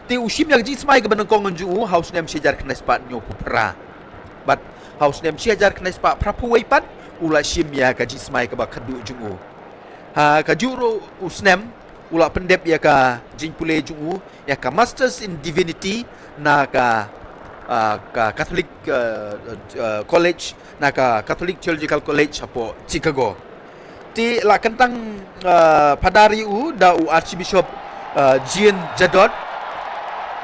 Te u shim ïa ka jingsmai kaba nyngkong jong u ha u snem shi hajar khyndai spah hynñiew phew phra. Bad ha u snem shi hajar khyndai spah phra phew wei pat u la shim ïa ka jingsmai kaba khadduh jong u. Ha kajuh ruh u snem u la pyndep ïa ka jingpule jong u ïa ka Masters in Divinity na ka, ah, ka Catholic, ah, ah, College, na ka Catholic Theological College hapoh Chicago. Te la kyntang, ah, phadar ïa u da u Archbishop, ah, Jean Jadot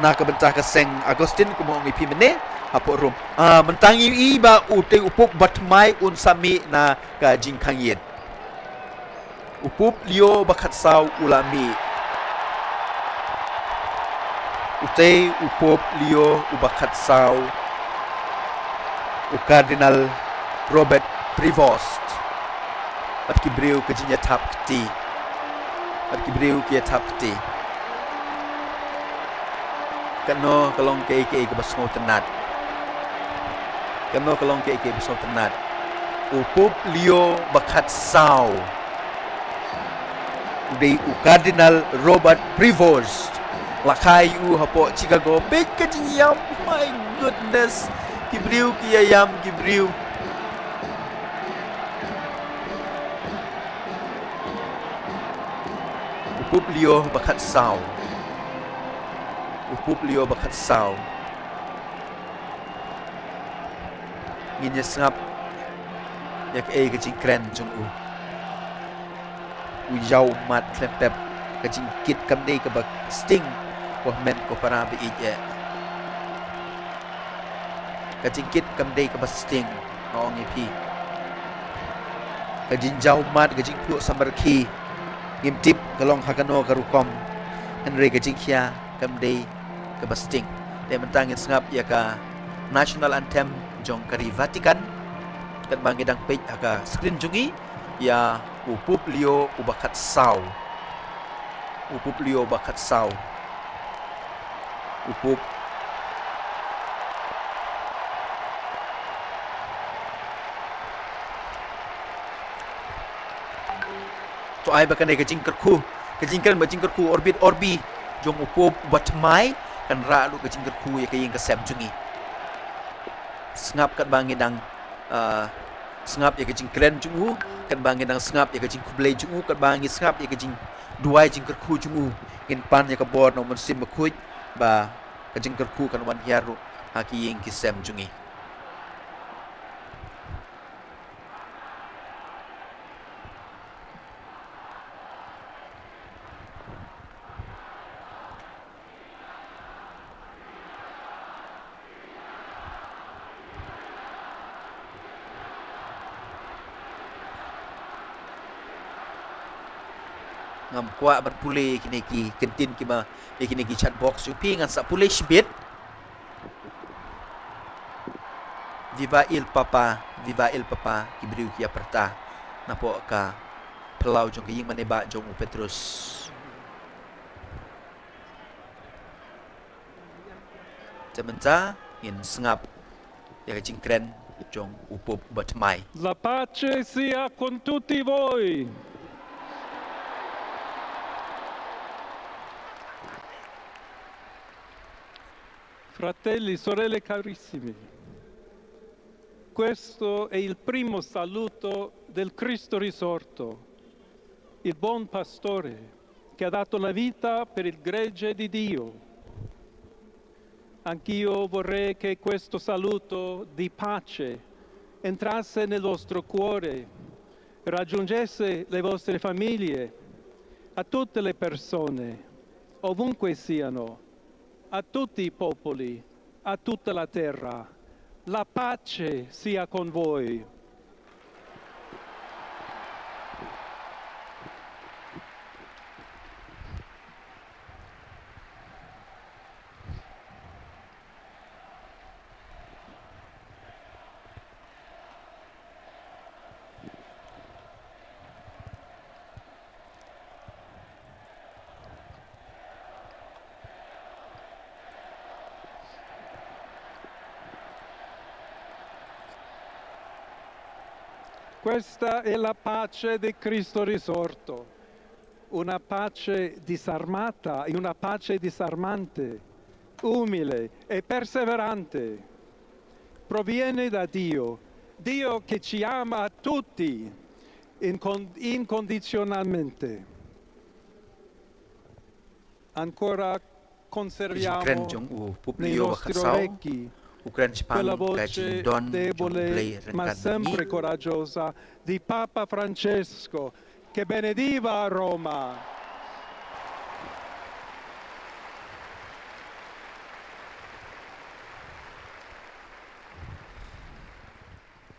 na ka bynta ka seng Augustine, kumno ngi phi mynne, hapoh Rome. Ah, mynta ngi ïohi ba utei u Pope bathymmai un sa mih na ka jingkhang ïit. U Pope Leo ba khatsaw u la mih. Utei u Pope Leo uba khatsaw, u Cardinal Robert Prevost. Bad ki briew ka jingïathap kti. Bad ki briew ki ïathap kti. Kano ka long kaei kaei kaba sngewtynnat. Kano ka long kaei kaei kaba sngewtynnat. U Pope Leo ba khatsaw u dei u Cardinal Robert Prevost. La kha ïa u hapoh Chicago. Peit ka jingïam, my goodness. Ki briew ki ïa ïam ki briew. U Pope Leo ba khatsaw. U Pope Leo ba khatsaw. Ngin ïa sngap ïa kaei ka jingkren jong u. U ïaw mad khlem pep, ka jingkit kam dei kaba sting. Ko hynmen ko para ba ïeit eh. Ka jingkit kam dei kaba sting, nga ong ïa phi. Ka jingïaw mad, ka jingpluh samrkhie, ngim tip ka long ha kano ka rukom. Hynrei ka jingkhia kam dei kaba sting. Te mynta ngin sngap ïa ka National Anthem jong ka ri Vatican. Katba ngi dang peit ha ka screen jong ngi, ïa u Pope Leo uba khatsaw. U Pope Leo ba khatsaw. U Pope. To ai ba kane ka jingkyrkhu, ka jingkren ba jingkyrkhu Orbit Orbi jong u Pope bathymmai kan rah ruh ka jingkyrkhu ïa ka ïing ka sem jong ngi. Sngap katba ngi dang, ah, sngap ïa ka jingkren jong u, katba ngi dang sngap ïa ka jingkhublei jong u, katba ngi sngap ïa ka jingduwai jingkyrkhu jong u, ngin pan ïa ka bor na u Mynsiem Bakhuid ba ka jingkyrkhu kan wan hiar ruh ha ki ïing ki sem jong ngi. Ngam kwah ban pule kine ki kyntien kiba, eh, kine ki chat box jong phi, ngan sa pule shibit. Viva il Papa, viva il Papa, ki briew ki ïa pyrta napoh ka phyllaw jong ka ïing mane ba jong u Petrus. Te mynta ngin sngap ïa ka jingkren jong u Pope bathymmai. La pace sia con tutti voi. Fratelli, sorelle carissimi, questo è il primo saluto del Cristo risorto, il buon pastore che ha dato la vita per il gregge di Dio. Anch'io vorrei che questo saluto di pace entrasse nel vostro cuore, raggiungesse le vostre famiglie, a tutte le persone, ovunque siano, a tutti i popoli, a tutta la terra. La pace sia con voi. Questa è la pace di Cristo risorto, una pace disarmata e una pace disarmante, umile e perseverante. Proviene da Dio, Dio che ci ama a tutti incon-, incondizionalmente. Ancora conserviamo nei nostri orecchi quella voce debole ma sempre coraggiosa di Papa Francesco, che benediva Roma.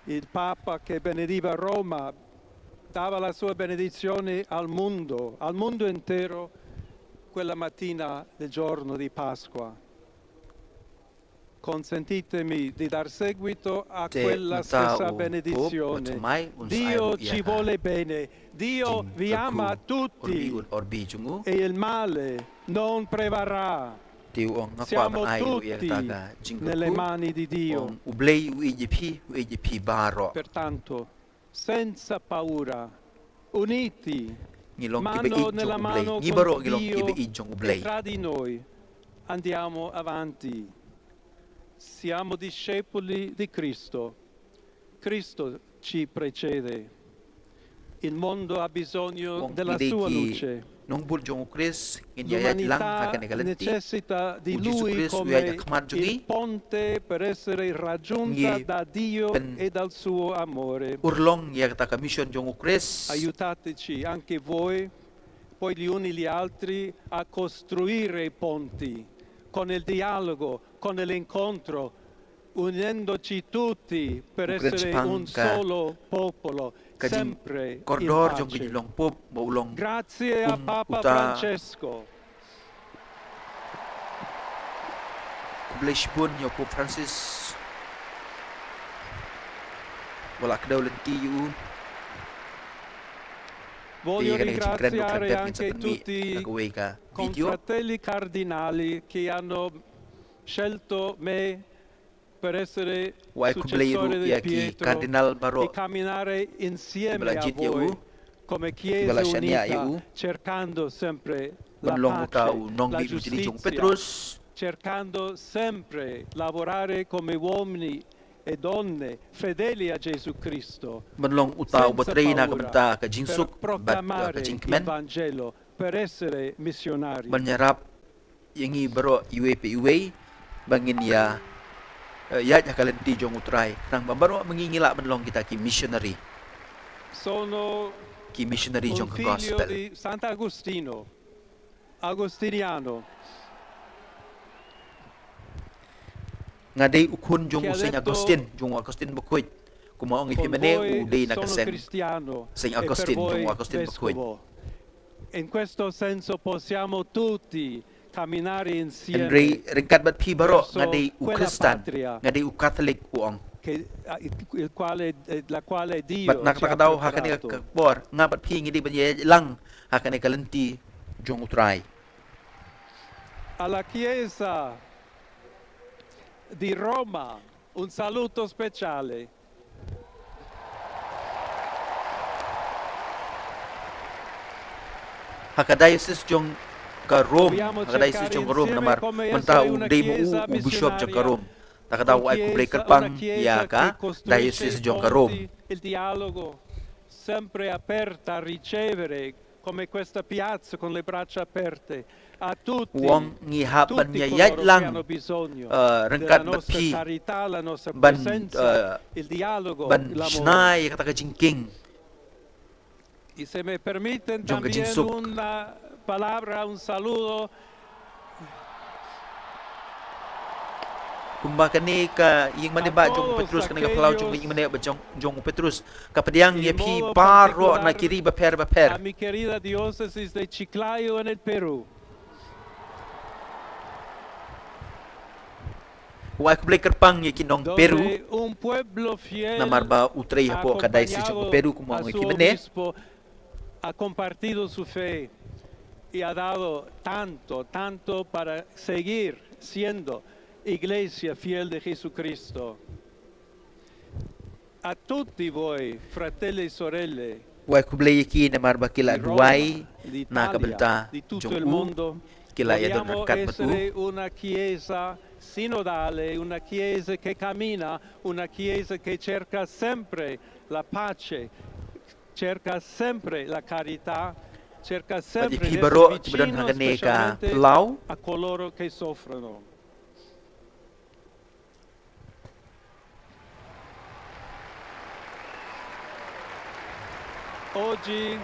Il Papa che benediva Roma dava la sua benedizione al mondo, al mondo intero, quella mattina del giorno di Pasqua. Consentitemi di dar seguito a quella stessa benedizione. Dio ci vuole bene, Dio vi ama a tutti e il male non prevarrà. Siamo tutti nelle mani di Dio. Pertanto, senza paura, uniti, mano nella mano con Dio e tra di noi, andiamo avanti. Siamo discepoli di Cristo. Cristo ci precede. Il mondo ha bisogno della sua luce. Nongbud jong u Khrist, ngin ïa ïaid lang ha kane ka lynti. L'umanità necessita di lui come il ponte per essere raggiunta da Dio e dal suo amore. Urlong ïa kata ka mission jong u Khrist. Aiutateci anche voi, poi gli uni gli altri, a costruire i ponti con il dialogo, con l'incontro, unendoci tutti per essere un solo popolo, sempre in pace. Grazie a Papa Francesco. Khublei shibun ïa u Pope Francis. Wat la kdew lynti ïa u. Voglio ringraziare anche tutti i confratelli cardinali che hanno scelto me per essere successore di Pietro e camminare insieme a voi come Chiesa unita, cercando sempre la pace, la giustizia, cercando sempre lavorare come uomini e donne fedeli a Gesù Cristo, senza paura, per proclamare il Vangelo, per essere missionari. Ïa ngi baroh iwei pa iwei ba ngin ïa, eh, ïaid ha ka lynti jong u Trai. Khnang ba baroh ma ngi ngi lah ban long kita ki missionary. Sono un figlio di Sant'Agostino, agostiniano. Nga dei u khun jong u Saint Augustine, jong u Augustine Bakhuid. Kumba ong ïa phi mynne, u dei na ka seng Saint Augustine, jong u Augustine Bakhuid. In questo senso possiamo tutti camminare insieme verso quella patria che, il quale, la quale Dio ci ha preparato. Hynrei ryngkat bad phi baroh nga dei u khristan, nga dei u khristan. Bad na kata ka daw ha kane ka por nga bad phi ngi dei ban ïalang ha kane ka lynti jong u Trai. Alla Chiesa di Roma, un saluto speciale. Ha ka diocese jong ka Rome, ha ka diocese jong ka Rome, namar mynta u dei ma u u bishop jong ka Rome. Te ka daw ai khublei kyrpang ïa ka diocese jong ka Rome. Il dialogo, sempre aperta a ricevere come questa piazza con le braccia aperte a tutti, u ong ngi hap ban ïa ïaid lang, eh, ryngkat bad phi ban, eh, ban shna ïa kata ka jingkieng jong ka jingsuk. E se me permiten también una palabra, un saludo. Kumba kane ka ïing mane ba jong u Petrus, kane ka phyllaw jong ka ïing mane ba jong, jong u Petrus. Ka pdiang ïa phi baroh na ki ri bapher bapher. A mi querida diócesis de Chiclayo en el Perú. U ai khublei kyrpang ïa ki nong Peru namar ba u trei hapoh ka diocese jong ka Peru, kumba ong ïa phi mynne. Ha compartido su fe y ha dado tanto, tanto para seguir siendo iglesia fiel de Jesucristo. A tutti voi, fratelli e sorelle, u ai khublei ïa ki namar ba ki la duwai na ka bynta jong u, ki la ïadon ryngkat bad u. Vogliamo essere una chiesa sinodale, una chiesa che cammina, una chiesa che cerca sempre la pace, cerca sempre la carità, cerca sempre di essere vicino specialmente a coloro che soffrono. Oggi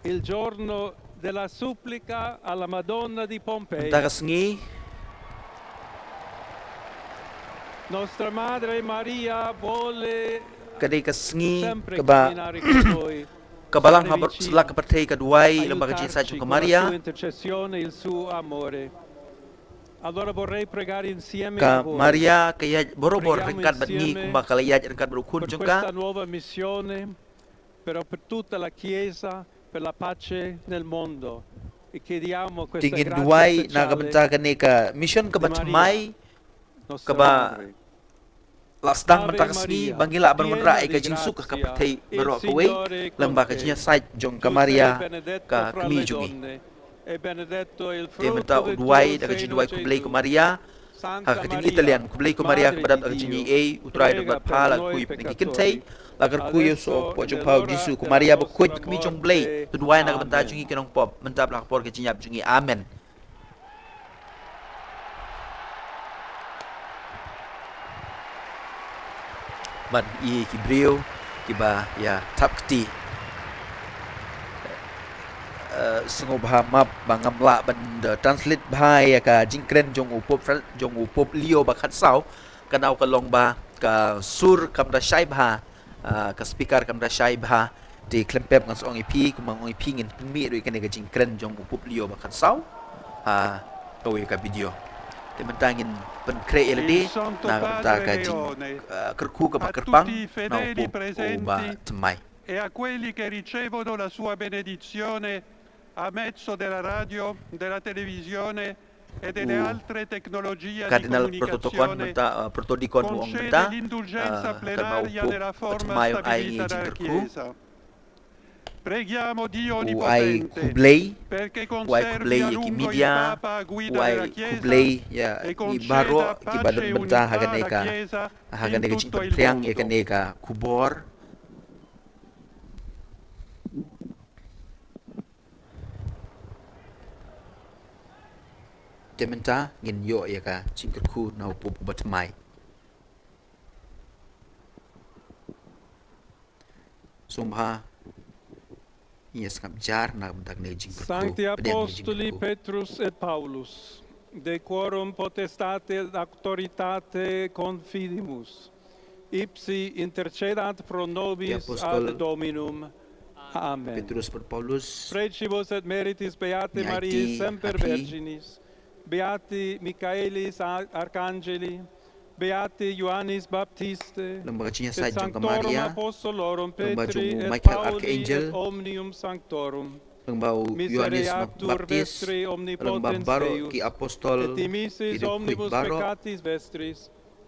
il giorno della supplica alla Madonna di Pompei. Mynta ka sngi, Nostra Madre Maria vuole ka dei ka sngi sempre kaba, camminare con noi, kaba lang ha bar-, stare vicino, slak ka pyrthei ka duwai lem bad ka jingïasaid jong ka Maria. Aiutarci con la sua intercessione e il suo amore. Allora vorrei pregare insieme a voi. Ka Maria ka ïaid baroh baroh ryngkat bad ngi. Preghiamo insieme kumba ka la ïaid ryngkat bad u khun jong ka. Per questa nuova missione, però per tutta la Chiesa, per la pace nel mondo. E chiediamo questa grazia speciale di Maria, nostra Madre. Te ngin duwai na ka bynta kane ka mission kaba thymmai, kaba la sdang mynta ka sngi, ba ngin lah ban wanrah ïa ka jingsuk ha ka pyrthei baroh kawei, lem bad ka jingïasaid jong ka Maria, ka kmie jong ngi. Te mynta u duwai da ka jingduwai khublei ko Maria, ha ka ktien Italian: Khublei ko Maria, kaba dap da ka jingaiei, U Trai u don bad pha, la kyrkhu ïa phi na ki kynthei, la kyrkhu ïa u soh hapoh jong pha U Jisu. Ko Maria bakhuid, ka kmie jong U Blei, to duwai na ka bynta jong ngi ki nongpop, mynta bad ha ka por ka jingïap jong ngi. Amen. Bad ïa ki briew kiba ïa thap kti, eh, sngewbha map ba ngam lah ban da translate bha ïa ka jingkren jong u Pope Fran-, jong u Pope Leo ba khatsaw. Ka daw ka long ba ka sur kam da shai bha, ah, ka speaker kam da shai bha. Te khlem pep ngan sa ong ïa phi, kumba nga ong ïa phi, ngin pynmih ruh ïa kane ka jingkren jong u Pope Leo ba khatsaw ha kawei ka video. Te mynta ngin pynkhreh ïa lade na ka bynta ka jing, ah, kyrkhu kaba kyrpang na u Pope uba thymmai. E a quelli che ricevono la sua benedizione a mezzo della radio, della televisione e delle altre tecnologie di comunicazione, concede l'indulgenza plenaria nella forma stabilita dalla Chiesa. Preghiamo Dio Onnipotente perché conservi a lungo il Papa a guida della Chiesa e conceda pace e unità alla Chiesa in tutto il mondo. Te mynta ngin ïoh ïa ka jingkyrkhu na u Pope uba thymmai. Sngewbha ïa sngap jar na ka bynta kane ka jingkyrkhu. Sancti Apostoli Petrus et Paulus, de quorum potestate et auctoritate confidimus, ipsi intercedat pro nobis ad Dominum. Amen. Petrus bad Paulus. Precibus et meritis Beatae Mariae semper Virginis, Beati Michaelis Arcangeli, Beati Ioannis Baptisti, lem bad ka jingïasaid jong ka Maria, lem bad jong u Michael Archangel, et omnium sanctorum. Lem bad u Ioannis Baptist, lem bad baroh ki apostol, ki riewkhuid baroh.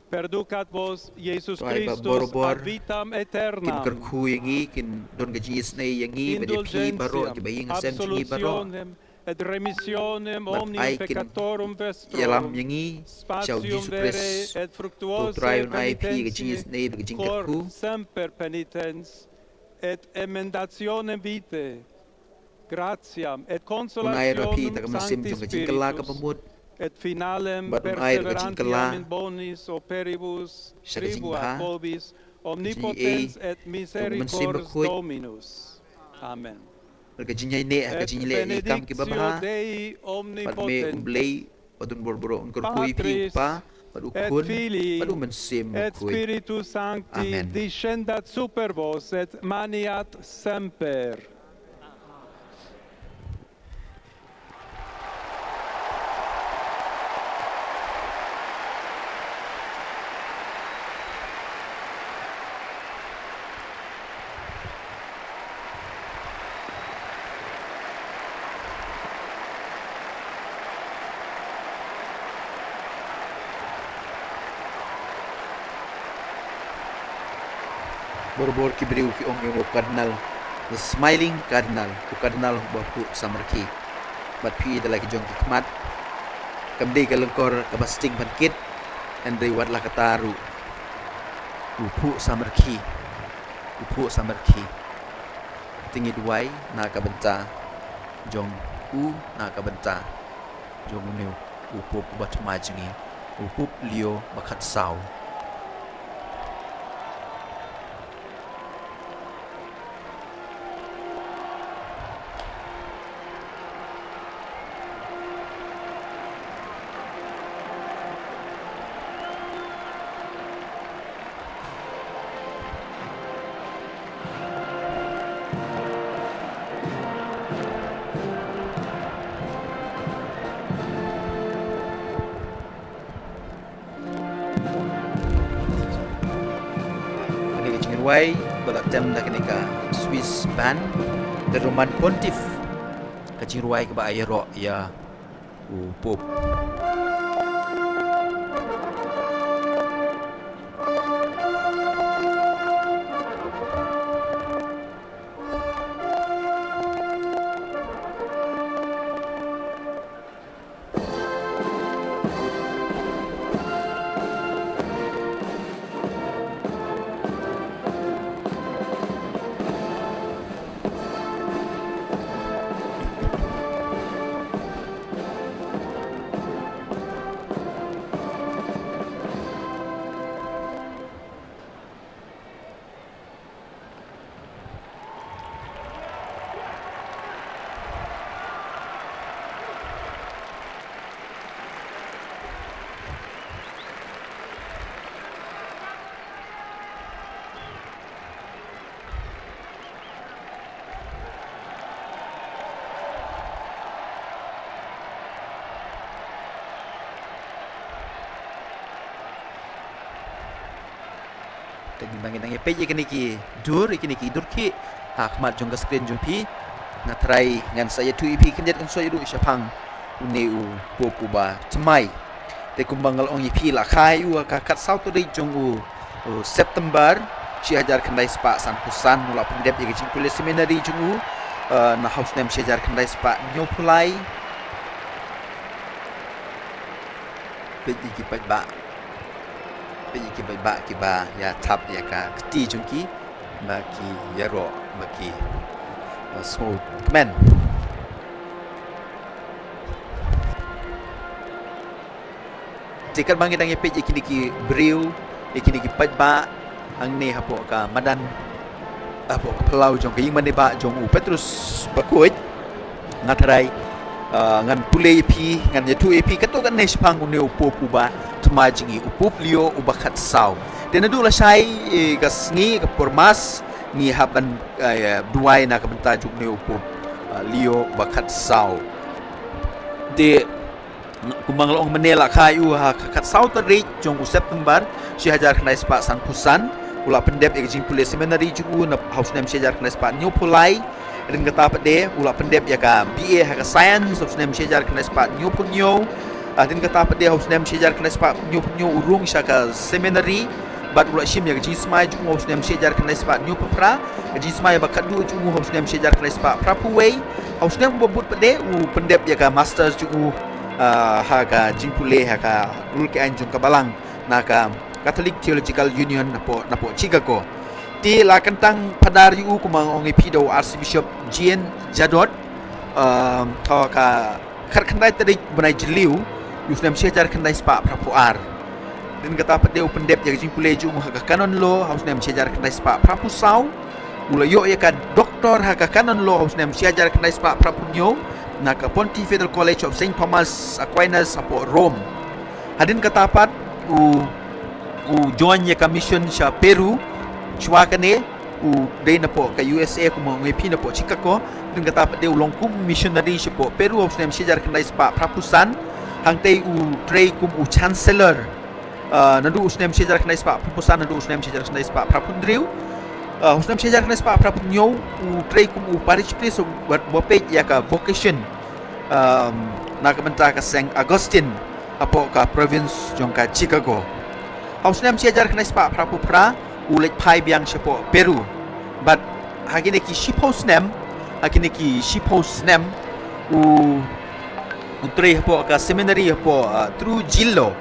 Perducat vos Jesus Christus ad vitam aeternam. Kin kyrkhu ïa ngi, kin don ka jingisynei ïa ngi, bad ïa phi baroh kiba ïeng ha seng jong ngi baroh. Bad ai kin ïalam ïa ngi sha u Jisu Khrist. U Trai un ai phi ka jingisynei bad ka jingkyrkhu. Gratiam et consolationem Sancti Spiritus. Un ai ruh ïa phi da ka mynsiem jong ka jingkylla kaba mut. Et finalem perseverantiam in bonis operibus tribua vobis omnipotens et misericordes Dominus. Amen. Bad ka jingïaineh ha ka jingïaleh ïa ki kam kiba bha. Bad me U Blei badonburom un kyrkhu ïa phi, u Kpa bad u Khun bad u Mynsiem Bakhuid. Amen. Descendat super vos et maneat semper. Bor bor ki briew ki ong ïa u Cardinal, the smiling Cardinal, u Cardinal uba phuh samrkhie. Bad phi i da la ki jong ki khmat, kam dei ka lyngkor kaba sting ban kit, hynrei wat la katta ruh, u phuh samrkhie, u phuh samrkhie. Te ngi duwai na ka bynta jong u, na ka bynta jong une u Pope uba thymmai jong ngi, u Pope Leo ba khatsaw. Kane ka jingrwai ba la tem da kane ka Swiss band, The Roman Pontiff. Ka jingrwai kaba ai ïaroh ïa u Pope. Te kumba ngi dang ïa peit ïa kine ki dur, ïa kine ki dur khih ha khmat jong ka screen jong phi. Nga trai ngan sa ïathuh ïa phi khyndiat khynsoit ruh shaphang une u Pope uba thymmai. Te kumba nga la ong ïa phi, la kha ïa u ha ka khatsaw tarik jong u, u September shi hajar khyndai spah sanphew san, u la pyndep ïa ka jingpule seminary jong u, eh, na ha u snem shi hajar khyndai spah hynñiewphew lai. Peit ïa ki paidbah. Peit ïa ki paidbah kiba ïa thap ïa ka kti jong ki, ba ki ïaroh, ba ki, ba sngewkmen. Te katba ngi dang ïa peit ïa kine ki briew, ïa kine ki paidbah hangne hapoh ka madan, hapoh ka phyllaw jong ka ïingmane bah jong u Petrus Bakhuid, nga trai, ah, ngan pule ïa phi, ngan ïathuh ïa phi katto katne shaphang une u Pope uba thymmai jong ngi, u Pope Leo uba khatsaw. Te naduh lashai, eh, ka sngi, ka por Mass, ngi hap ban, eh, duwai na ka bynta jong une u Pope, ah, Leo uba khatsaw. Te kumba nga la ong mynne, la kha ïa u ha ka khatsaw tarik jong u September shi hajar khyndai spah sanphew san. U la pyndep ïa ka jingpule seminary jong u na ha u snem shi hajar khyndai spah hynñiewphew lai. Hadien kata pat de u la pyndep ïa ka B A ha ka science ha u snem shi hajar khyndai spah hynñiewphew hynñiew. Hadien kata pat de ha u snem shi hajar khyndai spah hynñiewphew hynñiew u rung sha ka seminary. Bad u la shim ïa ka jingsmai jong u ha u snem shi hajar khyndai spah hynñiewphew phra. Ka jingsmai ba khatduh jong u ha u snem shi hajar khyndai spah phraphew wei. Ha u snem uba bud pat de u pyndep ïa ka masters jong u, ah, ha ka jingpule ha ka rul ki aiñ jong ka balang na ka Catholic Theological Union napoh, napoh Chicago. Te la kyntang phadar ïa u kumba nga ong ïa phi da u Archbishop Jean Jadot, ah, ha ka khatkhyndai tarik bnai Jylliew u snem shi hajar khyndai spah phraphew ar. Hadien kata pat de u pyndep ïa ka jingpule jong u ha ka canon law ha u snem shi hajar khyndai spah phraphew saw. U la ïoh ïa ka doctor ha ka canon law ha u snem shi hajar khyndai spah phraphew hynñiew na ka Pontifical College of Saint Thomas Aquinas hapoh Rome. Hadien kata pat u, u join ïa ka mission sha Peru. Shuwa kane u dei napoh ka U S A kumba nga ong ïa phi napoh Chicago. Hadien kata pat de u long kum missionary shapoh Peru ha u snem shi hajar khyndai spah phraphew san. Hangtei u trei kum u chancellor. Ah, naduh u snem shi hajar khyndai spah phraphew san, naduh u snem shi hajar khyndai spah phraphew hynriew. Ah, u snem shi hajar khyndai spah phraphew hynñiew u trei kum u parish priest, wat ba peit ïa ka vocation, um, na ka bynta ka Saint Augustine hapoh ka province jong ka Chicago. Ha u snem shi hajar khyndai spah phraphew phra u leit phai biang shapoh Peru. Bad ha kine ki shiphew snem, ha kine ki shiphew snem, u, u trei hapoh ka seminary hapoh, uh, Trujillo.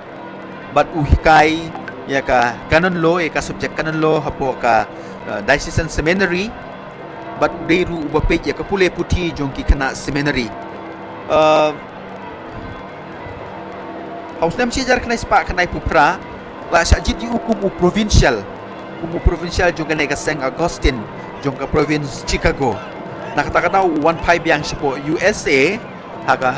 Bad u hikai ïa ka canon law, ïa ka subject canon law hapoh ka, uh, diocesan seminary. Bad u dei ruh uba peit ïa ka pule puthi jong ki khynnah seminary. Uh, ha u snem shi hajar khyndai spah khyndai phew phra, la shah jied ïa u kum u provincial, kum u provincial jong kane ka Saint Augustine, jong ka province Chicago. Na kata ka daw u wan phai biang shapoh U S A, ha ka,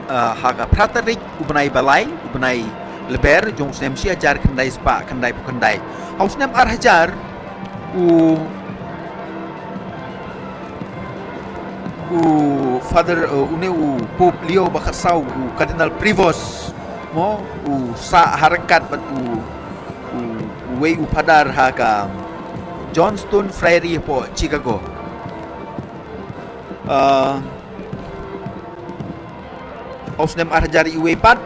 uh, ha ka phra tarik u bnai ba lai, u bnai Lber, jong u snem shi hajar khyndai spah khyndai phew khyndai. Ha u snem ar hajar, u, u Father, uh, une u Pope Leo ba khatsaw, u Cardinal Prevost, mo, u sah ha ryngkat bad u, u, uwei u Father ha ka Johnstone Friary hapoh Chicago. Uh, ha u snem ar hajar uwei pat,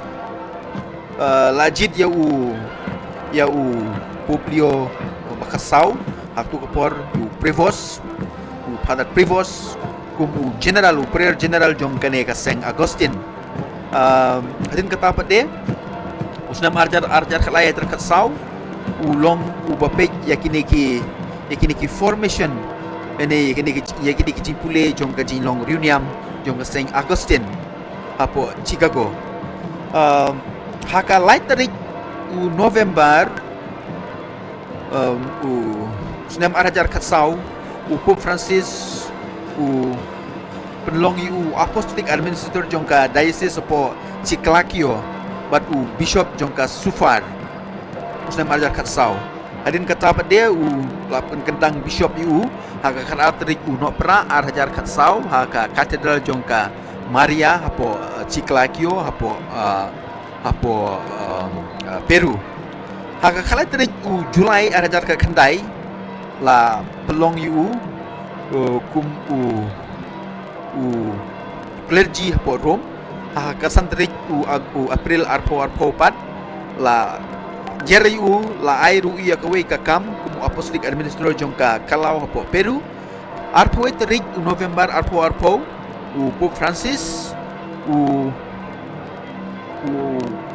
uh, la jied ïa u, ïa u Pope Leo ba khatsaw, ha tu ka por u Prevost, u Father Prevost, kum u general, u Prior General jong kane ka Saint Augustine. Um, hadien kata pat de, u snem ar hajar, ar hajar khatlai, ar hajar khatsaw, u long uba peit ïa kine ki, ïa kine ki formation, ïa ne, ïa kine ki, ïa kine ki jingpule jong ka jinglong riewniam jong ka Saint Augustine hapoh Chicago. Um, ha ka lai tarik u November, um, u snem ar hajar khatsaw, u Pope Francis u pynlong ïa u Apostolic Administrator jong ka Diocese hapoh Chiclayo bad u Bishop jong ka Sufar. U snem ar hajar khatsaw. Hadien kata pat de u la pynkyndang Bishop ïa u ha ka khatar tarik u Nohprah ar hajar khatsaw ha ka Cathedral jong ka Maria hapoh, uh, Chiclayo hapoh, uh, hapoh, um, uh, Peru. Ha ka khatlai tarik u July ar hajar khatkhyndai la pynlong ïa u, uh, kum u, u clergy hapoh Rome. Ha ka san tarik u, u April arphew arphew pat la jer ïa u, la ai ruh ïa kawei ka kam kum u Apostolic Administrator jong ka Callao hapoh Peru. Arphew wei tarik u November arphew arphew, u Pope Francis u, u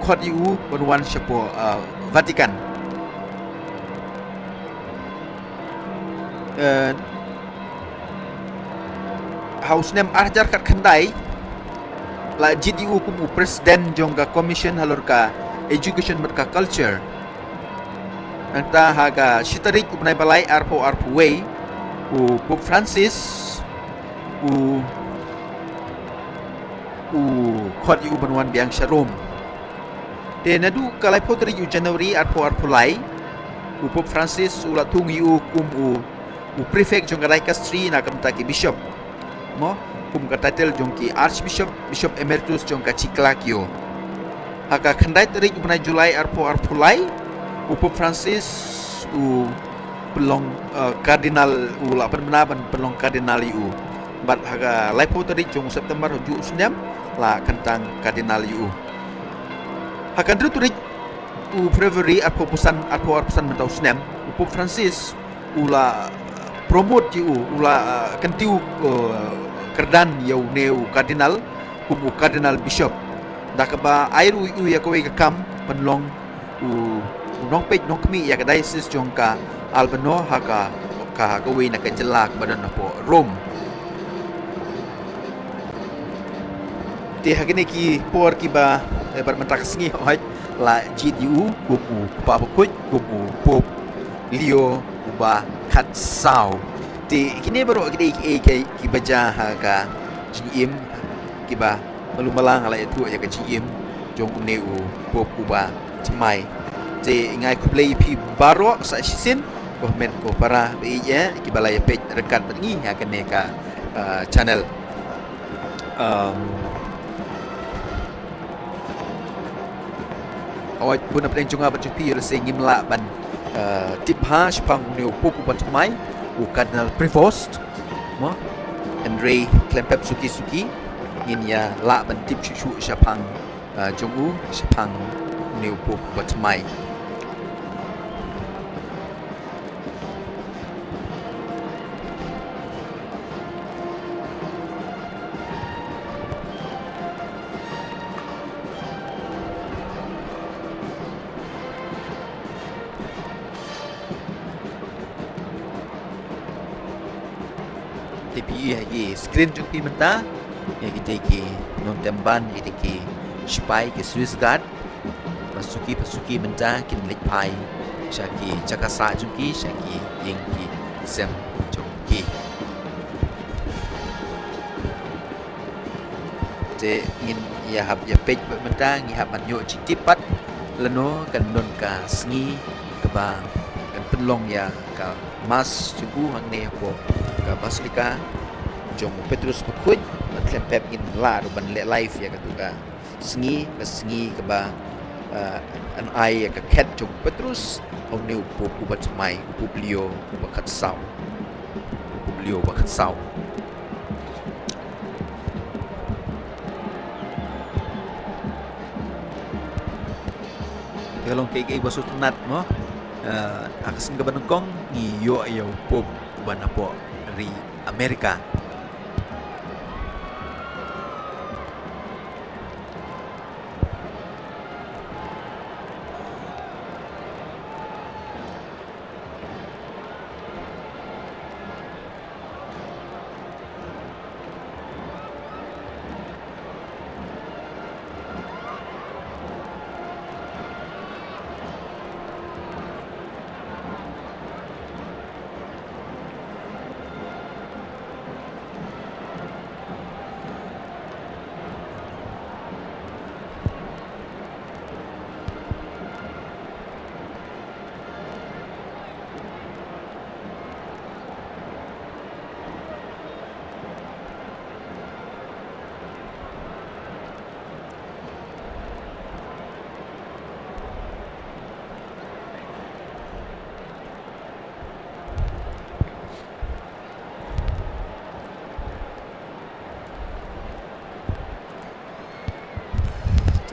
khot ïa u ban wan shapoh, uh, Vatican. Uh, ha u snem ar hajar khatkhyndai la jied ïa u kum u president jong ka commission halor ka education bad ka culture. Nangta ha ka shi tarik u bnai ba lai arphew arphew wei, u Pope Francis u, u khot ïa u ban wan biang sha Rome. Te naduh ka laiphew tarik u January arphew arphew lai, u Pope Francis u la thung ïa u kum u, u prefect jong ka dicastery na ka bynta ki bishop. Mo, kum ka title jong ki Archbishop, Bishop Emeritus jong ka Chiclayo. Ha ka khyndai tarik u bnai July arphew arphew lai, u Pope Francis u pynlong, uh, Cardinal, u la pynbna ban pynlong Cardinal ïa u. Bad ha ka laiphew tarik jong u September ha juh u snem la kyntang Cardinal ïa u. Ha ka hynriew tarik u February arphew arphew san, arphew arphew san mynta u snem, u Pope Francis u la promote ïa u, u la, uh, kyntiew, uh, kyrdan ïa une u Cardinal kum u Cardinal Bishop. Da kaba ai ruh ïa u ïa kawei ka kam ban long u, u nongpeit nongkhmih ïa ka diocese jong ka Albano ha ka, ka, kawei na ka jylla kaba don hapoh Rome. Te ha kine ki por kiba, eh, bad mynta ka sngi hooid la jied ïa u kum u kpa bakhuid, kum u Pope Leo uba khatsaw. Te kine baroh ki dei kiei kiei kiba jia ha ka jingim kiba malu malang, la ïathuh ïa ka jingim jong une u Pope uba thymmai. Te nga ai khublei ïa phi baroh sa shisien, ko hynmen ko para ba ïeit eh kiba la ïa peit ryngkat bad ngi ha kane ka, uh, channel. Um, Hooid, bun na pdeng jong nga bad jong phi, ïoh lehse ngim lah ban, uh, tip bha shaphang une u Pope uba thymmai, u Cardinal Prevost. Mo, hynrei khlem pep suki suki ngin ïa lah ban tip shuh shuh shaphang, uh, jong u, shaphang une u Pope uba thymmai. Phi ïohi ha ki screen jong phi mynta, ïa kitei ki nongtem ban, ïa kitei ki shipai, ki Swiss Guard. Ba suki pa suki mynta kin leit phai sha ki jaka sah jong ki, sha ki ïing ki sem jong ki. Te ngin ïa hap ïa peit bad mynta, ngi hap ban ïoh jingtip pat lano kan don ka sngi kaba kan pynlong ïa ka Mass jong u hangne hapoh ka Basilika jong u Petrus Bakhuid. Bad khlem pep ngin lah ruh ban leh live ïa katu ka sngi, ka sngi kaba, eh, an ai ïa ka khet jong u Petrus ha une u Pope uba thymmai, u Pope Leo uba khatsaw. U Pope Leo uba khatsaw. Te ka long kaei kaei ba sngewtynnat mo. Eh, ha ka sngi kaba nyngkong ngi ïoh ïa u Pope uba napoh ri Amerika.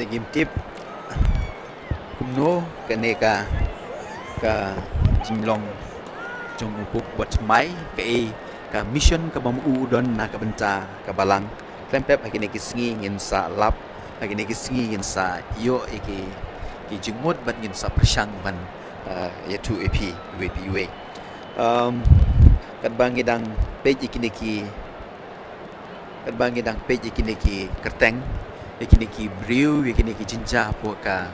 Te ngim tip kumno kane ka, ka jinglong jong u Pope uba thymmai, kaei ka mission kaba ma u u don na ka bynta ka balang. Khlem pep ha kine ki sngi ngin sa lap, ha kine ki sngi ngin sa ïoh ïa ki, ki jingmut bad ngin sa pyrshang ban, eh, ïathuh ïa phi iwei pa iwei. Um, katba ngi dang peit ïa kine ki, katba ngi dang peit ïa kine ki kyrteng, ïa kine ki briew, ïa kine ki jingjia hapoh ka,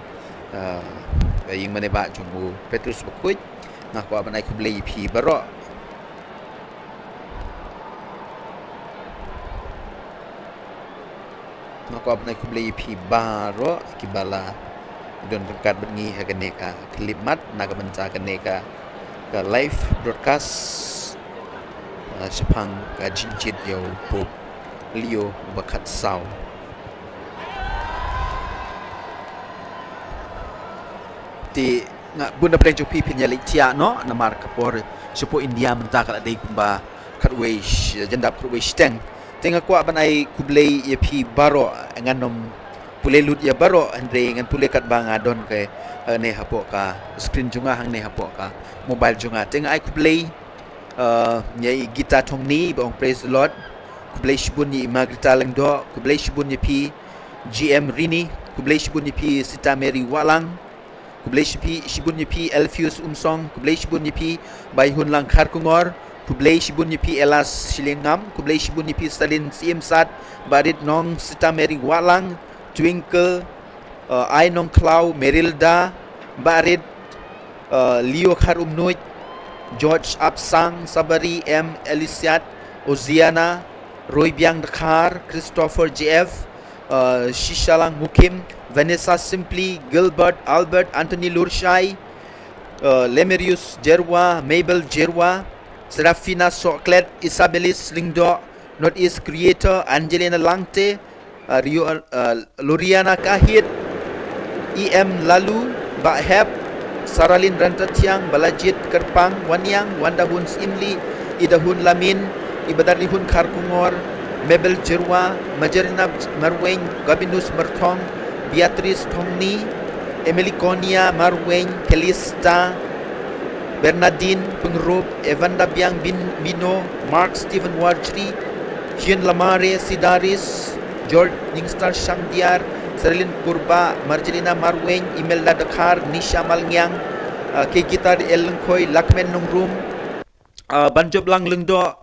uh, ka ïing mane ba jong u Petrus Bakhuid, nga kwah ban ai khublei ïa phi baroh. Nga kwah ban ai khublei ïa phi baroh kiba la don ryngkat bad ngi ha kane ka khyllipmat na ka bynta kane ka, ka live broadcast, ah, shaphang ka jingjied ïa u Pope Leo uba khatsaw. Te nga bun na pdeng jong phi phin ïa leit thiah noh namar ka por shapoh India mynta ka la dei kumba khatwei sh-, jan dap khatwei shiteng. Te nga kwah ban ai khublei ïa phi baroh, ngan ym pule lut ïa baroh hynrei ngan pule katba nga don ka, eh, ne hapoh ka screen jong nga hangne hapoh ka mobile jong nga. Te nga ai khublei, eh, ïa i Gita Thongni ba ong Praise the Lord. Khublei shibun ïa i Margarita Lyngdoh, khublei shibun ïa phi G M Rini, khublei shibun ïa phi Sita Mary Wahlang, khublei shibun, shibun ïa phi Alpheus Umsong, khublei shibun ïa phi Baihunlang Kharkongor, khublei shibun ïa phi Elas Shiliangngam, khublei shibun ïa phi Stalin Siemsat, Barit Nong, Sita Mary Wahlang, Twinkle, uh, Ai Nongkhlaw, Merilda, Barit, uh, Leo Kharumnuid, George Apsang, Sabari M Elisiat, Oziana, Roibiang Dkhar, Christopher J F, uh, Shishalang Mukim, Vanessa Simply, Gilbert Albert, Anthony Lurshai, uh, Lemerius Jerwa, Mabel Jerwa, Serafina Soklet, Isabelis Lyngdoh, North East Creator, Angelina Langte, uh, Rio, uh, Loriana Kahit, E M Lalu, Bah Hep, Saralin Rantathiang, Balajit Kerpang, Waniang, Wandahun Simli, Idahun Lamin, Ibadarihun Kharkongor, Mabel Jirwa, Majarina Marweng, Gabinus Merthong, Beatrice Thongni, Emily Konia Marweng, Kelista, Bernadine Pengrup, Evanda Biang Bin Bino, Mark Stephen Warjri, Jean Lamare Sidaris, George Ningstar Shangdiar, Serlin Kurba, Marjelina Marweng, Imelda Dkhar, Nisha Malngiang, uh, K Gitar L Lengkhoi, Lakmen Nongrum, uh, Banjop Lang Lengdoh,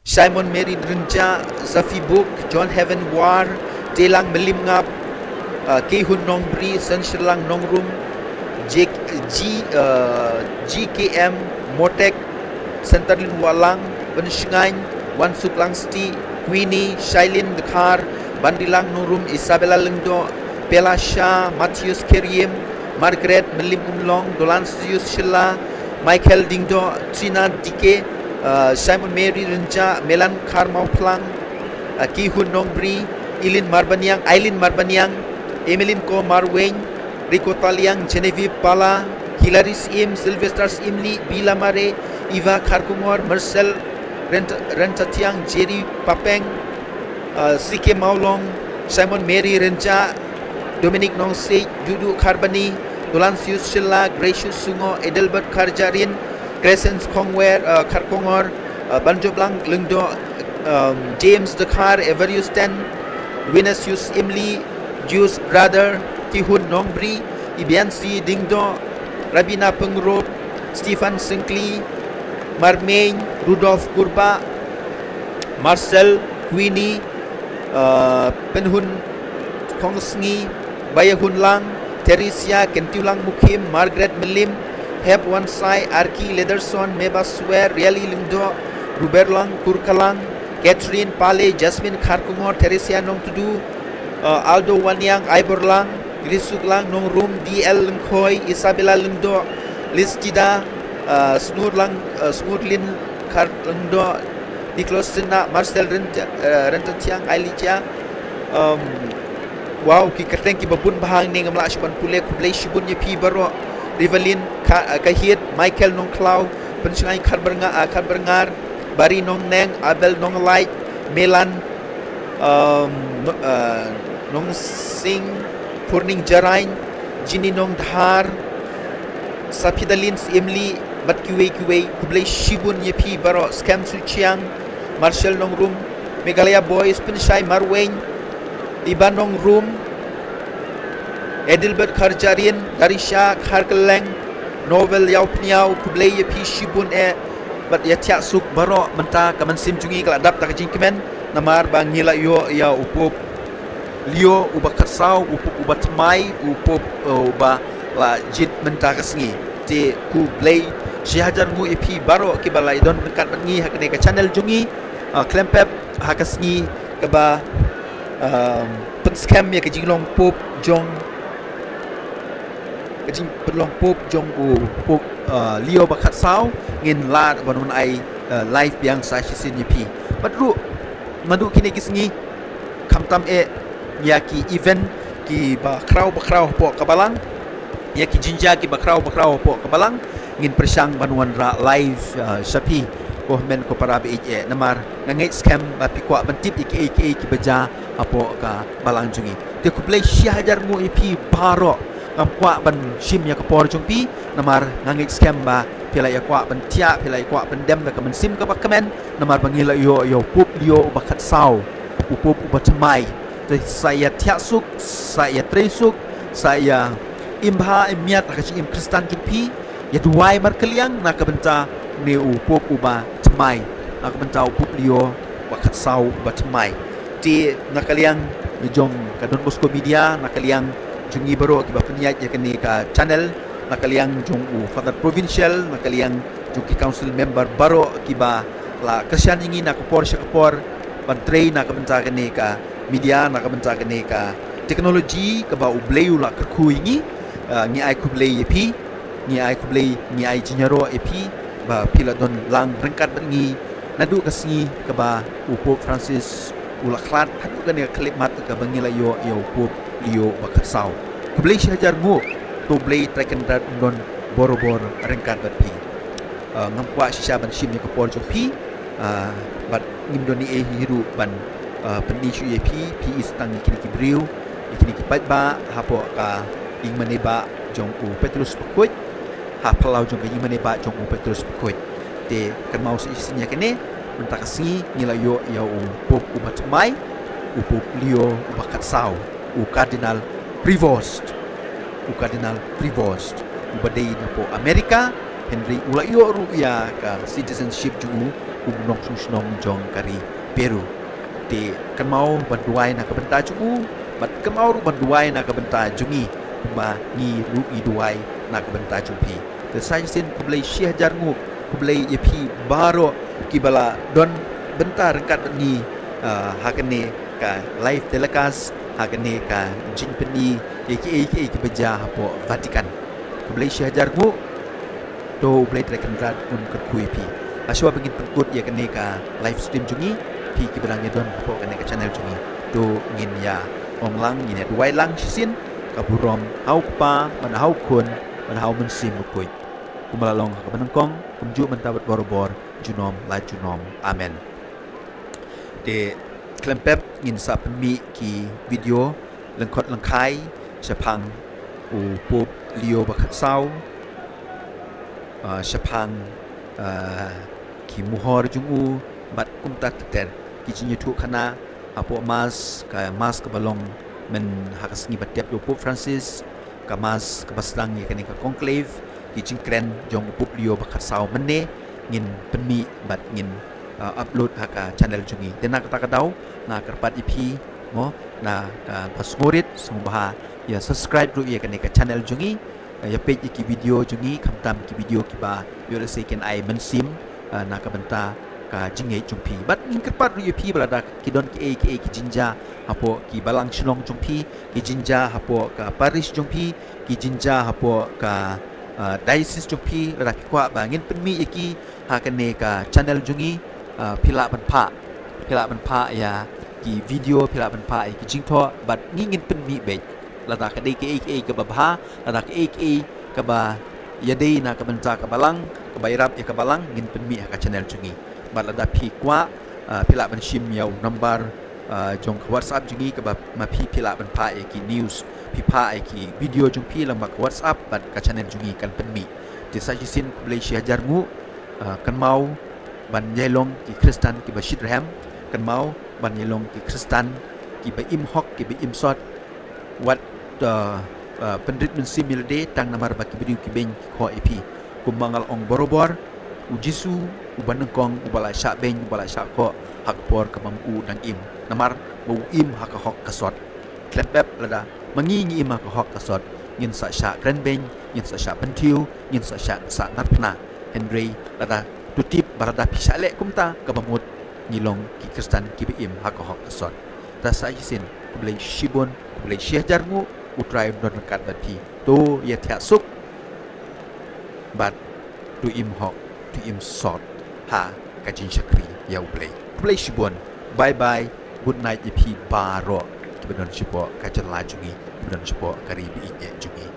Simon Mary Rynjah, Zafi Buk, John Heaven War, Telang Melim Ngap, uh, Kehun Nongbri, Senshirlang Nongrum, J, G, uh, G K M, Motek, Centerlin Walang, Benshngany, Wansuk Langsti, Queenie, Shailin Dkhar, Bandilang Nongrum, Isabella Lyngdoh, Pela Shah, Matthias Kerim, Margaret Melim Umlong, Dolansius Shilla, Michael Dingdoh, Trina Dike, uh, Simon Mary Rynjah, Melan Kharmau Phlang, uh, Kihun Nongbri, Eileen Marbaniang, Eileen Marbaniang, Emeline Ko Marwein, Rico Taliang, Genevieve Pala, Hilary Sim, Sylvester Simli, Bila Mare, Eva Kharkongor, Marcel Rent-, Rentatiang, Jerry Papeng, uh, C K Maulong, Simon Mary Rynjah, Dominic Nongsej, Dudu Kharbani, Dolansius Shilla, Gracious Sungo, Edelbert Kharjarin, Crescens Kongwer, uh, Kharkongor, uh, Banjoblang Lyngdoh, um, James Dkhar, Everius Ten, Vinicius Imli, Juice Brother, Kihun Nongbri, Ibiansi Dingdoh, Rabina Pengrop, Stephen Sengkli, Marmain, Rudolf Kurba, Marcel, Queenie, uh, Penhun Kongsngi, Bayahun Lang, Theresia, Kentiulang Mukhim, Margaret Melim, Hep Wansai, Arki Lederson, Meba Swer, Riali Lyngdoh, Ruberlang Kurkalang, Catherine Pale, Jasmine Kharkongor, Theresia Nongtudu, uh, Aldo Waniang, Aibor Lang, Grisuk Lang, Nongrum, D L Lyngkhoi, Isabella Lyngdoh, Listida, uh, Snur Lang, uh, Snur Lin Khar Lyngdoh, Nicholas Sena, Marcel Renta-, uh, Rentatiang, Ailicha, um, wow, ki kyrteng kiba bun bha hangne ngam lah shuh ban pule, khublei shibun ïa phi baroh, Rivalin Ka-, uh, Kahit, Michael Nongkhlaw, Pynshngaiñ Kharbarnga-, uh, Kharbarngar, Bari Nongneng, Abel Nonglait, Melan, um, no-, uh, Nongsing, Purning Jarain, Jini Nongdhar, Saphidalin Imli, bad kiwei kiwei, khublei shibun ïa phi baroh, Skhem Suchiang, Marshall Nongrum, Meghalaya Boys, Pynshai Marwein, Iba Nongrum, Edelbert Kharjarin, Darisha Kharkeleng, Novel Ïawpniaw, khublei ïa phi shibun eh, bad ïa thiah suk baroh mynta ka mynsiem jong ngi ka la dap da ka jingkmen, namar ba ngi la ïoh ïa u Pope Leo uba khatsaw, u Pope uba thymmai, u Pope, uh, uba la jied mynta ka sngi. Te khublei shi hajar nguh ïa phi baroh kiba la ïadon ryngkat bad ngi ha kane ka channel jong ngi, uh, khlem pep ha ka sngi kaba, um, pynskhem ïa ka jinglong Pope jong ka jingpynlong Pope jong u Pope, uh, Leo ba khatsaw, ngin lah ban wan ai, uh, live biang sa shisien ïa phi. Bad ruh naduh kine ki sngi, khamtam eh ïa ki event kiba khraw ba khraw hapoh ka balang, ïa ki jingjia kiba khraw ba khraw hapoh ka balang, ngin pyrshang ban wanrah live, uh, sha phi, ko hynmen ko para ba ïeit eh, namar nga ngeit skhem ba phi kwah ban tip ïa kiei kiei kiba jia hapoh ka balang jong ngi. Te khublei shi hajar nguh ïa phi baroh. Ngam kwah ban shim ïa ka por jong phi, namar nga ngeit skhem ba phi la ïa kwah ban thiah, phi la ïa kwah ban dem da ka mynsiem kaba kmen, namar ba ngi la ïoh ïa u Pope Leo uba khatsaw, u Pope uba thymmai. Te sa ïa thiah suk, sa ïa trei suk, sa ïa im bha im miat ha ka jingim Khristan jong phi, ïa duwai markylliang na ka bynta ne u Pope uba thymmai, na ka bynta u Pope Leo ba khatsaw uba thymmai. Te na ka liang jong ka Don Bosco Media, na ka liang jong ngi baroh kiba pynïaid ïa kane ka channel, na ka liang jong u Father Provincial, na ka liang jong ki council member baroh kiba la kyrshan ïa ngi na ka por sha ka por ban trei na ka bynta kane ka media, na ka bynta kane ka technology kaba U Blei u la kyrkhu ïa ngi. Ah, ngi ai khublei ïa phi, ngi ai khublei, ngi ai jingïaroh ïa phi ba phi la don lang ryngkat bad ngi naduh ka sngi kaba u Pope Francis u la khlad haduh kane ka khyllipmat kaba ngi la ïoh ïa u Pope Leo ba khatsaw. Khublei shi hajar nguh, to U Blei Trai Kynrad un don borabor ryngkat bad phi. Ah, ngam kwah shisha ban shim ïa ka por jong phi, ah, bad ngim don ei ei hi ruh ban, ah, pyni shuh ïa phi, phi i tang ïa kine ki briew, ïa kine ki paidbah hapoh ka ïingmane bah jong u Petrus Bakhuid, ha phyllaw jong ka ïingmane bah jong u Petrus Bakhuid. Te kynmaw sa shisien ïa kane, mynta ka sngi ngi la ïoh ïa u Pope uba thymmai, u Pope Leo uba khatsaw, u Cardinal Prevost, u Cardinal Prevost, uba dei napoh America, hynrei u la ïoh ruh ïa ka citizenship jong u u nongshong shnong jong ka ri Peru. Te kynmaw ban duwai na ka bynta jong u, bad kynmaw ruh ban duwai na ka bynta jong ngi, kumba ngi ruh ngi duwai na ka bynta jong phi. Te sa shisien khublei shihajar nguh, khublei ïa phi baroh kiba la don bynta ryngkat bad ngi, ah, ha kane ka live telecast, ha kane ka jingpyni ïa kiei kiei kiba jia hapoh Vatican. Khublei shihajar nguh. To U Blei Trai Kynrad un kyrkhu ïa phi. Hashwa ba ngin pynkut ïa kane ka live stream jong ngi, phi kiba dang ïa don hapoh kane ka channel jong ngi, to ngin ïa ong lang, ngin ïa duwai lang shisien, ka burom ha U Kpa, bad ha U Khun, bad ha U Mynsiem Bakhuid. Kumba la long ha kaba nyngkong, kumjuh mynta bad barabor, junom la junom. Amen. Te khlem pep ngin sa pynmih ki video lyngkhot lyngkhai shaphang u Pope Leo ba khatsaw, ah, shaphang, ah, ki mohor jong u, bad kumta ter ter ki jingïathuh khana hapoh Mass, ka Mass kaba long mynha ka sngi ba tep ïa u Pope Francis, ka Mass kaba sdang ïa kane ka conclave, ki jingkren jong u Pope Leo ba khatsaw mynne, ngin pynmih bad ngin, ah, upload ha ka channel jong ngi. Te na kata ka daw nga kyrpad ïa phi, mo, na kaba sngewrit, sngewbha ïa subscribe ruh ïa kane ka channel jong ngi, ah, ïa peit ïa ki video jong ngi, khamtam ki video kiba ïoh lehse kin ai mynsiem, ah, na ka bynta ka jingngeit jong phi. Bad ngin kyrpad ruh ïa phi ba lada ki don kiei kiei ki jingjia hapoh ki balang shnong jong phi, ki jingjia hapoh ka parish jong phi, ki jingjia hapoh ka, ah, diocese jong phi, lada phi kwah ba ngin pynmih ïa ki ha kane ka channel jong ngi, ah, phi lah ban phah, phi lah ban phah ïa ki video, phi lah ban phah ïa ki jingthoh, bad ngi ngin pynmih beit. Lada ka dei kiei kiei kaba bha, lada kiei kiei kaba ïadei na ka bynta ka balang, kaba ïarap ïa ka balang, ngin pynmih ha ka channel jong ngi. Bad lada phi kwah, ah, phi lah ban shim ïa u number, ah, jong ka WhatsApp jong ngi, kaba ma phi phi lah ban phah ïa ki news, phi phah ïa ki video jong phi lyngba ka WhatsApp bad ka channel jong ngi kan pynmih. Te sa shisien khublei shihajar nguh, ah, kynmaw ban ïai long ki Khristan kiba shitrhem, kynmaw ban ïai long ki Khristan kiba im hok, kiba im sot, wat, ah, ah, pynrit mynsiem ïa lade tang namar ba ki briew ki beiñ ki khoh ïa phi. Kumba nga la ong barabor, u Jisu uba nyngkong, uba la shah beiñ, uba la shah khoh ha ka por kaba ma u dang im, namar ba u im ha ka hok ka sot. Khlem pep lada ma ngi ngi im ha ka hok ka sot, ngin sa shah kren beiñ, ngin sa shah pynthiew, ngin sa shah, sa narphna. Hynrei lada to tip ba lada phi shah leh kumta, kaba mut ngi long ki Khristan kiba im ha ka hok ka sot. Te sa shisien khublei shibun, khublei shihajar nguh, U Trai un don ryngkat bad phi. To ïa thiah suk bad to im hok, to im sot ha ka jingshakri ïa U Blei. Khublei shibun. Bye bye. Good night ïa phi baroh kiba don shapoh ka jylla jong ngi, kiba don shapoh ka ri ba ïeit jong ngi.